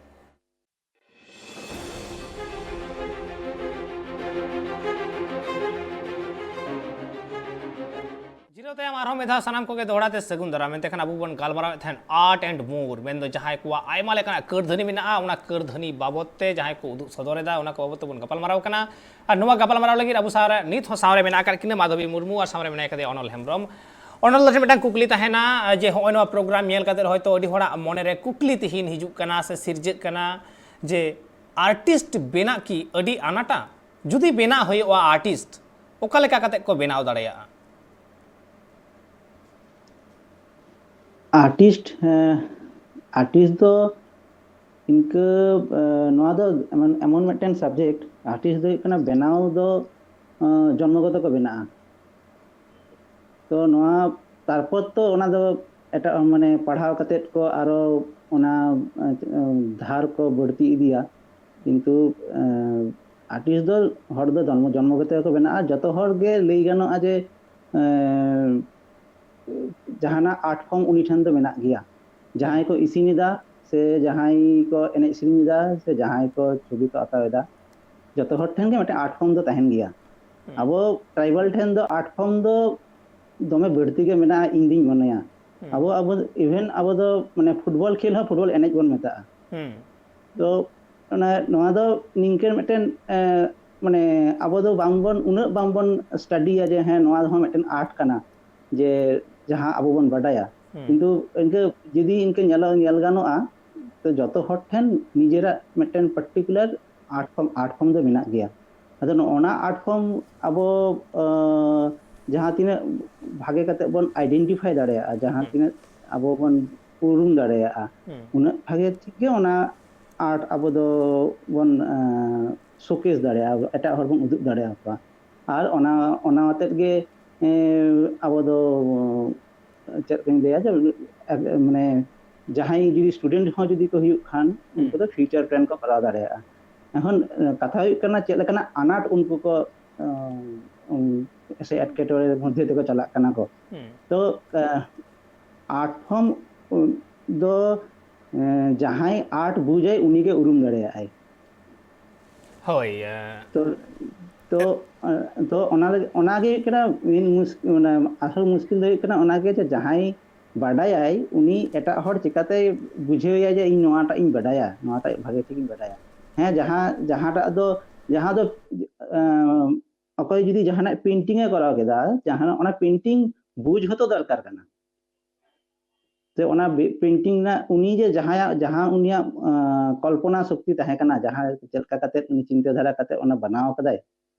ᱡᱤᱨᱟᱹᱣ ᱛᱟᱭᱚᱢ ᱟᱨᱦᱚᱸ ᱢᱤᱫ ᱫᱷᱟᱣ ᱥᱟᱱᱟᱢ ᱠᱚᱜᱮ ᱫᱚᱦᱲᱟ ᱛᱮ ᱥᱟᱹᱜᱩᱱ ᱫᱟᱨᱟᱢ᱾ ᱮᱱᱛᱮ ᱠᱷᱟᱱ ᱟᱵᱚ ᱵᱚᱱ ᱜᱟᱞᱢᱟᱨᱟᱣᱮᱫ ᱛᱟᱦᱮᱸᱫ ᱟᱨᱴ ᱮᱱᱰ ᱢᱳᱨ, ᱢᱮᱱᱫᱚ ᱡᱟᱦᱟᱸᱭ ᱠᱚᱣᱟᱜ ᱟᱭᱢᱟ ᱞᱮᱠᱟᱱᱟᱜ ᱠᱟᱹᱨᱫᱷᱟᱹᱱᱤ ᱢᱮᱱᱟᱜᱼᱟ, ᱚᱱᱟ ᱠᱟᱹᱨᱫᱷᱟᱹᱱᱤ ᱵᱟᱵᱚᱫ ᱛᱮ ᱡᱟᱦᱟᱸᱭ ᱠᱚ ᱩᱫᱩᱜ ᱥᱚᱫᱚᱨ ᱮᱫᱟ, ᱚᱱᱟ ᱠᱚ ᱵᱟᱵᱚᱫ ᱛᱮᱵᱚᱱ ᱜᱟᱯᱟᱞᱢᱟᱨᱟᱣ ᱠᱟᱱᱟ᱾ ᱟᱨ ᱱᱚᱣᱟ ᱜᱟᱯᱟᱞᱢᱟᱨᱟᱣ ᱞᱟᱹᱜᱤᱫ ᱟᱵᱚ ᱥᱟᱶ ᱨᱮ ᱱᱤᱛ ᱦᱚᱸ ᱥᱟᱶ ᱨᱮ ᱢᱮᱱᱟᱭ ᱟᱠᱟᱫ ᱠᱤᱱᱟ ᱢᱟᱫᱷᱚᱵᱤ ᱢᱩᱨᱢᱩ ᱟᱨ ᱥᱟᱶ ᱨᱮ ᱢᱮᱱᱟᱭ ᱠᱟᱫᱮᱭᱟ ᱚᱱᱚᱞ ᱦᱮᱢᱵᱨᱚᱢ᱾ ᱚᱱᱚᱞ ᱫᱚ ᱢᱤᱫᱴᱟᱝ ᱠᱩᱠᱞᱤ ᱛᱟᱦᱮᱱᱟ ᱡᱮ ᱦᱚᱸᱜᱼᱚᱭ ᱱᱚᱣᱟ ᱯᱨᱳᱜᱨᱟᱢ ᱧᱮᱞ ᱠᱟᱛᱮ ᱦᱚᱭᱛᱳ ᱟᱹᱰᱤ ᱦᱚᱲᱟᱜ ᱢᱚᱱᱮ ᱨᱮ ᱠᱩᱠᱞᱤ ᱛᱤᱦᱤᱧ ᱦᱤᱡᱩᱜ ᱠᱟᱱᱟ ᱥᱮ ᱥᱤᱨᱡᱟᱹᱜ ᱠᱟᱱᱟ ᱡᱮ ᱟᱨᱴᱤᱥᱴ ᱵᱮᱱᱟᱜ ᱠᱤ ᱟᱹᱰᱤ ᱟᱱᱟᱴᱟ? ᱡᱩᱫᱤ ᱵᱮᱱᱟᱜ ᱦᱩᱭᱩᱜᱼᱟ ᱟᱨᱴᱤᱥᱴ, ᱚᱠᱟ ᱞᱮᱠᱟ ᱠᱟᱛᱮ ᱠᱚ ᱵᱮᱱᱟᱣ ᱫᱟᱲᱮᱭᱟᱜᱼᱟ? ᱟᱨᱴᱤᱥᱴ, ᱟᱨᱴᱤᱥᱴ ᱫᱚ ᱤᱱᱠᱟᱹ, ᱱᱚᱣᱟ ᱫᱚ ᱮᱢᱚᱱ, ᱮᱢᱚᱱ ᱢᱤᱫᱴᱮᱱ ᱥᱟᱵᱡᱮᱠᱴ, ᱟᱨᱴᱤᱥᱴ ᱫᱚ ᱦᱩᱭᱩᱜ ᱠᱟᱱᱟ ᱵᱮᱱᱟᱣ ᱫᱚ ᱡᱚᱱᱢᱚᱜᱚᱛᱚ ᱠᱚ ᱵᱮᱱᱟᱜᱼᱟ᱾ ᱛᱚ ᱱᱚᱣᱟ ᱛᱟᱨᱯᱚᱨ ᱛᱚ ᱚᱱᱟ ᱫᱚ ᱮᱴᱟᱜ, ᱢᱟᱱᱮ, ᱯᱟᱲᱦᱟᱣ ᱠᱟᱛᱮᱫ ᱠᱚ ᱟᱨᱚ ᱚᱱᱟ ᱫᱷᱟᱨ ᱠᱚ ᱵᱟᱹᱲᱛᱤ ᱤᱫᱤᱭᱟ, ᱠᱤᱱᱛᱩ ᱟᱨᱴᱤᱥᱴ ᱫᱚ ᱦᱚᱲ ᱫᱚ ᱡᱚᱱᱢᱚ ᱡᱚᱱᱢᱚ ᱠᱟᱛᱮ ᱜᱮᱠᱚ ᱵᱮᱱᱟᱜᱼᱟ᱾ ᱡᱚᱛᱚ ᱦᱚᱲ ᱜᱮ ᱞᱟᱹᱭ ᱜᱟᱱᱚᱜᱼᱟ ᱡᱮ ᱮᱸ, ᱡᱟᱦᱟᱱᱟᱜ ᱟᱨᱴ ᱯᱷᱚᱨᱢ ᱩᱱᱤ ᱴᱷᱮᱱ ᱫᱚ ᱢᱮᱱᱟᱜ ᱜᱮᱭᱟ᱾ ᱡᱟᱦᱟᱸᱭ ᱠᱚ ᱤᱥᱤᱱ ᱮᱫᱟ, ᱥᱮ ᱡᱟᱦᱟᱸᱭ ᱠᱚ ᱮᱱᱮᱡ ᱥᱮᱨᱮᱧ ᱮᱫᱟ, ᱥᱮ ᱡᱟᱦᱟᱸᱭ ᱠᱚ ᱪᱷᱚᱵᱤ ᱠᱚ ᱟᱸᱠᱟᱣ ᱮᱫᱟ, ᱡᱚᱛᱚ ᱦᱚᱲ ᱴᱷᱮᱱ ᱜᱮ ᱢᱤᱫᱴᱮᱱ ᱟᱨᱴ ᱯᱷᱚᱨᱢ ᱫᱚ ᱛᱟᱦᱮᱱ ᱜᱮᱭᱟ᱾ ᱟᱵᱚ ᱴᱨᱟᱭᱵᱟᱞ ᱴᱷᱮᱱ ᱫᱚ ᱟᱨᱴ ᱯᱷᱚᱨᱢ ᱫᱚ ᱫᱚᱢᱮ ᱵᱟᱹᱲᱛᱤ ᱜᱮ ᱢᱮᱱᱟᱜᱼᱟ, ᱤᱧ ᱫᱩᱧ ᱢᱚᱱᱮᱭᱟ᱾ ᱟᱵᱚ ᱟᱵᱚ ᱤᱵᱷᱮᱱ ᱟᱵᱚ ᱫᱚ ᱢᱟᱱᱮ ᱯᱷᱩᱴᱵᱚᱞ ᱠᱷᱮᱞ ᱦᱚᱸ ᱯᱷᱩᱴᱵᱚᱞ ᱮᱱᱮᱡ ᱵᱚᱱ ᱢᱮᱛᱟᱜᱼᱟ᱾ ᱛᱚ ᱚᱱᱟ ᱱᱚᱣᱟ ᱫᱚ ᱱᱤᱝᱠᱟᱹ ᱢᱤᱫᱴᱮᱱ ᱮ, ᱢᱟᱱᱮ ᱟᱵᱚ ᱫᱚ ᱵᱟᱝᱵᱚᱱ, ᱩᱱᱟᱹᱜ ᱵᱟᱝᱵᱚᱱ ᱥᱴᱟᱰᱤᱭᱟ ᱡᱮ ᱦᱮᱸ, ᱱᱚᱣᱟ ᱦᱚᱸ ᱢᱤᱫᱴᱮᱱ ᱟᱨᱴ ᱠᱟᱱᱟ, ᱡᱮ ᱡᱟᱦᱟᱸ ᱟᱵᱚ ᱵᱚᱱ ᱵᱟᱰᱟᱭᱟ᱾ ᱠᱤᱱᱛᱩ ᱤᱱᱠᱟᱹ ᱡᱩᱫᱤ ᱤᱱᱠᱟᱹ ᱧᱮᱞᱚᱜ ᱧᱮᱞ ᱜᱟᱱᱚᱜᱼᱟ, ᱛᱚ ᱡᱚᱛᱚ ᱦᱚᱲ ᱴᱷᱮᱱ ᱱᱤᱡᱮᱨᱟᱜ ᱢᱤᱫᱴᱮᱱ particular art form art form ᱫᱚ ᱢᱮᱱᱟᱜ ᱜᱮᱭᱟ᱾ ᱟᱫᱚ ᱱᱚᱜᱼᱚ ᱱᱟ ᱟᱨᱴ ᱯᱷᱚᱨᱢ ᱟᱵᱚ ᱟᱸ, ᱡᱟᱦᱟᱸ ᱛᱤᱱᱟᱹᱜ ᱵᱷᱟᱜᱮ ᱠᱟᱛᱮ ᱵᱚᱱ ᱟᱭᱰᱮᱱᱴᱤᱯᱷᱟᱭ ᱫᱟᱲᱮᱭᱟᱜᱼᱟ, ᱡᱟᱦᱟᱸ ᱛᱤᱱᱟᱹᱜ ᱟᱵᱚ ᱵᱚᱱ ᱩᱨᱩᱢ ᱫᱟᱲᱮᱭᱟᱜᱼᱟ, ᱩᱱᱟᱹᱜ ᱵᱷᱟᱜᱮ ᱴᱷᱤᱠ ᱜᱮ ᱚᱱᱟ ᱟᱨᱴ ᱟᱵᱚ ᱫᱚ ᱵᱚᱱ ᱥᱳᱠᱮᱥ ᱫᱟᱲᱮᱭᱟᱜᱼᱟ, ᱮᱴᱟᱜ ᱦᱚᱲ ᱵᱚᱱ ᱩᱫᱩᱜ ᱫᱟᱲᱮᱭᱟᱠᱚᱣᱟ᱾ ᱟᱨ ᱚᱱᱟ ᱚᱱᱟ ᱟᱛᱮᱫ ᱜᱮ ᱮᱸ, ᱟᱵᱚ ᱫᱚ ᱪᱮᱫ ᱠᱚᱧ ᱞᱟᱹᱭᱟ ᱡᱮ ᱮᱠ-, ᱢᱟᱱᱮ ᱡᱟᱦᱟᱸᱭ ᱡᱩᱫᱤ ᱥᱴᱩᱰᱮᱱᱴ ᱦᱚᱸ ᱡᱩᱫᱤ ᱠᱚ ᱦᱩᱭᱩᱜ ᱠᱷᱟᱱ, ᱩᱱᱠᱩ ᱫᱚ ᱯᱷᱤᱭᱩᱪᱟᱨ ᱯᱞᱟᱱ ᱠᱚ ᱠᱚᱨᱟᱣ ᱫᱟᱲᱮᱭᱟᱜᱼᱟ᱾ ᱮᱠᱷᱚᱱ ᱮ, ᱠᱟᱛᱷᱟ ᱦᱩᱭᱩᱜ ᱠᱟᱱᱟ ᱪᱮᱫ ᱞᱮᱠᱟᱱᱟᱜ ᱟᱱᱟᱴ ᱩᱱᱠᱩ ᱠᱚ ᱮᱸ, ᱩᱸ, ᱥᱮ ᱮᱴᱠᱮᱴᱚᱬᱮ ᱢᱚᱫᱽᱫᱷᱮ ᱛᱮᱠᱚ ᱪᱟᱞᱟᱜ ᱠᱟᱱᱟ ᱠᱚ᱾ ᱛᱚ ᱮ, ᱟᱨᱴ ᱯᱷᱚᱨᱢ ᱫᱚ ᱮ, ᱡᱟᱦᱟᱸᱭ ᱟᱨᱴ ᱵᱩᱡᱟᱭ ᱩᱱᱤᱜᱮ ᱩᱨᱩᱢ ᱫᱟᱲᱮᱭᱟᱜᱼᱟᱭ᱾ ᱦᱳᱭ᱾ ᱮ, ᱛᱚ ᱛᱚ ᱮ, ᱛᱚ ᱚᱱᱟ ᱞᱟᱹᱜᱤᱫ, ᱚᱱᱟᱜᱮ ᱦᱩᱭᱩᱜ ᱠᱟᱱᱟ ᱢᱮᱱ ᱢᱩᱥ-, ᱢᱟᱱᱮ ᱟᱥᱚᱞ ᱢᱩᱥᱠᱤᱞ ᱫᱚ ᱦᱩᱭᱩᱜ ᱠᱟᱱᱟ ᱚᱱᱟᱜᱮ ᱡᱮ ᱡᱟᱦᱟᱸᱭ ᱵᱟᱰᱟᱭᱟᱭ ᱩᱱᱤ ᱮᱴᱟᱜ ᱦᱚᱲ ᱪᱤᱠᱟᱛᱮᱭ ᱵᱩᱡᱷᱟᱹᱣᱮᱭᱟ ᱡᱮ ᱤᱧ ᱱᱚᱣᱟᱴᱟᱜ ᱤᱧ ᱵᱟᱰᱟᱭᱟ, ᱱᱚᱣᱟᱴᱟᱜ ᱵᱷᱟᱜᱮ ᱴᱷᱤᱠ ᱤᱧ ᱵᱟᱰᱟᱭᱟ᱾ ᱦᱮᱸ, ᱡᱟᱦᱟᱸ ᱡᱟᱦᱟᱸᱴᱟᱜ ᱫᱚ ᱡᱟᱦᱟᱸ ᱫᱚ ᱮ, ᱚᱠᱚᱭ ᱡᱩᱫᱤ ᱡᱟᱦᱟᱱᱟᱜ ᱯᱮᱱᱴᱤᱝ ᱮ ᱠᱚᱨᱟᱣ ᱠᱮᱫᱟ, ᱡᱟᱦᱟᱱᱟᱜ ᱚᱱᱟ ᱯᱮᱱᱴᱤᱝ ᱵᱩᱡᱽ ᱦᱚᱸᱛᱚ ᱫᱚᱨᱠᱟᱨ ᱠᱟᱱᱟ᱾ ᱛᱚ ᱚᱱᱟ ᱯᱮᱱᱴᱤᱝ ᱨᱮᱱᱟᱜ ᱩᱱᱤ ᱡᱮ ᱡᱟᱦᱟᱸᱭᱟᱜ, ᱡᱟᱦᱟᱸ ᱩᱱᱤᱭᱟᱜ ᱟᱸ, ᱠᱚᱞᱯᱚᱱᱟ ᱥᱚᱠᱛᱤ ᱛᱟᱦᱮᱸ ᱠᱟᱱᱟ, ᱡᱟᱦᱟᱸ ᱪᱮᱫ ᱞᱮᱠᱟ ᱠᱟᱛᱮ ᱩᱱᱤ ᱪᱤᱱᱛᱟᱹ ᱫᱷᱟᱨᱟ ᱠᱟᱛᱮ ᱚᱱᱟ ᱵᱮᱱᱟᱣ ᱠᱟᱫᱟᱭ,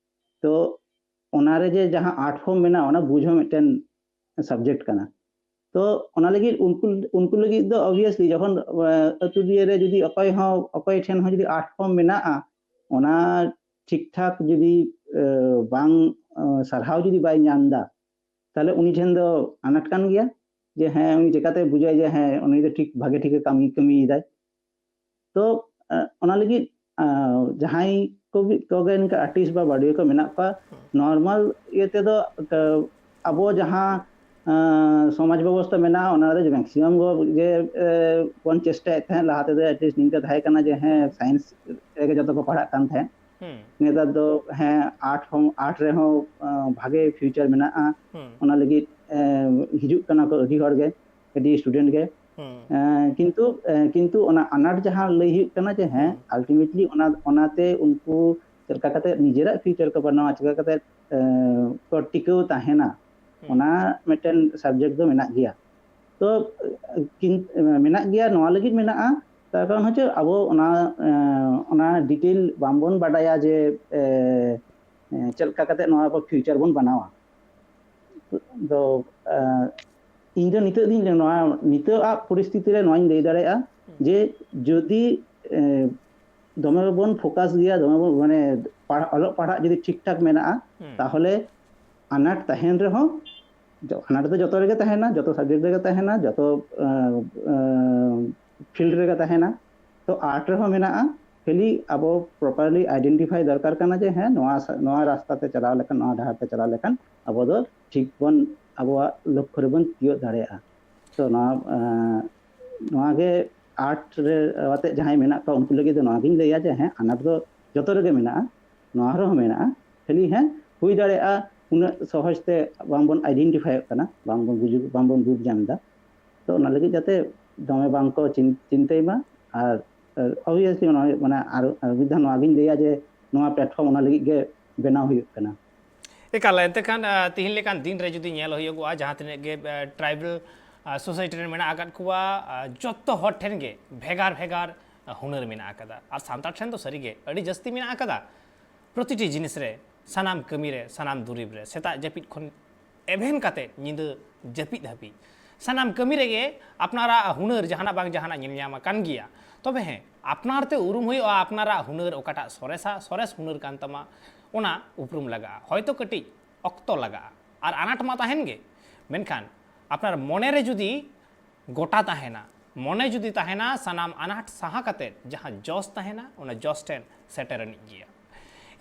ᱛᱚ ᱚᱱᱟᱨᱮ ᱡᱮ ᱡᱟᱦᱟᱸ ᱟᱨᱴ ᱯᱷᱚᱨᱢ ᱢᱮᱱᱟᱜᱼᱟ, ᱚᱱᱟ ᱵᱩᱡᱽ ᱦᱚᱸ ᱢᱤᱫᱴᱮᱱ ᱥᱟᱵᱡᱮᱠᱴ ᱠᱟᱱᱟ᱾ ᱛᱚ ᱚᱱᱟ ᱞᱟᱹᱜᱤᱫ ᱩᱱᱠᱩ ᱩᱱᱠᱩ ᱞᱟᱹᱜᱤᱫ ᱫᱚ ᱚᱵᱤᱭᱟᱥᱞᱤ ᱡᱚᱠᱷᱚᱱ ᱟᱹᱛᱩ ᱫᱤᱭᱟᱹ ᱨᱮ ᱡᱩᱫᱤ ᱚᱠᱚᱭ ᱦᱚᱸ, ᱚᱠᱚᱭ ᱴᱷᱮᱱ ᱦᱚᱸ ᱡᱩᱫᱤ ᱟᱨᱴ ᱯᱷᱚᱨᱢ ᱢᱮᱱᱟᱜᱼᱟ, ᱚᱱᱟ ᱴᱷᱤᱠ ᱴᱷᱟᱠ ᱡᱩᱫᱤ ᱮ, ᱵᱟᱝ ᱮ, ᱥᱟᱨᱦᱟᱣ ᱡᱩᱫᱤ ᱵᱟᱭ ᱧᱟᱢ ᱮᱫᱟ, ᱛᱟᱦᱞᱮ ᱩᱱᱤ ᱴᱷᱮᱱ ᱫᱚ ᱟᱱᱟᱴ ᱠᱟᱱ ᱜᱮᱭᱟ᱾ ᱡᱮ ᱦᱮᱸ, ᱩᱱᱤ ᱪᱤᱠᱟᱛᱮ ᱵᱩᱡᱟᱭ ᱡᱮ ᱦᱮᱸ, ᱩᱱᱤ ᱫᱚ ᱴᱷᱤᱠ ᱵᱷᱟᱜᱮ ᱴᱷᱤᱠᱮ ᱠᱟᱹᱢᱤ ᱠᱟᱹᱢᱤᱭᱮᱫᱟᱭ᱾ ᱛᱚ ᱮ, ᱚᱱᱟ ᱞᱟᱹᱜᱤᱫ ᱟᱸ, ᱡᱟᱦᱟᱸᱭ ᱠᱚᱜᱮ, ᱠᱚᱜᱮ ᱱᱤᱝᱠᱟ ᱟᱨᱴᱤᱥᱴ ᱵᱟ ᱵᱟᱰᱚᱭᱤᱭᱟᱹ ᱠᱚ ᱢᱮᱱᱟᱜ ᱠᱚᱣᱟ, ᱱᱚᱨᱢᱟᱞ ᱤᱭᱟᱹ ᱛᱮᱫᱚ ᱟᱵᱚ ᱡᱟᱦᱟᱸ ᱥᱚᱢᱟᱡᱽ ᱵᱮᱵᱚᱥᱛᱟ ᱢᱮᱱᱟᱜᱼᱟ, ᱚᱱᱟ ᱨᱮ ᱢᱮᱠᱥᱤᱢᱟᱢ ᱜᱮ ᱵᱚᱱ ᱪᱮᱥᱴᱟᱭᱮᱫ ᱛᱟᱦᱮᱸᱫ᱾ ᱞᱟᱦᱟ ᱛᱮᱫᱚ ᱮᱴᱞᱤᱥᱴ ᱱᱤᱝᱠᱟ ᱛᱟᱦᱮᱸ ᱠᱟᱱᱟ ᱡᱮ ᱦᱮᱸ, ᱥᱟᱭᱮᱱᱥ ᱨᱮᱜᱮ ᱡᱚᱛᱚ ᱠᱚ ᱯᱟᱲᱦᱟᱜ ᱠᱟᱱ ᱛᱟᱦᱮᱸᱫ᱾ ᱱᱮᱛᱟᱨ ᱫᱚ ᱦᱮᱸ, ᱟᱨᱴ ᱦᱚᱸ, ᱟᱨᱴ ᱨᱮᱦᱚᱸ ᱵᱷᱟᱜᱮ ᱯᱷᱤᱭᱩᱪᱟᱨ ᱢᱮᱱᱟᱜᱼᱟ᱾ ᱚᱱᱟ ᱞᱟᱹᱜᱤᱫ ᱦᱤᱡᱩᱜ ᱠᱟᱱᱟ ᱠᱚ ᱟᱹᱰᱤ ᱦᱚᱲ ᱜᱮ, ᱟᱹᱰᱤ ᱥᱴᱩᱰᱮᱱᱴ ᱜᱮ᱾ ᱠᱤᱱᱛᱩ ᱠᱤᱱᱛᱩ ᱚᱱᱟ ᱟᱱᱟᱴ ᱡᱟᱦᱟᱸ ᱞᱟᱹᱭ ᱦᱩᱭᱩᱜ ᱠᱟᱱᱟ ᱡᱮ ᱦᱮᱸ, ᱟᱞᱴᱤᱢᱮᱴᱞᱤ ᱚᱱᱟ, ᱚᱱᱟᱛᱮ ᱩᱱᱠᱩ ᱪᱮᱫ ᱞᱮᱠᱟ ᱠᱟᱛᱮ ᱱᱤᱡᱮᱨᱟᱜ ᱯᱷᱤᱭᱩᱪᱟᱨ ᱠᱚ ᱵᱮᱱᱟᱣᱟ, ᱪᱮᱫ ᱞᱮᱠᱟ ᱠᱟᱛᱮ ᱠᱚ ᱴᱤᱠᱟᱹᱣ ᱛᱟᱦᱮᱱᱟ, ᱚᱱᱟ ᱢᱤᱫᱴᱮᱱ ᱥᱟᱵᱡᱮᱠᱴ ᱫᱚ ᱢᱮᱱᱟᱜ ᱜᱮᱭᱟ᱾ ᱛᱚ ᱢᱮᱱᱟᱜ ᱜᱮᱭᱟ, ᱱᱚᱣᱟ ᱞᱟᱹᱜᱤᱫ ᱢᱮᱱᱟᱜᱼᱟ, ᱛᱟᱨ ᱠᱟᱨᱚᱱ ᱦᱚᱪᱪᱷᱮ ᱟᱵᱚ ᱚᱱᱟ ᱚᱱᱟ ᱰᱤᱴᱮᱞ ᱵᱟᱝᱵᱚᱱ ᱵᱟᱰᱟᱭᱟ ᱡᱮ ᱪᱮᱫ ᱞᱮᱠᱟ ᱠᱟᱛᱮ ᱱᱚᱣᱟ ᱠᱚ ᱯᱷᱤᱭᱩᱪᱟᱨ ᱵᱚᱱ ᱵᱮᱱᱟᱣᱟ᱾ ᱫᱚ ᱤᱧ ᱫᱚ ᱱᱤᱛᱚᱜ ᱫᱤᱱ ᱱᱚᱣᱟ ᱱᱤᱛᱚᱜ ᱟᱜ ᱯᱚᱨᱤᱥᱛᱷᱤᱛᱤ ᱨᱮ ᱱᱚᱣᱟᱧ ᱞᱟᱹᱭ ᱫᱟᱲᱮᱭᱟᱜᱼᱟ ᱡᱮ ᱡᱩᱫᱤ ᱫᱚᱢᱮ ᱵᱚᱱ ᱯᱷᱳᱠᱟᱥ ᱜᱮᱭᱟ, ᱫᱚᱢᱮ ᱵᱚᱱ ᱢᱟᱱᱮ ᱚᱞᱚᱜ ᱯᱟᱲᱦᱟᱜ ᱡᱩᱫᱤ ᱴᱷᱤᱠ ᱴᱷᱟᱠ ᱢᱮᱱᱟᱜᱼᱟ, ᱛᱟᱦᱚᱞᱮ ᱟᱱᱟᱴ ᱛᱟᱦᱮᱱ ᱨᱮᱦᱚᱸ, ᱟᱱᱟᱴ ᱫᱚ ᱡᱚᱛᱚ ᱨᱮᱜᱮ ᱛᱟᱦᱮᱱᱟ, ᱡᱚᱛᱚ ᱥᱟᱵᱡᱮᱠᱴ ᱨᱮᱜᱮ ᱛᱟᱦᱮᱱᱟ, ᱡᱚᱛᱚ ᱯᱷᱤᱞᱰ ᱨᱮᱜᱮ ᱛᱟᱦᱮᱱᱟ᱾ ᱛᱚ ᱟᱨᱴ ᱨᱮᱦᱚᱸ ᱢᱮᱱᱟᱜᱼᱟ᱾ ᱠᱷᱟᱹᱞᱤ ᱟᱵᱚ ᱯᱨᱚᱯᱟᱨᱞᱤ ᱟᱭᱰᱮᱱᱴᱤᱯᱷᱟᱭ ᱫᱚᱨᱠᱟᱨ ᱠᱟᱱᱟ ᱡᱮ ᱦᱮᱸ, ᱱᱚᱣᱟ ᱱᱚᱣᱟ ᱨᱟᱥᱛᱟ ᱛᱮ ᱪᱟᱞᱟᱣ ᱞᱮᱠᱷᱟᱱ, ᱱᱚᱣᱟ ᱰᱟᱦᱟᱨ ᱛᱮ ᱪᱟᱞᱟᱣ ᱞᱮᱠᱷᱟᱱ ᱟᱵᱚ ᱫᱚ ᱴᱷᱤᱠ ᱵᱚᱱ, ᱟᱵᱚᱣᱟᱜ ᱞᱚᱠᱠᱷᱚ ᱨᱮᱵᱚᱱ ᱛᱤᱭᱳᱜ ᱫᱟᱲᱮᱭᱟᱜᱼᱟ᱾ ᱛᱚ ᱱᱚᱣᱟ ᱱᱚᱣᱟ ᱜᱮ ᱟᱨᱴ ᱨᱮ ᱟᱛᱮᱫ ᱡᱟᱦᱟᱸᱭ ᱢᱮᱱᱟᱜ ᱠᱚᱣᱟ, ᱩᱱᱠᱩ ᱞᱟᱹᱜᱤᱫ ᱫᱚ ᱱᱚᱣᱟᱜᱤᱧ ᱞᱟᱹᱭᱟ ᱡᱮ ᱦᱮᱸ, ᱟᱱᱟᱴ ᱫᱚ ᱡᱚᱛᱚ ᱨᱮᱜᱮ ᱢᱮᱱᱟᱜᱼᱟ, ᱱᱚᱣᱟ ᱨᱮᱦᱚᱸ ᱢᱮᱱᱟᱜᱼᱟ᱾ ᱠᱷᱟᱹᱞᱤ ᱦᱮᱸ, ᱦᱩᱭ ᱫᱟᱲᱮᱭᱟᱜᱼᱟ ᱩᱱᱟᱹᱜ ᱥᱚᱦᱚᱡ ᱛᱮ ᱵᱟᱝᱵᱚᱱ ᱟᱭᱰᱮᱱᱴᱤᱯᱷᱟᱭᱚᱜ ᱠᱟᱱᱟ, ᱵᱟᱝᱵᱚᱱ ᱵᱩᱡᱩᱜ, ᱵᱟᱝᱵᱚᱱ ᱵᱩᱡᱽ ᱧᱟᱢ ᱮᱫᱟ᱾ ᱛᱚ ᱚᱱᱟ ᱞᱟᱹᱜᱤᱫ ᱡᱟᱛᱮ ᱫᱚᱢᱮ ᱵᱟᱝ ᱠᱚ ᱪᱤᱱ-, ᱪᱤᱱᱛᱟᱹᱭ ᱢᱟ᱾ ᱟᱨ ᱚᱵᱤᱭᱟᱥᱞᱤ ᱢᱟᱱᱮ ᱟᱨ ᱟᱨ ᱢᱤᱫ ᱫᱷᱟᱣ ᱱᱚᱣᱟᱜᱤᱧ ᱞᱟᱹᱭᱟ ᱡᱮ ᱱᱚᱣᱟ ᱯᱞᱟᱴᱯᱷᱚᱨᱢ ᱚᱱᱟ ᱞᱟᱹᱜᱤᱫ ᱜᱮ ᱵᱮᱱᱟᱣ ᱦᱩᱭᱩᱜ ᱠᱟᱱᱟ᱾ ᱮᱠᱟᱞ, ᱮᱱᱛᱮ ᱠᱷᱟᱱ ᱛᱤᱦᱤᱧ ᱞᱮᱠᱟᱱ ᱫᱤᱱ ᱨᱮ ᱡᱩᱫᱤ ᱧᱮᱞ ᱦᱩᱭᱩᱜᱼᱟ, ᱡᱟᱦᱟᱸ ᱛᱤᱱᱟᱹᱜ ᱜᱮ ᱴᱨᱟᱭᱵᱟᱞ ᱥᱳᱥᱟᱭᱴᱤ ᱨᱮ ᱢᱮᱱᱟᱜ ᱟᱠᱟᱫ ᱠᱚᱣᱟ, ᱡᱚᱛᱚ ᱦᱚᱲ ᱴᱷᱮᱱ ᱜᱮ ᱵᱷᱮᱜᱟᱨ ᱵᱷᱮᱜᱟᱨ ᱦᱩᱱᱟᱹᱨ ᱢᱮᱱᱟᱜ ᱟᱠᱟᱫᱟ᱾ ᱟᱨ ᱥᱟᱱᱛᱟᱲ ᱴᱷᱮᱱ ᱫᱚ ᱥᱟᱹᱨᱤᱜᱮ ᱟᱹᱰᱤ ᱡᱟᱹᱥᱛᱤ ᱢᱮᱱᱟᱜ ᱟᱠᱟᱫᱟ᱾ ᱯᱨᱚᱛᱤᱴᱤ ᱡᱤᱱᱤᱥ ᱨᱮ, ᱥᱟᱱᱟᱢ ᱠᱟᱹᱢᱤ ᱨᱮ, ᱥᱟᱱᱟᱢ ᱫᱩᱨᱤᱵᱽ ᱨᱮ, ᱥᱮᱛᱟᱜ ᱡᱟᱹᱯᱤᱫ ᱠᱷᱚᱱ ᱮᱵᱷᱮᱱ ᱠᱟᱛᱮ ᱧᱤᱫᱟᱹ ᱡᱟᱹᱯᱤᱫ ᱦᱟᱹᱵᱤᱡ ᱥᱟᱱᱟᱢ ᱠᱟᱹᱢᱤ ᱨᱮᱜᱮ ᱟᱯᱱᱟᱨᱟᱜ ᱦᱩᱱᱟᱹᱨ ᱡᱟᱦᱟᱱᱟᱜ ᱵᱟᱝ ᱡᱟᱦᱟᱱᱟᱜ ᱧᱮᱞ ᱧᱟᱢ ᱟᱠᱟᱱ ᱜᱮᱭᱟ᱾ ᱛᱚᱵᱮ ᱦᱮᱸ, ᱟᱯᱱᱟᱨ ᱛᱮ ᱩᱨᱩᱢ ᱦᱩᱭᱩᱜᱼᱟ, ᱟᱯᱱᱟᱨᱟᱜ ᱦᱩᱱᱟᱹᱨ ᱚᱠᱟᱴᱟᱜ ᱥᱚᱨᱮᱥᱟ, ᱥᱚᱨᱮᱥ ᱦᱩᱱᱟᱹᱨ ᱠᱟᱱ ᱛᱟᱢᱟ, ᱚᱱᱟ ᱩᱯᱨᱩᱢ ᱞᱟᱜᱟᱜᱼᱟ᱾ ᱦᱚᱭᱛᱳ ᱠᱟᱹᱴᱤᱡ ᱚᱠᱛᱚ ᱞᱟᱜᱟᱜᱼᱟ, ᱟᱨ ᱟᱱᱟᱴ ᱢᱟ ᱛᱟᱦᱮᱱ ᱜᱮ, ᱢᱮᱱᱠᱷᱟᱱ ᱟᱯᱱᱟᱨ ᱢᱚᱱᱮ ᱨᱮ ᱡᱩᱫᱤ ᱜᱚᱴᱟ ᱛᱟᱦᱮᱱᱟ, ᱢᱚᱱᱮ ᱡᱩᱫᱤ ᱛᱟᱦᱮᱱᱟ, ᱥᱟᱱᱟᱢ ᱟᱱᱟᱴ ᱥᱟᱦᱟ ᱠᱟᱛᱮ ᱡᱟᱦᱟᱸ ᱡᱚᱥ ᱛᱟᱦᱮᱱᱟ, ᱚᱱᱟ ᱡᱚᱥ ᱴᱷᱮᱱ ᱥᱮᱴᱮᱨ ᱟᱹᱱᱤᱡ ᱜᱮᱭᱟ᱾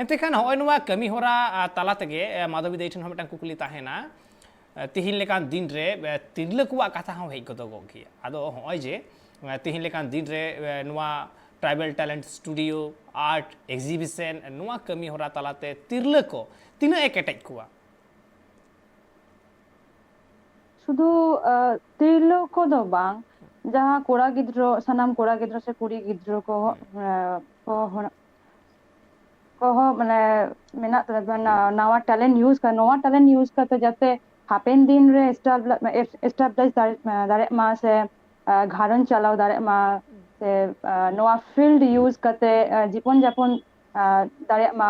ᱮᱱᱛᱮ ᱠᱷᱟᱱ ᱦᱚᱸᱜᱼᱚᱭ ᱱᱚᱣᱟ ᱠᱟᱹᱢᱤ ᱦᱚᱨᱟ, ᱟ, ᱛᱟᱞᱟ ᱛᱮᱜᱮ, ᱮ, ᱢᱟᱫᱷᱚᱵᱤ ᱫᱟᱹᱭ ᱴᱷᱮᱱ ᱦᱚᱸ ᱢᱤᱫᱴᱟᱝ ᱠᱩᱠᱞᱤ ᱛᱟᱦᱮᱱᱟ᱾ ᱮ, ᱛᱤᱦᱤᱧ ᱞᱮᱠᱟᱱ ᱫᱤᱱ ᱨᱮ, ᱮ, ᱛᱤᱨᱞᱟᱹ ᱠᱚᱣᱟᱜ ᱠᱟᱛᱷᱟ ᱦᱚᱸ ᱦᱮᱡ ᱜᱚᱫᱚᱜᱚᱜ ᱜᱮᱭᱟ᱾ ᱟᱫᱚ ᱦᱚᱸᱜᱼᱚᱭ ᱡᱮ, ᱮ, ᱛᱤᱦᱤᱧ ᱞᱮᱠᱟᱱ ᱫᱤᱱ ᱨᱮ, ᱮ, ᱱᱚᱣᱟ tribal talent studio, art exhibition, ᱱᱚᱣᱟ ᱠᱟᱹᱢᱤ ᱦᱚᱨᱟ ᱛᱟᱞᱟᱛᱮ ᱛᱤᱨᱞᱟᱹ ᱠᱚ ᱛᱤᱱᱟᱹᱜ ᱮ ᱠᱮᱴᱮᱡ ᱠᱚᱣᱟ? ᱥᱩᱫᱷᱩ, ᱟ, ᱛᱤᱨᱞᱟᱹ ᱠᱚᱫᱚ ᱵᱟᱝ, ᱡᱟᱦᱟᱸ ᱠᱚᱲᱟ ᱜᱤᱫᱽᱨᱟᱹ, ᱥᱟᱱᱟᱢ ᱠᱚᱲᱟ ᱜᱤᱫᱽᱨᱟᱹ ᱥᱮ ᱠᱩᱲᱤ ᱜᱤᱫᱽᱨᱟᱹ ᱠᱚ, ᱦᱩᱸ᱾ ᱟ, ᱠᱚ ᱦᱚᱲ-, ᱠᱚᱦᱚᱸ ᱢᱟᱱᱮ ᱢᱮᱱᱟᱜ ᱛᱟᱵᱚᱱᱟ, ᱱᱟᱣᱟ talent use ᱠᱟ-, ᱱᱚᱣᱟ talent use ᱠᱟᱛᱮ ᱡᱟᱛᱮ ᱦᱟᱯᱮᱱ ᱫᱤᱱ ᱨᱮ establi-, establish ᱫᱟᱲᱮ-, ᱫᱟᱲᱮᱭᱟᱜ ᱢᱟ ᱥᱮ, ᱟ, ᱜᱷᱟᱨᱚᱸᱡᱽ ᱪᱟᱞᱟᱣ ᱫᱟᱲᱮᱭᱟᱜ ᱢᱟ ᱥᱮ, ᱟ, ᱱᱚᱣᱟ field use ᱠᱟᱛᱮ, ᱟ, ᱡᱤᱵᱚᱱ ᱡᱟᱯᱚᱱ, ᱟ, ᱫᱟᱲᱮᱭᱟᱜ ᱢᱟ,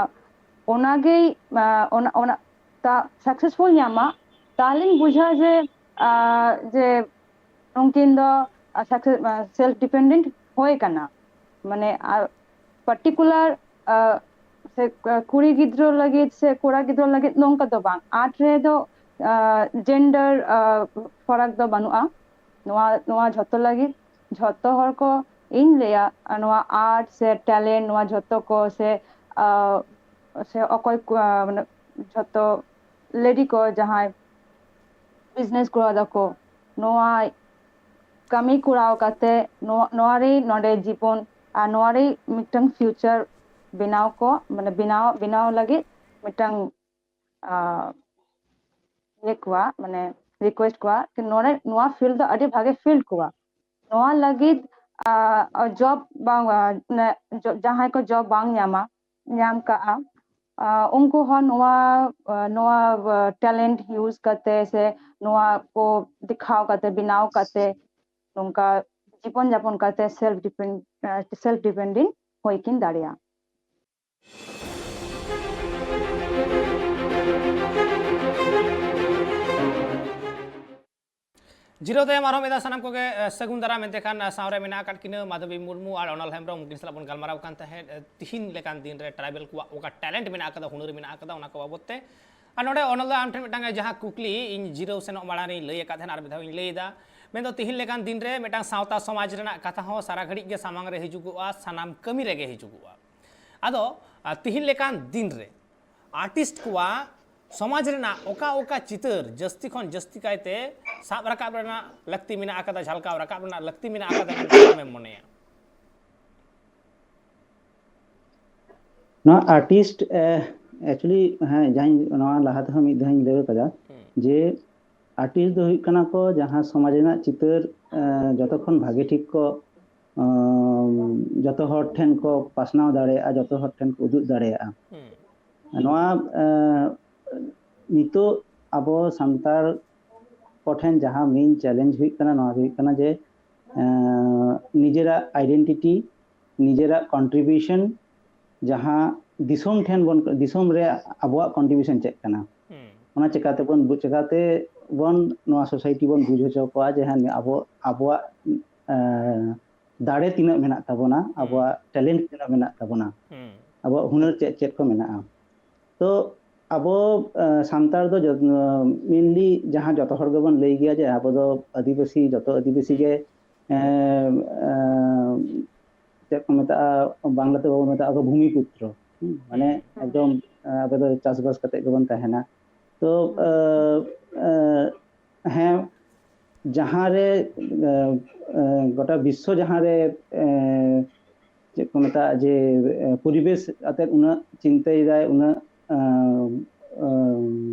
ᱚᱱᱟᱜᱮ, ᱟ, ᱚᱱᱟ, ᱚᱱᱟ ᱛᱟ-, successful ᱧᱟᱢᱟ, ᱛᱟᱦᱞᱮᱧ ᱵᱩᱡᱷᱟᱹᱣᱟ ᱡᱮ, ᱟ, ᱡᱮ ᱩᱱᱠᱤᱱ ᱫᱚ, ᱟ, success, ᱟ, self dependent ᱦᱩᱭ ᱠᱟᱱᱟ᱾ ᱢᱟᱱᱮ, ᱟ, particular, ᱟ, ᱥᱮ, ᱟ, ᱠᱩᱲᱤ ᱜᱤᱫᱽᱨᱟᱹ ᱞᱟᱹᱜᱤᱫ ᱥᱮ ᱠᱚᱲᱟ ᱜᱤᱫᱽᱨᱟᱹ ᱞᱟᱹᱜᱤᱫ ᱱᱚᱝᱠᱟ ᱫᱚ ᱵᱟᱝ᱾ Art ᱨᱮᱫᱚ, ᱟ, gender, ᱟ, ᱯᱷᱟᱨᱟᱠ ᱫᱚ ᱵᱟᱹᱱᱩᱜᱼᱟ᱾ ᱱᱚᱣᱟ, ᱱᱚᱣᱟ ᱡᱷᱚᱛᱚ ᱞᱟᱹᱜᱤᱫ, ᱡᱷᱚᱛᱚ ᱦᱚᱲ ᱠᱚ, ᱤᱧ ᱞᱟᱹᱭᱟ, ᱱᱚᱣᱟ art ᱥᱮ talent, ᱱᱚᱣᱟ ᱡᱷᱚᱛᱚ ᱠᱚ ᱥᱮ, ᱟ, ᱥᱮ ᱚᱠᱚᱭ ᱠᱚ, ᱟ, ᱢᱟᱱᱮ ᱡᱷᱚᱛᱚ lady ᱠᱚ ᱡᱟᱦᱟᱸᱭ business ᱠᱚᱨᱟᱣ ᱫᱟᱠᱚ, ᱱᱚᱣᱟ ᱠᱟᱹᱢᱤ ᱠᱚᱨᱟᱣ ᱠᱟᱛᱮ ᱱᱚᱣᱟ, ᱱᱚᱣᱟ ᱨᱮ ᱱᱚᱰᱮ ᱡᱤᱵᱚᱱ ᱟᱨ ᱱᱚᱣᱟ ᱨᱮ ᱢᱤᱫᱴᱟᱝ future ᱵᱮᱱᱟᱣ ᱠᱚ, ᱢᱟᱱᱮ ᱵᱮᱱᱟᱣ, ᱵᱮᱱᱟᱣ ᱞᱟᱹᱜᱤᱫ ᱢᱤᱫᱴᱟᱝ, ᱟ, ᱤᱭᱟᱹ ᱠᱚᱣᱟ, ᱢᱟᱱᱮ request ᱠᱚᱣᱟ ᱠᱤ ᱱᱚᱰᱮ ᱱᱚᱣᱟ field ᱫᱚ ᱟᱹᱰᱤ ᱵᱷᱟᱜᱮ field ᱠᱚᱣᱟ᱾ ᱱᱚᱣᱟ ᱞᱟᱹᱜᱤᱫ, ᱟ, job ᱵᱟᱝ, ᱟ, ᱢᱟᱱᱮ ᱡᱚ-, ᱡᱟᱦᱟᱸᱭ ᱠᱚ job ᱵᱟᱝ ᱧᱟᱢᱟ, ᱧᱟᱢ ᱠᱟᱜᱼᱟ, ᱟ, ᱩᱱᱠᱩ ᱦᱚᱸ ᱱᱚᱣᱟ, ᱟ, ᱱᱚᱣᱟ, ᱟ, talent use ᱠᱟᱛᱮ ᱥᱮ ᱱᱚᱣᱟ ᱠᱚ ᱫᱮᱠᱷᱟᱣ ᱠᱟᱛᱮ, ᱵᱮᱱᱟᱣ ᱠᱟᱛᱮ ᱱᱚᱝᱠᱟ ᱡᱤᱵᱚᱱ ᱡᱟᱯᱚᱱ ᱠᱟᱛᱮ self depend, ᱟ, self dependent ᱦᱩᱭ ᱠᱤᱱ ᱫᱟᱲᱮᱭᱟᱜᱼᱟ᱾ ᱡᱤᱨᱟᱹᱣ ᱛᱟᱭᱚᱢ ᱟᱨᱦᱚᱸ ᱢᱤᱫ ᱫᱷᱟᱣ ᱥᱟᱱᱟᱢ ᱠᱚᱜᱮ, ᱮ, ᱥᱟᱹᱜᱩᱱ ᱫᱟᱨᱟᱢ᱾ ᱮᱱᱛᱮ ᱠᱷᱟᱱ, ᱮ, ᱥᱟᱶᱨᱮ ᱢᱮᱱᱟᱜ ᱟᱠᱟᱫ ᱠᱤᱱᱟᱹ ᱢᱟᱫᱷᱚᱵᱤ ᱢᱩᱨᱢᱩ ᱟᱨ ᱚᱱᱚᱞ ᱦᱮᱢᱵᱨᱚᱢ, ᱩᱱᱠᱤᱱ ᱥᱟᱞᱟᱜ ᱵᱚᱱ ᱜᱟᱞᱢᱟᱨᱟᱣ ᱠᱟᱱ ᱛᱟᱦᱮᱸᱫ, ᱮ, ᱛᱤᱦᱤᱧ ᱞᱮᱠᱟᱱ ᱫᱤᱱ ᱨᱮ tribal ᱠᱚᱣᱟᱜ ᱚᱠᱟ talent ᱢᱮᱱᱟᱜ ᱟᱠᱟᱫᱟ, ᱦᱩᱱᱟᱹᱨ ᱢᱮᱱᱟᱜ ᱟᱠᱟᱫᱟ, ᱚᱱᱟ ᱠᱚ ᱵᱟᱵᱚᱫ ᱛᱮ᱾ ᱟᱨ ᱱᱚᱰᱮ ᱚᱱᱚᱞ ᱫᱟ, ᱟᱢ ᱴᱷᱮᱱ ᱢᱤᱫᱴᱟᱝ ᱡᱟᱦᱟᱸ ᱠᱩᱠᱞᱤ ᱤᱧ ᱡᱤᱨᱟᱹᱣ ᱥᱮᱱᱚᱜ ᱢᱟᱲᱟᱝ ᱨᱤᱧ ᱞᱟᱹᱭ ᱟᱠᱟᱫ ᱛᱟᱦᱮᱸᱫ, ᱟᱨ ᱢᱤᱫ ᱫᱷᱟᱣ ᱤᱧ ᱞᱟᱹᱭ ᱮᱫᱟ, ᱢᱮᱱᱫᱚ ᱛᱤᱦᱤᱧ ᱞᱮᱠᱟᱱ ᱫᱤᱱ ᱨᱮ ᱢᱤᱫᱴᱟᱝ ᱥᱟᱶᱛᱟ ᱥᱚᱢᱟᱡᱽ ᱨᱮᱱᱟᱜ ᱠᱟᱛᱷᱟ ᱦᱚᱸ ᱥᱟᱨᱟ ᱜᱷᱟᱹᱲᱤᱡ ᱜᱮ ᱥᱟᱢᱟᱝ ᱨᱮ ᱦᱤᱡᱩᱜᱚᱜᱼᱟ, ᱥᱟᱱᱟᱢ ᱠᱟᱹᱢᱤ ᱨᱮᱜᱮ ᱦᱤᱡᱩᱜᱚᱜᱼᱟ᱾ ᱟᱫᱚ ᱟᱨ ᱛᱤᱦᱤᱧ ᱞᱮᱠᱟᱱ ᱫᱤᱱ ᱨᱮ ᱟᱨᱴᱤᱥᱴ ᱠᱚᱣᱟᱜ ᱥᱚᱢᱟᱡᱽ ᱨᱮᱱᱟᱜ ᱚᱠᱟ ᱚᱠᱟ ᱪᱤᱛᱟᱹᱨ ᱡᱟᱹᱥᱛᱤ ᱠᱷᱚᱱ ᱡᱟᱹᱥᱛᱤ ᱠᱟᱭᱛᱮ ᱥᱟᱵ ᱨᱟᱠᱟᱵ ᱨᱮᱱᱟᱜ ᱞᱟᱹᱠᱛᱤ ᱢᱮᱱᱟᱜ ᱟᱠᱟᱫᱟ, ᱡᱷᱟᱞᱠᱟᱣ ᱨᱟᱠᱟᱵ ᱨᱮᱱᱟᱜ ᱞᱟᱹᱠᱛᱤ ᱢᱮᱱᱟᱜ ᱟᱠᱟᱫᱟ ᱢᱮᱱᱛᱮ ᱟᱢᱮᱢ ᱢᱚᱱᱮᱭᱟ? ᱱᱚᱣᱟ ᱟᱨᱴᱤᱥᱴ ᱮᱠᱪᱩᱭᱮᱞᱤ, ᱦᱮᱸ, ᱡᱟᱦᱟᱸᱧ ᱱᱚᱣᱟ ᱞᱟᱦᱟ ᱛᱮᱦᱚᱸ ᱢᱤᱫ ᱫᱷᱟᱣ ᱤᱧ ᱞᱟᱹᱭ ᱠᱟᱫᱟ ᱦᱩᱸ᱾ ᱡᱮ ᱟᱨᱴᱤᱥᱴ ᱫᱚ ᱦᱩᱭᱩᱜ ᱠᱟᱱᱟ ᱠᱚ ᱡᱟᱦᱟᱸ ᱥᱚᱢᱟᱡᱽ ᱨᱮᱱᱟᱜ ᱪᱤᱛᱟᱹᱨ ᱮ, ᱡᱚᱛᱚ ᱠᱷᱚᱱ ᱵᱷᱟᱜᱮ ᱴᱷᱤᱠ ᱠᱚ ᱮ, ᱡᱚᱛᱚ ᱦᱚᱲ ᱴᱷᱮᱱ ᱠᱚ ᱯᱟᱥᱱᱟᱣ ᱫᱟᱲᱮᱭᱟᱜᱼᱟ, ᱡᱚᱛᱚ ᱦᱚᱲ ᱴᱷᱮᱱ ᱠᱚ ᱩᱫᱩᱜ ᱫᱟᱲᱮᱭᱟᱜᱼᱟ᱾ ᱦᱩᱸ᱾ ᱱᱚᱣᱟ ᱮ, ᱱᱤᱛᱚᱜ ᱟᱵᱚ ᱥᱟᱱᱛᱟᱲ ᱠᱚᱴᱷᱮᱱ ᱡᱟᱦᱟᱸ ᱢᱮᱱ ᱪᱮᱞᱮᱧᱡᱽ ᱦᱩᱭᱩᱜ ᱠᱟᱱᱟ, ᱱᱚᱣᱟ ᱫᱚ ᱦᱩᱭᱩᱜ ᱠᱟᱱᱟ ᱡᱮ ᱮ, ᱱᱤᱡᱮᱨᱟᱜ ᱟᱭᱰᱮᱱᱴᱤᱴᱤ, ᱱᱤᱡᱮᱨᱟᱜ ᱠᱚᱱᱴᱨᱤᱵᱤᱭᱩᱥᱚᱱ, ᱡᱟᱦᱟᱸ ᱫᱤᱥᱚᱢ ᱴᱷᱮᱱ ᱵᱚᱱ, ᱫᱤᱥᱚᱢ ᱨᱮ ᱟᱵᱚᱣᱟᱜ ᱠᱚᱱᱴᱨᱤᱵᱤᱭᱩᱥᱚᱱ ᱪᱮᱫ ᱠᱟᱱᱟ, ᱦᱩᱸ᱾ ᱚᱱᱟ ᱪᱤᱠᱟᱹ ᱛᱮᱵᱚᱱ ᱵᱩᱡᱽ, ᱪᱤᱠᱟᱹ ᱛᱮᱵᱚᱱ ᱱᱚᱣᱟ ᱥᱳᱥᱟᱭᱴᱤ ᱵᱚᱱ ᱵᱩᱡᱽ ᱦᱚᱪᱚ ᱠᱚᱣᱟ ᱡᱮ ᱦᱮᱸ, ᱟᱵᱚ, ᱟᱵᱚᱣᱟᱜ ᱮ, ᱫᱟᱲᱮ ᱛᱤᱱᱟᱹᱜ ᱢᱮᱱᱟᱜ ᱛᱟᱵᱚᱱᱟ, ᱦᱩᱸ᱾ ᱟᱵᱚᱣᱟᱜ ᱴᱮᱞᱮᱱᱴ ᱛᱤᱱᱟᱹᱜ ᱢᱮᱱᱟᱜ ᱛᱟᱵᱚᱱᱟ, ᱦᱩᱸ᱾ ᱟᱵᱚᱣᱟᱜ ᱦᱩᱱᱟᱹᱨ ᱪᱮᱫ ᱪᱮᱫ ᱠᱚ ᱢᱮᱱᱟᱜᱼᱟ᱾ ᱛᱚ ᱟᱵᱚ ᱮ, ᱥᱟᱱᱛᱟᱲ ᱫᱚ ᱢᱮᱱᱞᱤ ᱡᱟᱦᱟᱸ ᱡᱚᱛᱚ ᱦᱚᱲ ᱜᱮᱵᱚᱱ ᱞᱟᱹᱭ ᱜᱮᱭᱟ ᱡᱮ ᱟᱵᱚ ᱫᱚ ᱟᱹᱫᱤᱵᱟᱹᱥᱤ, ᱡᱚᱛᱚ ᱟᱹᱫᱤᱵᱟᱹᱥᱤ ᱜᱮ ᱮ, ᱮ, ᱪᱮᱫ ᱠᱚ ᱢᱮᱛᱟᱜᱼᱟ, ᱵᱟᱝᱞᱟ ᱛᱮ ᱵᱟᱵᱚ ᱢᱮᱛᱟᱜᱼᱟ ᱠᱚ ᱵᱷᱩᱢᱤᱯᱩᱛᱨᱚ᱾ ᱦᱩᱸ, ᱢᱟᱱᱮ ᱦᱩᱸ᱾ ᱮᱠᱫᱚᱢ ᱮ, ᱟᱵᱚ ᱫᱚ ᱪᱟᱥᱵᱟᱥ ᱠᱟᱛᱮ ᱜᱮᱵᱚᱱ ᱛᱟᱦᱮᱱᱟ᱾ ᱛᱚ ᱮ, ᱮ, ᱦᱮᱸ, ᱡᱟᱦᱟᱸ ᱨᱮ ᱮ, ᱮ, ᱜᱚᱴᱟ ᱵᱤᱥᱥᱚ ᱡᱟᱦᱟᱸ ᱨᱮ ᱮ, ᱪᱮᱫ ᱠᱚ ᱢᱮᱛᱟᱜᱼᱟ ᱡᱮ ᱮ, ᱯᱚᱨᱤᱵᱮᱥ ᱟᱛᱮᱫ ᱩᱱᱟᱹᱜ ᱪᱤᱱᱛᱟᱹᱭᱮᱫᱟᱭ, ᱩᱱᱟᱹᱜ ᱮ, ᱮ,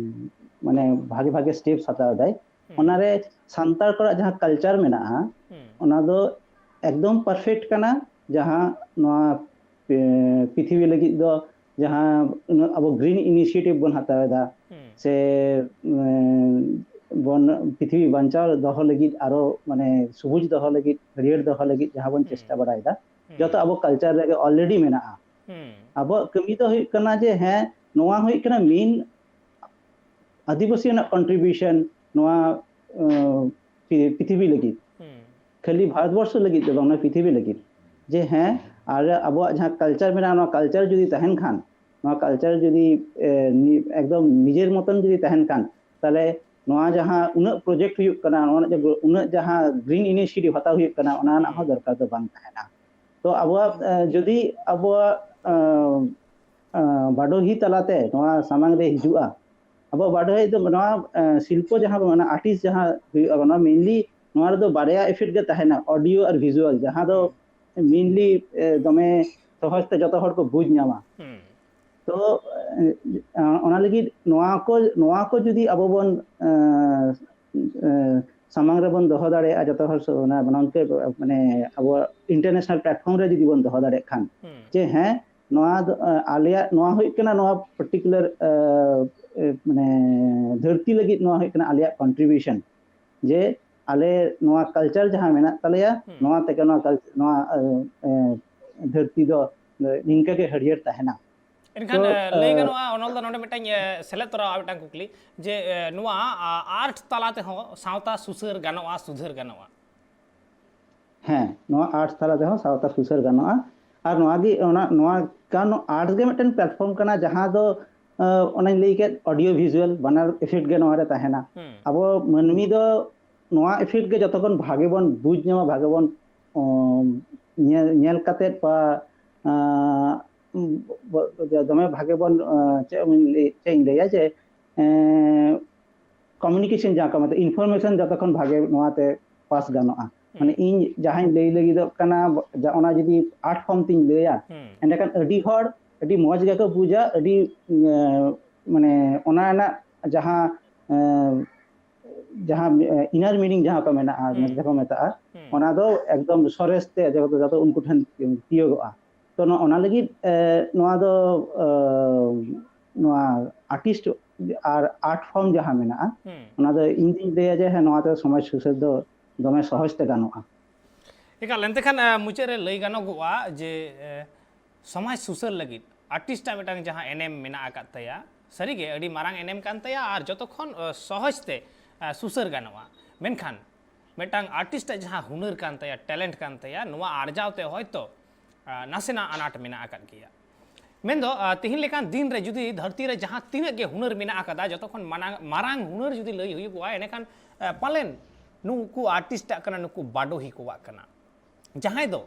ᱢᱟᱱᱮ ᱵᱷᱟᱜᱮ ᱵᱷᱟᱜᱮ ᱥᱴᱮᱯᱥ ᱦᱟᱛᱟᱣ ᱮᱫᱟᱭ, ᱦᱩᱸ᱾ ᱚᱱᱟᱨᱮ ᱥᱟᱱᱛᱟᱲ ᱠᱚᱣᱟᱜ ᱡᱟᱦᱟᱸ ᱠᱟᱞᱪᱟᱨ ᱢᱮᱱᱟᱜᱼᱟ, ᱦᱩᱸ᱾ ᱚᱱᱟ ᱫᱚ ᱮᱠᱫᱚᱢ ᱯᱟᱨᱯᱷᱮᱠᱴ ᱠᱟᱱᱟ᱾ ᱡᱟᱦᱟᱸ ᱱᱚᱣᱟ ᱮ, ᱯᱨᱤᱛᱷᱤᱵᱤ ᱞᱟᱹᱜᱤᱫ ᱫᱚ ᱡᱟᱦᱟᱸ ᱩᱱᱟᱹᱜ ᱟᱵᱚ ᱜᱨᱤᱱ ᱤᱱᱤᱥᱤᱭᱮᱴᱤᱵᱷ ᱵᱚᱱ ᱦᱟᱛᱟᱣ ᱮᱫᱟ, ᱦᱩᱸ᱾ ᱥᱮ ᱮ, ᱵᱚᱱ ᱯᱨᱤᱛᱷᱤᱵᱤ ᱵᱟᱧᱪᱟᱣ ᱫᱚᱦᱚ ᱞᱟᱹᱜᱤᱫ, ᱟᱨᱚ ᱢᱟᱱᱮ ᱥᱩᱵᱩᱡ ᱫᱚᱦᱚ ᱞᱟᱹᱜᱤᱫ, ᱦᱟᱹᱨᱭᱟᱹᱲ ᱫᱚᱦᱚ ᱞᱟᱹᱜᱤᱫ ᱡᱟᱦᱟᱸ ᱵᱚᱱ ᱦᱩᱸ᱾ ᱪᱮᱥᱴᱟ ᱵᱟᱲᱟᱭᱮᱫᱟ, ᱦᱩᱸ᱾ ᱡᱚᱛᱚ ᱟᱵᱚ ᱠᱟᱞᱪᱟᱨ ᱨᱮᱜᱮ ᱚᱞᱨᱮᱰᱤ ᱢᱮᱱᱟᱜᱼᱟ᱾ ᱦᱩᱸ᱾ ᱟᱵᱚᱣᱟᱜ ᱠᱟᱹᱢᱤ ᱫᱚ ᱦᱩᱭᱩᱜ ᱠᱟᱱᱟ ᱡᱮ ᱦᱮᱸ, ᱱᱚᱣᱟ ᱦᱩᱭᱩᱜ ᱠᱟᱱᱟ ᱢᱮᱱ ᱟᱹᱫᱤᱵᱟᱹᱥᱤ ᱨᱮᱱᱟᱜ ᱠᱚᱱᱴᱨᱤᱵᱤᱭᱩᱥᱚᱱ ᱱᱚᱣᱟ ᱮ, ᱯᱨᱤ-, ᱯᱨᱤᱛᱷᱤᱵᱤ ᱞᱟᱹᱜᱤᱫ, ᱦᱩᱸ᱾ ᱠᱷᱟᱹᱞᱤ ᱵᱷᱟᱨᱚᱛᱵᱚᱨᱥᱚ ᱞᱟᱹᱜᱤᱫ ᱫᱚ ᱵᱟᱝ, ᱱᱚᱣᱟ ᱯᱨᱤᱛᱷᱤᱵᱤ ᱞᱟᱹᱜᱤᱫ, ᱡᱮ ᱦᱮᱸ, ᱟᱨ ᱟᱵᱚᱣᱟᱜ ᱡᱟᱦᱟᱸ ᱠᱟᱞᱪᱟᱨ ᱢᱮᱱᱟᱜᱼᱟ, ᱱᱚᱣᱟ ᱠᱟᱞᱪᱟᱨ ᱡᱩᱫᱤ ᱛᱟᱦᱮᱱ ᱠᱷᱟᱱ, ᱱᱚᱣᱟ ᱠᱟᱞᱪᱟᱨ ᱡᱩᱫᱤ ᱮ, ᱱᱤ-, ᱮᱠᱫᱚᱢ ᱱᱤᱡᱮᱨ ᱢᱚᱛᱚᱱ ᱡᱩᱫᱤ ᱛᱟᱦᱮᱱ ᱠᱷᱟᱱ, ᱛᱟᱦᱚᱞᱮ ᱱᱚᱣᱟ ᱡᱟᱦᱟᱸ ᱩᱱᱟᱹᱜ ᱯᱨᱚᱡᱮᱠᱴ ᱦᱩᱭᱩᱜ ᱠᱟᱱᱟ, ᱱᱚᱣᱟ ᱨᱮᱱᱟᱜ ᱡᱟᱦᱟᱸ ᱩᱱᱟᱹᱜ ᱡᱟᱦᱟᱸ ᱜᱨᱤᱱ ᱤᱱᱤᱥᱤᱭᱮᱴᱤᱵᱷ ᱦᱟᱛᱟᱣ ᱦᱩᱭᱩᱜ ᱠᱟᱱᱟ, ᱚᱱᱟ ᱨᱮᱱᱟᱜ ᱦᱚᱸ ᱫᱚᱨᱠᱟᱨ ᱫᱚ ᱵᱟᱝ ᱛᱟᱦᱮᱱᱟ᱾ ᱛᱚ ᱟᱵᱚᱣᱟᱜ ᱡᱩᱫᱤ ᱟᱵᱚᱣᱟᱜ ᱵᱟᱰᱚᱦᱤ ᱛᱟᱞᱟᱛᱮ ᱱᱚᱣᱟ ᱥᱟᱢᱟᱝ ᱨᱮ ᱦᱤᱡᱩᱜᱼᱟ, ᱟᱵᱚᱣᱟᱜ ᱵᱟᱰᱚᱦᱤ ᱫᱚ ᱱᱚᱣᱟ ᱥᱤᱞᱯᱚ ᱡᱟᱦᱟᱸ ᱵᱚᱱ ᱢᱮᱱᱟ, ᱟᱨᱴᱤᱥᱴ ᱡᱟᱦᱟᱸ ᱦᱩᱭᱩᱜᱼᱟ, ᱱᱚᱣᱟ ᱢᱮᱱᱞᱤ ᱱᱚᱣᱟ ᱨᱮᱫᱚ ᱵᱟᱨᱭᱟ ᱤᱯᱷᱮᱠᱴ ᱜᱮ ᱛᱟᱦᱮᱱᱟ, ᱚᱰᱤᱭᱳ ᱟᱨ ᱵᱷᱤᱡᱩᱣᱟᱞ, ᱡᱟᱦᱟᱸ ᱫᱚ ᱢᱮᱱᱞᱤ ᱫᱚᱢᱮ ᱥᱚᱦᱚᱡ ᱛᱮ ᱡᱚᱛᱚ ᱦᱚᱲ ᱠᱚ ᱵᱩᱡᱽ ᱧᱟᱢᱟ᱾ ᱛᱚ ᱚᱱᱟ ᱞᱟᱹᱜᱤᱫ ᱱᱚᱣᱟ ᱠᱚ ᱱᱚᱣᱟ ᱠᱚ ᱡᱩᱫᱤ ᱟᱵᱚ ᱵᱚᱱ ᱥᱟᱢᱟᱝ ᱨᱮᱵᱚᱱ ᱫᱚᱦᱚ ᱫᱟᱲᱮᱭᱟᱜᱼᱟ ᱡᱚᱛᱚ ᱦᱚᱲ, ᱚᱱᱟ ᱢᱟᱱᱮ ᱟᱵᱚᱣᱟᱜ ᱤᱱᱴᱟᱨᱱᱮᱥᱱᱟᱞ ᱯᱞᱟᱴᱯᱷᱚᱨᱢ ᱨᱮ ᱡᱩᱫᱤ ᱵᱚᱱ ᱫᱚᱦᱚ ᱫᱟᱲᱮᱭᱟᱜ ᱠᱷᱟᱱ, ᱡᱮ ᱦᱮᱸ, ᱱᱚᱣᱟ ᱫᱚ ᱟᱞᱮᱭᱟᱜ ᱱᱚᱣᱟ ᱦᱩᱭᱩᱜ ᱠᱟᱱᱟ, ᱱᱚᱣᱟ ᱯᱟᱨᱴᱤᱠᱩᱞᱟᱨ ᱢᱟᱱᱮ ᱫᱷᱟᱹᱨᱛᱤ ᱞᱟᱹᱜᱤᱫ ᱱᱚᱣᱟ ᱦᱩᱭᱩᱜ ᱠᱟᱱᱟ ᱟᱞᱮᱭᱟᱜ ᱠᱚᱱᱴᱨᱤᱵᱤᱭᱩᱥᱚᱱ, ᱡᱮ ᱟᱞᱮ ᱱᱚᱣᱟ ᱠᱟᱞᱪᱟᱨ ᱡᱟᱦᱟᱸ ᱢᱮᱱᱟᱜ ᱛᱟᱞᱮᱭᱟ, ᱱᱚᱣᱟ ᱛᱮᱜᱮ ᱱᱚᱣᱟ ᱱᱚᱣᱟ ᱫᱷᱟᱹᱨᱛᱤ ᱫᱚ ᱱᱤᱝᱠᱟᱹ ᱜᱮ ᱦᱟᱹᱨᱭᱟᱹᱲ ᱛᱟᱦᱮᱱᱟ᱾ ᱮᱱᱠᱷᱟᱱ ᱞᱟᱹᱭ ᱜᱟᱱᱚᱜᱼᱟ, ᱚᱱᱚᱞ ᱫᱟ, ᱱᱚᱰᱮ ᱢᱤᱫᱴᱟᱝ ᱥᱮᱞᱮᱫ ᱛᱚᱨᱟᱣᱟ ᱢᱤᱫᱴᱟᱝ ᱠᱩᱠᱞᱤ, ᱡᱮ ᱱᱚᱣᱟ ᱟᱨᱴ ᱛᱟᱞᱟ ᱛᱮᱦᱚᱸ ᱥᱟᱶᱛᱟ ᱥᱩᱥᱟᱹᱨ ᱜᱟᱱᱚᱜᱼᱟ, ᱥᱩᱫᱷᱟᱹᱨ ᱜᱟᱱᱚᱜᱼᱟ? ᱦᱮᱸ, ᱱᱚᱣᱟ ᱟᱨᱴ ᱛᱟᱞᱟ ᱛᱮᱦᱚᱸ ᱥᱟᱶᱛᱟ ᱥᱩᱥᱟᱹᱨ ᱜᱟᱱᱚᱜᱼᱟ᱾ ᱟᱨ ᱱᱚᱣᱟ ᱜᱮ ᱚᱱᱟ ᱱᱚᱣᱟ ᱠᱟᱨᱚᱱ ᱟᱨᱴ ᱜᱮ ᱢᱤᱫᱴᱮᱱ ᱯᱞᱟᱴᱯᱷᱚᱨᱢ ᱠᱟᱱᱟ, ᱡᱟᱦᱟᱸ ᱫᱚ ᱚᱱᱟᱧ ᱞᱟᱹᱭ ᱠᱮᱫ, ᱚᱰᱤᱭᱳ ᱵᱷᱤᱡᱩᱣᱟᱞ ᱵᱟᱱᱟᱨ ᱤᱯᱷᱮᱠᱴ ᱜᱮ ᱱᱚᱣᱟ ᱨᱮ ᱛᱟᱦᱮᱱᱟ᱾ ᱟᱵᱚ ᱢᱟᱹᱱᱢᱤ ᱫᱚ ᱱᱚᱣᱟ ᱤᱯᱷᱮᱠᱴ ᱜᱮ ᱡᱚᱛᱚ ᱠᱷᱚᱱ ᱵᱷᱟᱜᱮ ᱵᱚᱱ ᱵᱩᱡᱽ ᱧᱟᱢᱟ, ᱵᱷᱟᱜᱮ ᱵᱚᱱ ᱧᱮᱞ ᱧᱮᱞ ᱠᱟᱛᱮᱫ ᱵᱟ ᱫᱚᱢᱮ ᱵᱷᱟᱜᱮ ᱵᱚᱱ ᱪᱮᱫ ᱤᱧ ᱞᱟᱹᱭᱟ ᱡᱮ ᱠᱚᱢᱤᱭᱩᱱᱤᱠᱮᱥᱚᱱ ᱡᱟᱦᱟᱸ ᱠᱚ ᱢᱮᱛᱟᱜ, ᱤᱱᱯᱷᱚᱨᱢᱮᱥᱚᱱ ᱡᱚᱛᱚ ᱠᱷᱚᱱ ᱵᱷᱟᱜᱮ ᱱᱚᱣᱟᱛᱮ ᱯᱟᱥ ᱜᱟᱱᱚᱜᱼᱟ᱾ ᱢᱟᱱᱮ ᱤᱧ ᱡᱟᱦᱟᱸᱧ ᱞᱟᱹᱭ ᱞᱟᱹᱜᱤᱫᱚᱜ ᱠᱟᱱᱟ, ᱚᱱᱟ ᱡᱩᱫᱤ ᱟᱨᱴ ᱯᱷᱚᱨᱢ ᱛᱤᱧ ᱞᱟᱹᱭᱟ, ᱮᱸᱰᱮᱠᱷᱟᱱ ᱟᱹᱰᱤ ᱦᱚᱲ ᱟᱹᱰᱤ ᱢᱚᱡᱽ ᱜᱮᱠᱚ ᱵᱩᱡᱟ, ᱟᱹᱰᱤ ᱢᱟᱱᱮ ᱚᱱᱟ ᱨᱮᱱᱟᱜ ᱡᱟᱦᱟᱸ ᱡᱟᱦᱟᱸ ᱤᱱᱟᱨ ᱢᱤᱱᱤᱝ ᱡᱟᱦᱟᱸ ᱠᱚ ᱢᱮᱱᱟᱜᱼᱟ, ᱡᱟᱦᱟᱸ ᱠᱚ ᱢᱮᱛᱟᱜᱼᱟ, ᱚᱱᱟ ᱫᱚ ᱮᱠᱫᱚᱢ ᱥᱚᱨᱮᱥ ᱛᱮ ᱡᱚᱛᱚ ᱩᱱᱠᱩ ᱴᱷᱮᱱ ᱛᱤᱭᱳᱜᱚᱜᱼᱟ᱾ ᱛᱚ ᱱᱚᱣᱟ ᱞᱟᱹᱜᱤᱫ ᱱᱚᱣᱟ ᱫᱚ ᱱᱚᱣᱟ ᱟᱨᱴᱤᱥᱴ ᱟᱨ ᱟᱨᱴ ᱯᱷᱚᱨᱢ ᱡᱟᱦᱟᱸ ᱢᱮᱱᱟᱜᱼᱟ, ᱚᱱᱟ ᱫᱚ ᱤᱧ ᱫᱩᱧ ᱞᱟᱹᱭᱟ ᱡᱮ ᱦᱮᱸ, ᱱᱚᱣᱟ ᱫᱚ ᱥᱚᱢᱟᱡᱽ ᱥᱩᱥᱟᱹᱨ ᱫᱚ ᱫᱚᱢᱮ ᱥᱚᱦᱚᱡᱽ ᱛᱮ ᱜᱟᱱᱚᱜᱼᱟ᱾ ᱮᱠᱟᱞ, ᱮᱱᱛᱮ ᱠᱷᱟᱱ ᱢᱩᱪᱟᱹᱫ ᱨᱮ ᱞᱟᱹᱭ ᱜᱟᱱᱚᱜᱚᱜᱼᱟ ᱡᱮ ᱥᱚᱢᱟᱡᱽ ᱥᱩᱥᱟᱹᱨ ᱞᱟᱹᱜᱤᱫ ᱟᱨᱴᱤᱥᱴᱟᱜ ᱢᱤᱫᱴᱟᱝ ᱡᱟᱦᱟᱸ ᱮᱱᱮᱢ ᱢᱮᱱᱟᱜ ᱟᱠᱟᱫ ᱛᱟᱭᱟ, ᱥᱟᱹᱨᱤᱜᱮ ᱟᱹᱰᱤ ᱢᱟᱨᱟᱝ ᱮᱱᱮᱢ ᱠᱟᱱ ᱛᱟᱭᱟ ᱟᱨ ᱡᱚᱛᱚ ᱠᱷᱚᱱ ᱥᱚᱦᱚᱡᱽ ᱛᱮ ᱥᱩᱥᱟᱹᱨ ᱜᱟᱱᱚᱜᱼᱟ᱾ ᱢᱮᱱᱠᱷᱟᱱ ᱢᱤᱫᱴᱟᱝ ᱟᱨᱴᱤᱥᱴᱟᱜ ᱡᱟᱦᱟᱸ ᱦᱩᱱᱟᱹᱨ ᱠᱟᱱ ᱛᱟᱭᱟ, ᱴᱮᱞᱮᱱᱴ ᱠᱟᱱ ᱛᱟᱭᱟ, ᱱᱚᱣᱟ ᱟᱨᱡᱟᱣ ᱛᱮ ᱦᱚᱭᱛᱚ ᱱᱟᱥᱮᱱᱟᱜ ᱟᱱᱟᱴ ᱢᱮᱱᱟᱜ ᱟᱠᱟᱫ ᱜᱮᱭᱟ᱾ ᱢᱮᱱᱫᱚ ᱛᱮᱦᱮᱧ ᱞᱮᱠᱟᱱ ᱫᱤᱱ ᱨᱮ ᱡᱩᱫᱤ ᱫᱷᱟᱹᱨᱛᱤ ᱨᱮ ᱡᱟᱦᱟᱸ ᱛᱤᱱᱟᱹᱜ ᱜᱮ ᱦᱩᱱᱟᱹᱨ ᱢᱮᱱᱟᱜ ᱟᱠᱟᱫᱟ, ᱡᱚᱛᱚ ᱠᱷᱚᱱ ᱢᱟᱨᱟᱝ ᱦᱩᱱᱟᱹᱨ ᱡᱩᱫᱤ ᱞᱟᱹᱭ ᱦᱩᱭᱩᱜᱚᱜᱼᱟ, ᱮᱸᱰᱮᱠᱷᱟᱱ ᱯᱟᱞᱮᱱ ᱱᱩᱠᱩ ᱟᱨᱴᱤᱥᱴᱟᱜ ᱠᱟᱱᱟ, ᱱᱩᱠᱩ ᱵᱟᱰᱚᱦᱤ ᱠᱚᱣᱟᱜ ᱠᱟᱱᱟ᱾ ᱡᱟᱦᱟᱸᱭ ᱫᱚ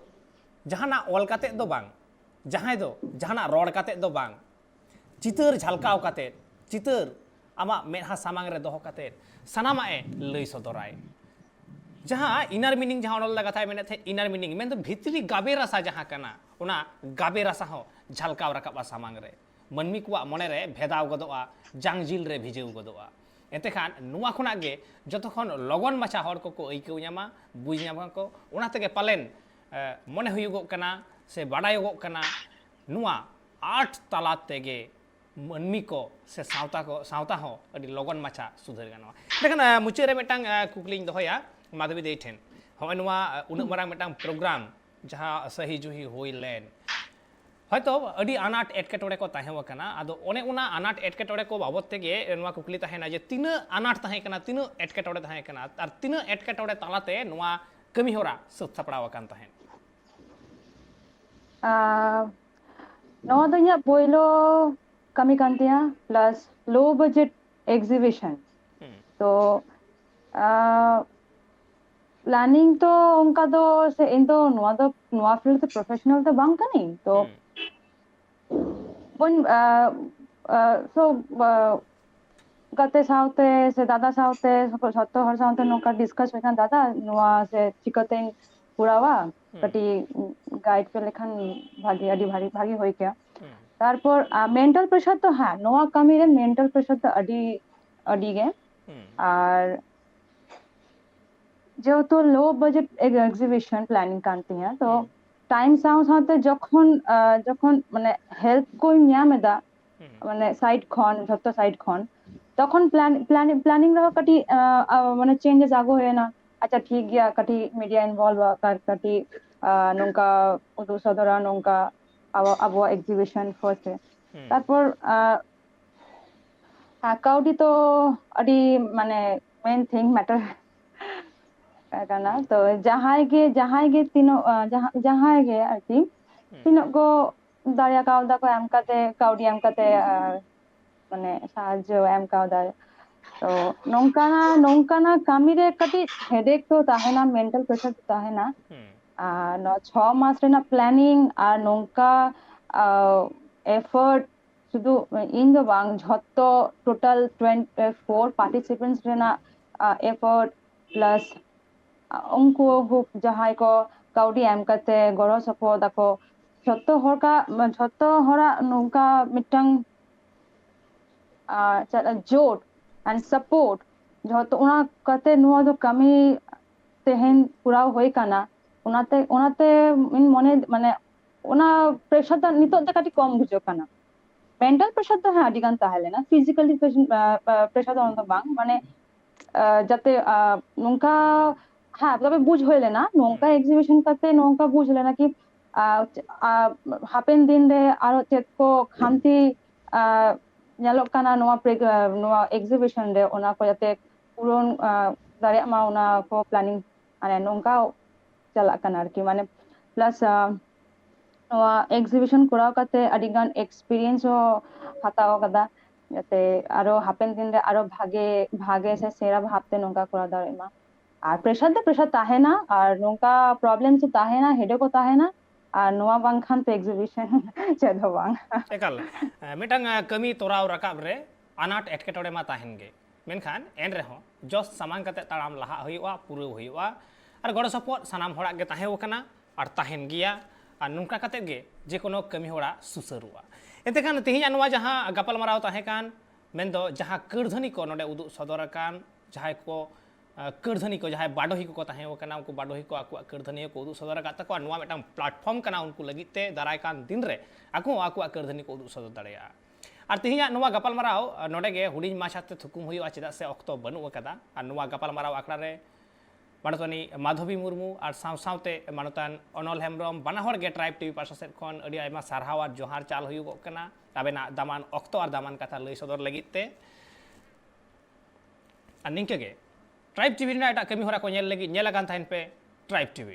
ᱡᱟᱦᱟᱱᱟᱜ ᱚᱞ ᱠᱟᱛᱮᱫ ᱫᱚ ᱵᱟᱝ, ᱡᱟᱦᱟᱸᱭ ᱫᱚ ᱡᱟᱦᱟᱱᱟᱜ ᱨᱚᱲ ᱠᱟᱛᱮᱫ ᱫᱚ ᱵᱟᱝ, ᱪᱤᱛᱟᱹᱨ ᱡᱷᱟᱞᱠᱟᱣ ᱠᱟᱛᱮᱫ, ᱪᱤᱛᱟᱹᱨ ᱟᱢᱟᱜ ᱢᱮᱫᱦᱟ ᱥᱟᱢᱟᱝ ᱨᱮ ᱫᱚᱦᱚ ᱠᱟᱛᱮᱫ ᱥᱟᱱᱟᱢᱟᱜ ᱮ ᱞᱟᱹᱭ ᱥᱚᱫᱚᱨᱟᱭ᱾ ᱡᱟᱦᱟᱸ inner meaning, ᱡᱟᱦᱟᱸ ᱚᱱᱚᱞ ᱫᱟ ᱠᱟᱛᱷᱟᱭ ᱢᱮᱱᱮᱫ ᱛᱟᱦᱮᱸᱫ, inner meaning ᱢᱮᱱᱫᱚ ᱵᱷᱤᱛᱨᱤ ᱜᱟᱵᱮ ᱨᱟᱥᱟ ᱡᱟᱦᱟᱸ ᱠᱟᱱᱟ, ᱚᱱᱟ ᱜᱟᱵᱮ ᱨᱟᱥᱟ ᱦᱚᱸ ᱡᱷᱟᱞᱠᱟᱣ ᱨᱟᱠᱟᱵᱼᱟ ᱥᱟᱢᱟᱝ ᱨᱮ᱾ ᱢᱟᱹᱱᱢᱤ ᱠᱚᱣᱟᱜ ᱢᱚᱱᱮ ᱨᱮ ᱵᱷᱮᱫᱟᱣ ᱜᱚᱫᱚᱜᱼᱟ, ᱡᱟᱝ ᱡᱤᱞ ᱨᱮ ᱵᱷᱤᱡᱟᱹᱣ ᱜᱚᱫᱚᱜᱼᱟ᱾ ᱮᱱᱛᱮ ᱠᱷᱟᱱ ᱱᱚᱣᱟ ᱠᱷᱚᱱᱟᱜ ᱜᱮ ᱡᱚᱛᱚ ᱠᱷᱚᱱ ᱞᱚᱜᱚᱱ ᱢᱟᱪᱷᱟ ᱦᱚᱲ ᱠᱚᱠᱚ ᱟᱹᱭᱠᱟᱹᱣ ᱧᱟᱢᱟ, ᱵᱩᱡᱽ ᱧᱟᱢᱟ ᱠᱚ᱾ ᱚᱱᱟ ᱛᱮᱜᱮ ᱯᱟᱞᱮᱱ ᱢᱚᱱᱮ ᱦᱩᱭᱩᱜᱚᱜ ᱠᱟᱱᱟ ᱥᱮ ᱵᱟᱰᱟᱭᱚᱜᱚᱜ ᱠᱟᱱᱟ, ᱱᱚᱣᱟ ᱟᱨᱴ ᱛᱟᱞᱟ ᱛᱮᱜᱮ ᱢᱟᱹᱱᱢᱤ ᱠᱚ ᱥᱮ ᱥᱟᱶᱛᱟ ᱠᱚ, ᱥᱟᱶᱛᱟ ᱦᱚᱸ ᱟᱹᱰᱤ ᱞᱚᱜᱚᱱ ᱢᱟᱪᱷᱟ ᱥᱩᱫᱷᱟᱹᱨ ᱜᱟᱱᱚᱜᱼᱟ᱾ ᱮᱸᱰᱮᱠᱷᱟᱱ ᱢᱩᱪᱟᱹᱫ ᱨᱮ ᱢᱤᱫᱴᱟᱝ ᱠᱩᱠᱞᱤᱧ ᱫᱚᱦᱚᱭᱟ ᱢᱟᱫᱷᱚᱵᱤ ᱫᱟᱹᱭ ᱴᱷᱮᱱ᱾ ᱦᱚᱸᱜᱼᱚᱭ ᱱᱚᱣᱟ ᱩᱱᱟᱹᱜ ᱢᱟᱨᱟᱝ ᱢᱤᱫᱴᱟᱝ ᱯᱨᱳᱜᱨᱟᱢ ᱡᱟᱦᱟᱸ ᱥᱟᱹᱦᱤ ᱡᱩᱦᱤ ᱦᱩᱭ ᱞᱮᱱ, ᱦᱚᱭᱛᱚ ᱟᱹᱰᱤ ᱟᱱᱟᱴ ᱮᱴᱠᱮᱴᱚᱬᱮ ᱠᱚ ᱛᱟᱦᱮᱸ ᱟᱠᱟᱱᱟ, ᱟᱫᱚ ᱚᱱᱮ ᱚᱱᱟ ᱟᱱᱟᱴ ᱮᱴᱠᱮᱴᱚᱬᱮ ᱠᱚ ᱵᱟᱵᱚᱫ ᱛᱮᱜᱮ ᱱᱚᱣᱟ ᱠᱩᱠᱞᱤ ᱛᱟᱦᱮᱱᱟ ᱡᱮ ᱛᱤᱱᱟᱹᱜ ᱟᱱᱟᱴ ᱛᱟᱦᱮᱸ ᱠᱟᱱᱟ, ᱛᱤᱱᱟᱹᱜ ᱮᱴᱠᱮᱴᱚᱬᱮ ᱛᱟᱦᱮᱸ ᱠᱟᱱᱟ, ᱟᱨ ᱛᱤᱱᱟᱹᱜ ᱮᱴᱠᱮᱴᱚᱬᱮ ᱛᱟᱞᱟᱛᱮ ᱱᱚᱣᱟ ᱠᱟᱹᱢᱤ ᱦᱚᱨᱟ ᱥᱟᱹᱛ ᱥᱟᱯᱲᱟᱣ ᱟᱠᱟᱱ ᱛᱟᱦᱮᱸᱫ? ᱟᱨ ᱱᱚᱣᱟ ᱫᱚ ᱤᱧᱟᱹᱜ ᱯᱳᱭᱞᱳ ᱠᱟᱹᱢᱤ ᱠᱟᱱ ᱛᱤᱧᱟᱹ, plus low budget exhibition᱾ ᱛᱚ ᱯᱞᱟᱱᱤᱝ ᱛᱚ ᱚᱱᱠᱟ ᱫᱚ ᱥᱮ ᱤᱧ ᱫᱚ ᱱᱚᱣᱟ ᱫᱚ ᱱᱚᱣᱟ ᱯᱷᱤᱞᱰ ᱫᱚ ᱯᱨᱚᱯᱷᱮᱥᱚᱱᱟᱞ ᱫᱚ ᱵᱟᱝ ᱠᱟᱹᱱᱟᱹᱧ ᱛᱚ᱾ ᱵᱟᱹᱧ ᱥᱚ ᱜᱟᱛᱮ ᱥᱟᱶᱛᱮ ᱥᱮ ᱫᱟᱫᱟ ᱥᱟᱶᱛᱮ ᱡᱷᱚᱛᱚ ᱦᱚᱲ ᱥᱟᱶᱛᱮ ᱱᱚᱝᱠᱟ ᱰᱤᱥᱠᱟᱥ ᱦᱩᱭ ᱠᱟᱱᱟ, ᱫᱟᱫᱟ ᱱᱚᱣᱟ ᱥᱮ ᱪᱤᱠᱟᱹᱛᱮᱧ ᱠᱚᱨᱟᱣᱟ, ᱠᱟᱹᱴᱤᱡ ᱜᱟᱭᱤᱰ ᱯᱮ ᱞᱮᱠᱷᱟᱱ ᱵᱷᱟᱜᱤ, ᱟᱹᱰᱤ ᱵᱷᱟᱜᱤ, ᱵᱷᱟᱜᱤ ᱦᱩᱭ ᱠᱚᱜᱼᱟ᱾ ᱛᱟᱨᱯᱚᱨ ᱢᱮᱱᱴᱟᱞ ᱯᱨᱮᱥᱟᱨ ᱫᱚ, ᱦᱮᱸ, ᱱᱚᱣᱟ ᱠᱟᱹᱢᱤ ᱨᱮ ᱢᱮᱱᱴᱟᱞ ᱯᱨᱮᱥᱟᱨ ᱫᱚ ᱟᱹᱰᱤ, ᱟᱹᱰᱤ ᱜᱮ᱾ ᱟᱨ ᱡᱮᱦᱮᱛᱩ ᱞᱳ ᱵᱟᱡᱮᱴ ᱮᱠᱡᱤᱵᱤᱥᱚᱱ ᱯᱞᱟᱱᱤᱝ ᱠᱟᱱ ᱛᱤᱧᱟᱹ, ᱛᱚ ᱴᱟᱭᱤᱢ ᱥᱟᱶ ᱥᱟᱶᱛᱮ ᱡᱚᱠᱷᱚᱱ, ᱡᱚᱠᱷᱚᱱ ᱢᱟᱱᱮ ᱦᱮᱞᱯ ᱠᱚᱧ ᱧᱟᱢ ᱮᱫᱟ, ᱢᱟᱱᱮ ᱥᱟᱭᱤᱰ ᱠᱷᱚᱱ, ᱡᱷᱚᱛᱚ ᱥᱟᱭᱤᱰ ᱠᱷᱚᱱ, ᱛᱚᱠᱷᱚᱱ ᱯᱞᱟᱱᱤᱝ ᱨᱮᱦᱚᱸ ᱠᱟᱹᱴᱤᱡ ᱢᱟᱱᱮ ᱪᱮᱧᱡᱮᱥ ᱟᱹᱜᱩ ᱦᱩᱭᱮᱱᱟ᱾ ᱟᱪᱪᱷᱟ, ᱴᱷᱤᱠ ᱜᱮᱭᱟ, ᱠᱟᱹᱴᱤᱡ ᱢᱤᱰᱤᱭᱟ ᱤᱱᱵᱷᱚᱞᱵᱷ ᱟᱨ ᱠᱟᱹᱴᱤᱡ ᱱᱚᱝᱠᱟ ᱩᱫᱩᱜ ᱥᱚᱫᱚᱨᱟ, ᱱᱚᱝᱠᱟ ᱟᱵᱚᱣᱟᱜ ᱮᱠᱡᱤᱵᱤᱥᱚᱱ ᱯᱷᱟᱨᱥᱴ ᱨᱮ᱾ ᱛᱟᱨᱯᱚᱨ ᱠᱟᱹᱣᱰᱤ ᱛᱚ ᱟᱹᱰᱤ ᱢᱟᱱᱮ ᱢᱮᱱ ᱛᱷᱤᱝ ᱢᱮᱴᱟᱨ ᱠᱟᱱᱟ᱾ ᱛᱚ ᱡᱟᱦᱟᱸᱭ ᱜᱮ, ᱡᱟᱦᱟᱸᱭ ᱜᱮ ᱛᱤᱱᱟᱹᱜ, ᱡᱟᱦᱟᱸᱭ ᱜᱮ ᱟᱨᱠᱤ ᱛᱤᱱᱟᱹᱜ ᱠᱚ ᱫᱟᱲᱮ ᱠᱟᱣᱫᱟ ᱠᱚ ᱮᱢ ᱠᱟᱛᱮ, ᱠᱟᱹᱣᱰᱤ ᱮᱢ ᱠᱟᱛᱮ, ᱟᱨ ᱢᱟᱱᱮ ᱥᱟᱦᱟᱡᱽᱡᱚ ᱮᱢ ᱠᱟᱣᱫᱟ᱾ ᱛᱚ ᱱᱚᱝᱠᱟᱱᱟᱜ, ᱱᱚᱝᱠᱟᱱᱟᱜ ᱠᱟᱹᱢᱤ ᱨᱮ ᱠᱟᱹᱴᱤᱡ headache ᱫᱚ ᱛᱟᱦᱮᱱᱟ, mental pressure ᱫᱚ ᱛᱟᱦᱮᱱᱟ᱾ ᱦᱩᱸ᱾ ᱟᱨ ᱱᱚᱣᱟ ᱪᱷᱚ ᱢᱟᱥ ᱨᱮᱱᱟᱜ planning ᱟᱨ ᱱᱚᱝᱠᱟ, ᱟᱨ effort ᱥᱩᱫᱷᱩ ᱤᱧ ᱫᱚ ᱵᱟᱝ, ᱡᱷᱚᱛᱚ total twenty four participants ᱨᱮᱱᱟᱜ, ᱟᱨ, effort plus, ᱟᱨ, ᱩᱱᱠᱩ ᱦᱳᱠ ᱡᱟᱦᱟᱸᱭ ᱠᱚ ᱠᱟᱹᱣᱰᱤ ᱮᱢ ᱠᱟᱛᱮ ᱜᱚᱲᱚ ᱥᱚᱯᱚᱦᱚᱫ ᱟᱠᱚ, ᱡᱷᱚᱛᱚ ᱦᱚᱲ ᱠᱟ-, ᱡᱷᱚᱛᱚ ᱦᱚᱲᱟᱜ ᱱᱚᱝᱠᱟ ᱢᱤᱫᱴᱟᱝ, ᱟᱨ, ᱪᱮᱫ, ᱡᱳᱴ and support, ᱡᱷᱚᱛᱚ ᱚᱱᱟ ᱠᱟᱛᱮ ᱱᱚᱣᱟ ᱫᱚ ᱠᱟᱹᱢᱤ ᱛᱮᱦᱮᱧ ᱠᱚᱨᱟᱣ ᱦᱩᱭ ᱠᱟᱱᱟ᱾ ᱚᱱᱟᱛᱮ, ᱚᱱᱟᱛᱮ ᱤᱧ ᱢᱚᱱᱮ, ᱢᱟᱱᱮ, ᱚᱱᱟ pressure ᱫᱚ ᱱᱤᱛᱚᱜ ᱫᱚ ᱠᱟᱹᱴᱤᱡ ᱠᱚᱢ ᱵᱩᱡᱷᱟᱹᱜ ᱠᱟᱱᱟ᱾ Mental pressure ᱫᱚ ᱦᱮᱸ ᱟᱹᱰᱤ ᱜᱟᱱ ᱛᱟᱦᱮᱸ ᱞᱮᱱᱟ, physically pressure ᱫᱚ ᱚᱱᱟ ᱫᱚ ᱵᱟᱝ, ᱢᱟᱱᱮ, ᱟᱨ, ᱡᱟᱛᱮ, ᱟᱨ, ᱱᱚᱝᱠᱟ, ᱦᱮᱸ, ᱛᱚᱵᱮ ᱵᱩᱡᱽ ᱦᱩᱭ ᱞᱮᱱᱟ, ᱱᱚᱝᱠᱟ exhibition ᱠᱟᱛᱮ ᱱᱚᱝᱠᱟ ᱵᱩᱡᱽ ᱞᱮᱱᱟ ᱠᱤ, ᱟᱨ, ᱟᱨ, ᱦᱟᱯᱮᱱ ᱫᱤᱱ ᱨᱮ ᱟᱨᱚ ᱪᱮᱫ ᱠᱚ ᱠᱷᱟᱢᱛᱤ, ᱟᱨ, ᱧᱮᱞᱚᱜ ᱠᱟᱱᱟ ᱱᱚᱣᱟ ᱯᱨᱮ-, ᱟᱨ, ᱱᱚᱣᱟ exhibition ᱨᱮ, ᱚᱱᱟ ᱠᱚ ᱡᱟᱛᱮ ᱯᱩᱨᱚᱱ, ᱟᱨ, ᱫᱟᱲᱮᱭᱟᱜ ᱢᱟ, ᱚᱱᱟ ᱠᱚ planning, ᱢᱟᱱᱮ, ᱱᱚᱝᱠᱟ ᱪᱟᱞᱟᱜ ᱠᱟᱱᱟ ᱟᱨᱠᱤ, ᱢᱟᱱᱮ, plus, ᱟᱨ, ᱱᱚᱣᱟ exhibition ᱠᱚᱨᱟᱣ ᱠᱟᱛᱮ ᱟᱹᱰᱤ ᱜᱟᱱ experience ᱦᱚᱸ ᱦᱟᱛᱟᱣ ᱟᱠᱟᱫᱟ, ᱡᱟᱛᱮ ᱟᱨᱚ ᱦᱟᱯᱮᱱ ᱫᱤᱱ ᱨᱮ ᱟᱨᱚ ᱵᱷᱟᱜᱮ, ᱵᱷᱟᱜᱮ ᱥᱮ ᱥᱮᱬᱟ ᱵᱷᱟᱵᱽ ᱛᱮ ᱱᱚᱝᱠᱟ ᱠᱚᱨᱟᱣ ᱫᱟᱲᱮᱭᱟᱜ ᱢᱟ᱾ ᱟᱨ pressure ᱫᱚ pressure ᱛᱟᱦᱮᱱᱟ, ᱟᱨ ᱱᱚᱝᱠᱟ problem ᱦᱚᱸ ᱛᱟᱦᱮᱱᱟ, headache ᱦᱚᱸ ᱛᱟᱦᱮᱱᱟ, ᱟᱨ ᱱᱚᱣᱟ ᱵᱟᱝᱠᱷᱟᱱ ᱛᱚ exhibition ᱪᱮᱫ ᱦᱚᱸ ᱵᱟᱝ᱾ ᱮᱠᱟᱞ, ᱮ, ᱢᱤᱫᱴᱟᱝ, ᱮ, ᱠᱟᱹᱢᱤ ᱛᱚᱨᱟᱣ ᱨᱟᱠᱟᱵ ᱨᱮ ᱟᱱᱟᱴ ᱮᱴᱠᱮᱴᱚᱬᱮ ᱢᱟ ᱛᱟᱦᱮᱱ ᱜᱮ, ᱢᱮᱱᱠᱷᱟᱱ ᱮᱱ ᱨᱮᱦᱚᱸ ᱡᱚᱥ ᱥᱟᱢᱟᱝ ᱠᱟᱛᱮ ᱛᱟᱲᱟᱢ ᱞᱟᱦᱟᱜ ᱦᱩᱭᱩᱜᱼᱟ, ᱯᱩᱨᱟᱹᱣ ᱦᱩᱭᱩᱜᱼᱟ᱾ ᱟᱨ ᱜᱚᱲᱚ ᱥᱚᱯᱚᱦᱚᱫ ᱥᱟᱱᱟᱢ ᱦᱚᱲᱟᱜ ᱜᱮ ᱛᱟᱦᱮᱸ ᱟᱠᱟᱱᱟ ᱟᱨ ᱛᱟᱦᱮᱱ ᱜᱮᱭᱟ᱾ ᱟᱨ ᱱᱚᱝᱠᱟ ᱠᱟᱛᱮ ᱜᱮ ᱡᱮ ᱠᱳᱱᱳ ᱠᱟᱹᱢᱤ ᱦᱚᱨᱟ ᱥᱩᱥᱟᱹᱨᱚᱜᱼᱟ᱾ ᱮᱱᱛᱮ ᱠᱷᱟᱱ ᱛᱮᱦᱮᱧᱟᱜ ᱱᱚᱣᱟ ᱡᱟᱦᱟᱸ ᱜᱟᱯᱟᱞᱢᱟᱨᱟᱣ ᱛᱟᱦᱮᱸ ᱠᱟᱱ, ᱢᱮᱱᱫᱚ ᱡᱟᱦᱟᱸ ᱠᱟᱹᱨᱫᱷᱟᱹᱱᱤ ᱠᱚ ᱱᱚᱰᱮ ᱩᱫᱩᱜ ᱥᱚᱫᱚᱨ ᱟᱠᱟᱱ, ᱡᱟᱦᱟᱸᱭ ᱠᱚ, ᱟᱸ, ᱠᱟᱹᱨᱫᱷᱟᱹᱱᱤ ᱠᱚ, ᱡᱟᱦᱟᱸᱭ ᱵᱟᱰᱚᱦᱤ ᱠᱚᱠᱚ ᱛᱟᱦᱮᱸ ᱠᱟᱱᱟ, ᱩᱱᱠᱩ ᱵᱟᱰᱚᱦᱤ ᱠᱚ ᱟᱠᱚᱣᱟᱜ ᱠᱟᱹᱨᱫᱷᱟᱹᱱᱤ ᱠᱚ ᱩᱫᱩᱜ ᱥᱚᱫᱚᱨ ᱟᱠᱟᱫ ᱛᱟᱠᱚᱣᱟ᱾ ᱱᱚᱣᱟ ᱢᱤᱫᱴᱟᱝ platform ᱠᱟᱱᱟ ᱩᱱᱠᱩ ᱞᱟᱹᱜᱤᱫ ᱛᱮ, ᱫᱟᱨᱟᱭ ᱠᱟᱱ ᱫᱤᱱ ᱨᱮ ᱟᱠᱚ ᱦᱚᱸ ᱟᱠᱚᱣᱟᱜ ᱠᱟᱹᱨᱫᱷᱟᱹᱱᱤ ᱠᱚ ᱩᱫᱩᱜ ᱥᱚᱫᱚᱨ ᱫᱟᱲᱮᱭᱟᱜᱼᱟ᱾ ᱟᱨ ᱛᱮᱦᱮᱧᱟᱜ ᱱᱚᱣᱟ ᱜᱟᱯᱟᱞᱢᱟᱨᱟᱣ, ᱟᱸ, ᱱᱚᱰᱮ ᱜᱮ ᱦᱩᱰᱤᱧ ᱢᱟᱪᱷᱟ ᱛᱮ ᱛᱷᱩᱠᱩᱢ ᱦᱩᱭᱩᱜᱼᱟ, ᱪᱮᱫᱟᱜ ᱥᱮ ᱚᱠᱛᱚ ᱵᱟᱹᱱᱩᱜ ᱟᱠᱟᱫᱟ᱾ ᱟᱨ ᱱᱚᱣᱟ ᱜᱟᱯᱟᱞᱢᱟᱨᱟᱣ ᱟᱠᱷᱲᱟ ᱨᱮ ᱢᱟᱰᱚᱛᱟᱹᱱᱤ ᱢᱟᱫᱷᱚᱵᱤ ᱢᱩᱨᱢᱩ ᱟᱨ ᱥᱟᱶ ᱥᱟᱶᱛᱮ ᱢᱟᱱᱚᱛᱟᱱ ᱚᱱᱚᱞ ᱦᱮᱢᱵᱨᱚᱢ, ᱵᱟᱱᱟ ᱦᱚᱲ ᱜᱮ Tribe TV ᱯᱟᱦᱴᱟ ᱥᱮᱫ ᱠᱷᱚᱱ ᱟᱹᱰᱤ ᱟᱭᱢᱟ ᱥᱟᱨᱦᱟᱣ ᱟᱨ ᱡᱚᱦᱟᱨ ᱪᱟᱞ ᱦᱩᱭᱩᱜᱚᱜ ᱠᱟᱱᱟ, ᱟᱵᱮᱱᱟᱜ ᱫᱟᱢᱟᱱ ᱚᱠᱛᱚ ᱟᱨ ᱫᱟᱢᱟᱱ ᱠᱟᱛᱷᱟ ᱞᱟᱹᱭ ᱥᱚᱫᱚᱨ ᱞᱟᱹᱜᱤᱫ ᱛᱮ᱾ ᱟᱨ ᱱᱤᱝᱠᱟᱹ ᱜᱮ Tribe TV ᱨᱮᱱᱟᱜ ᱮᱴᱟᱜ ᱠᱟᱹᱢᱤ ᱦᱚᱨᱟ ᱠᱚ ᱧᱮᱞ ᱞᱟᱹᱜᱤᱫ ᱧᱮᱞ ᱟᱠᱟᱱ ᱛᱟᱦᱮᱱ ᱯᱮ Tribe TV᱾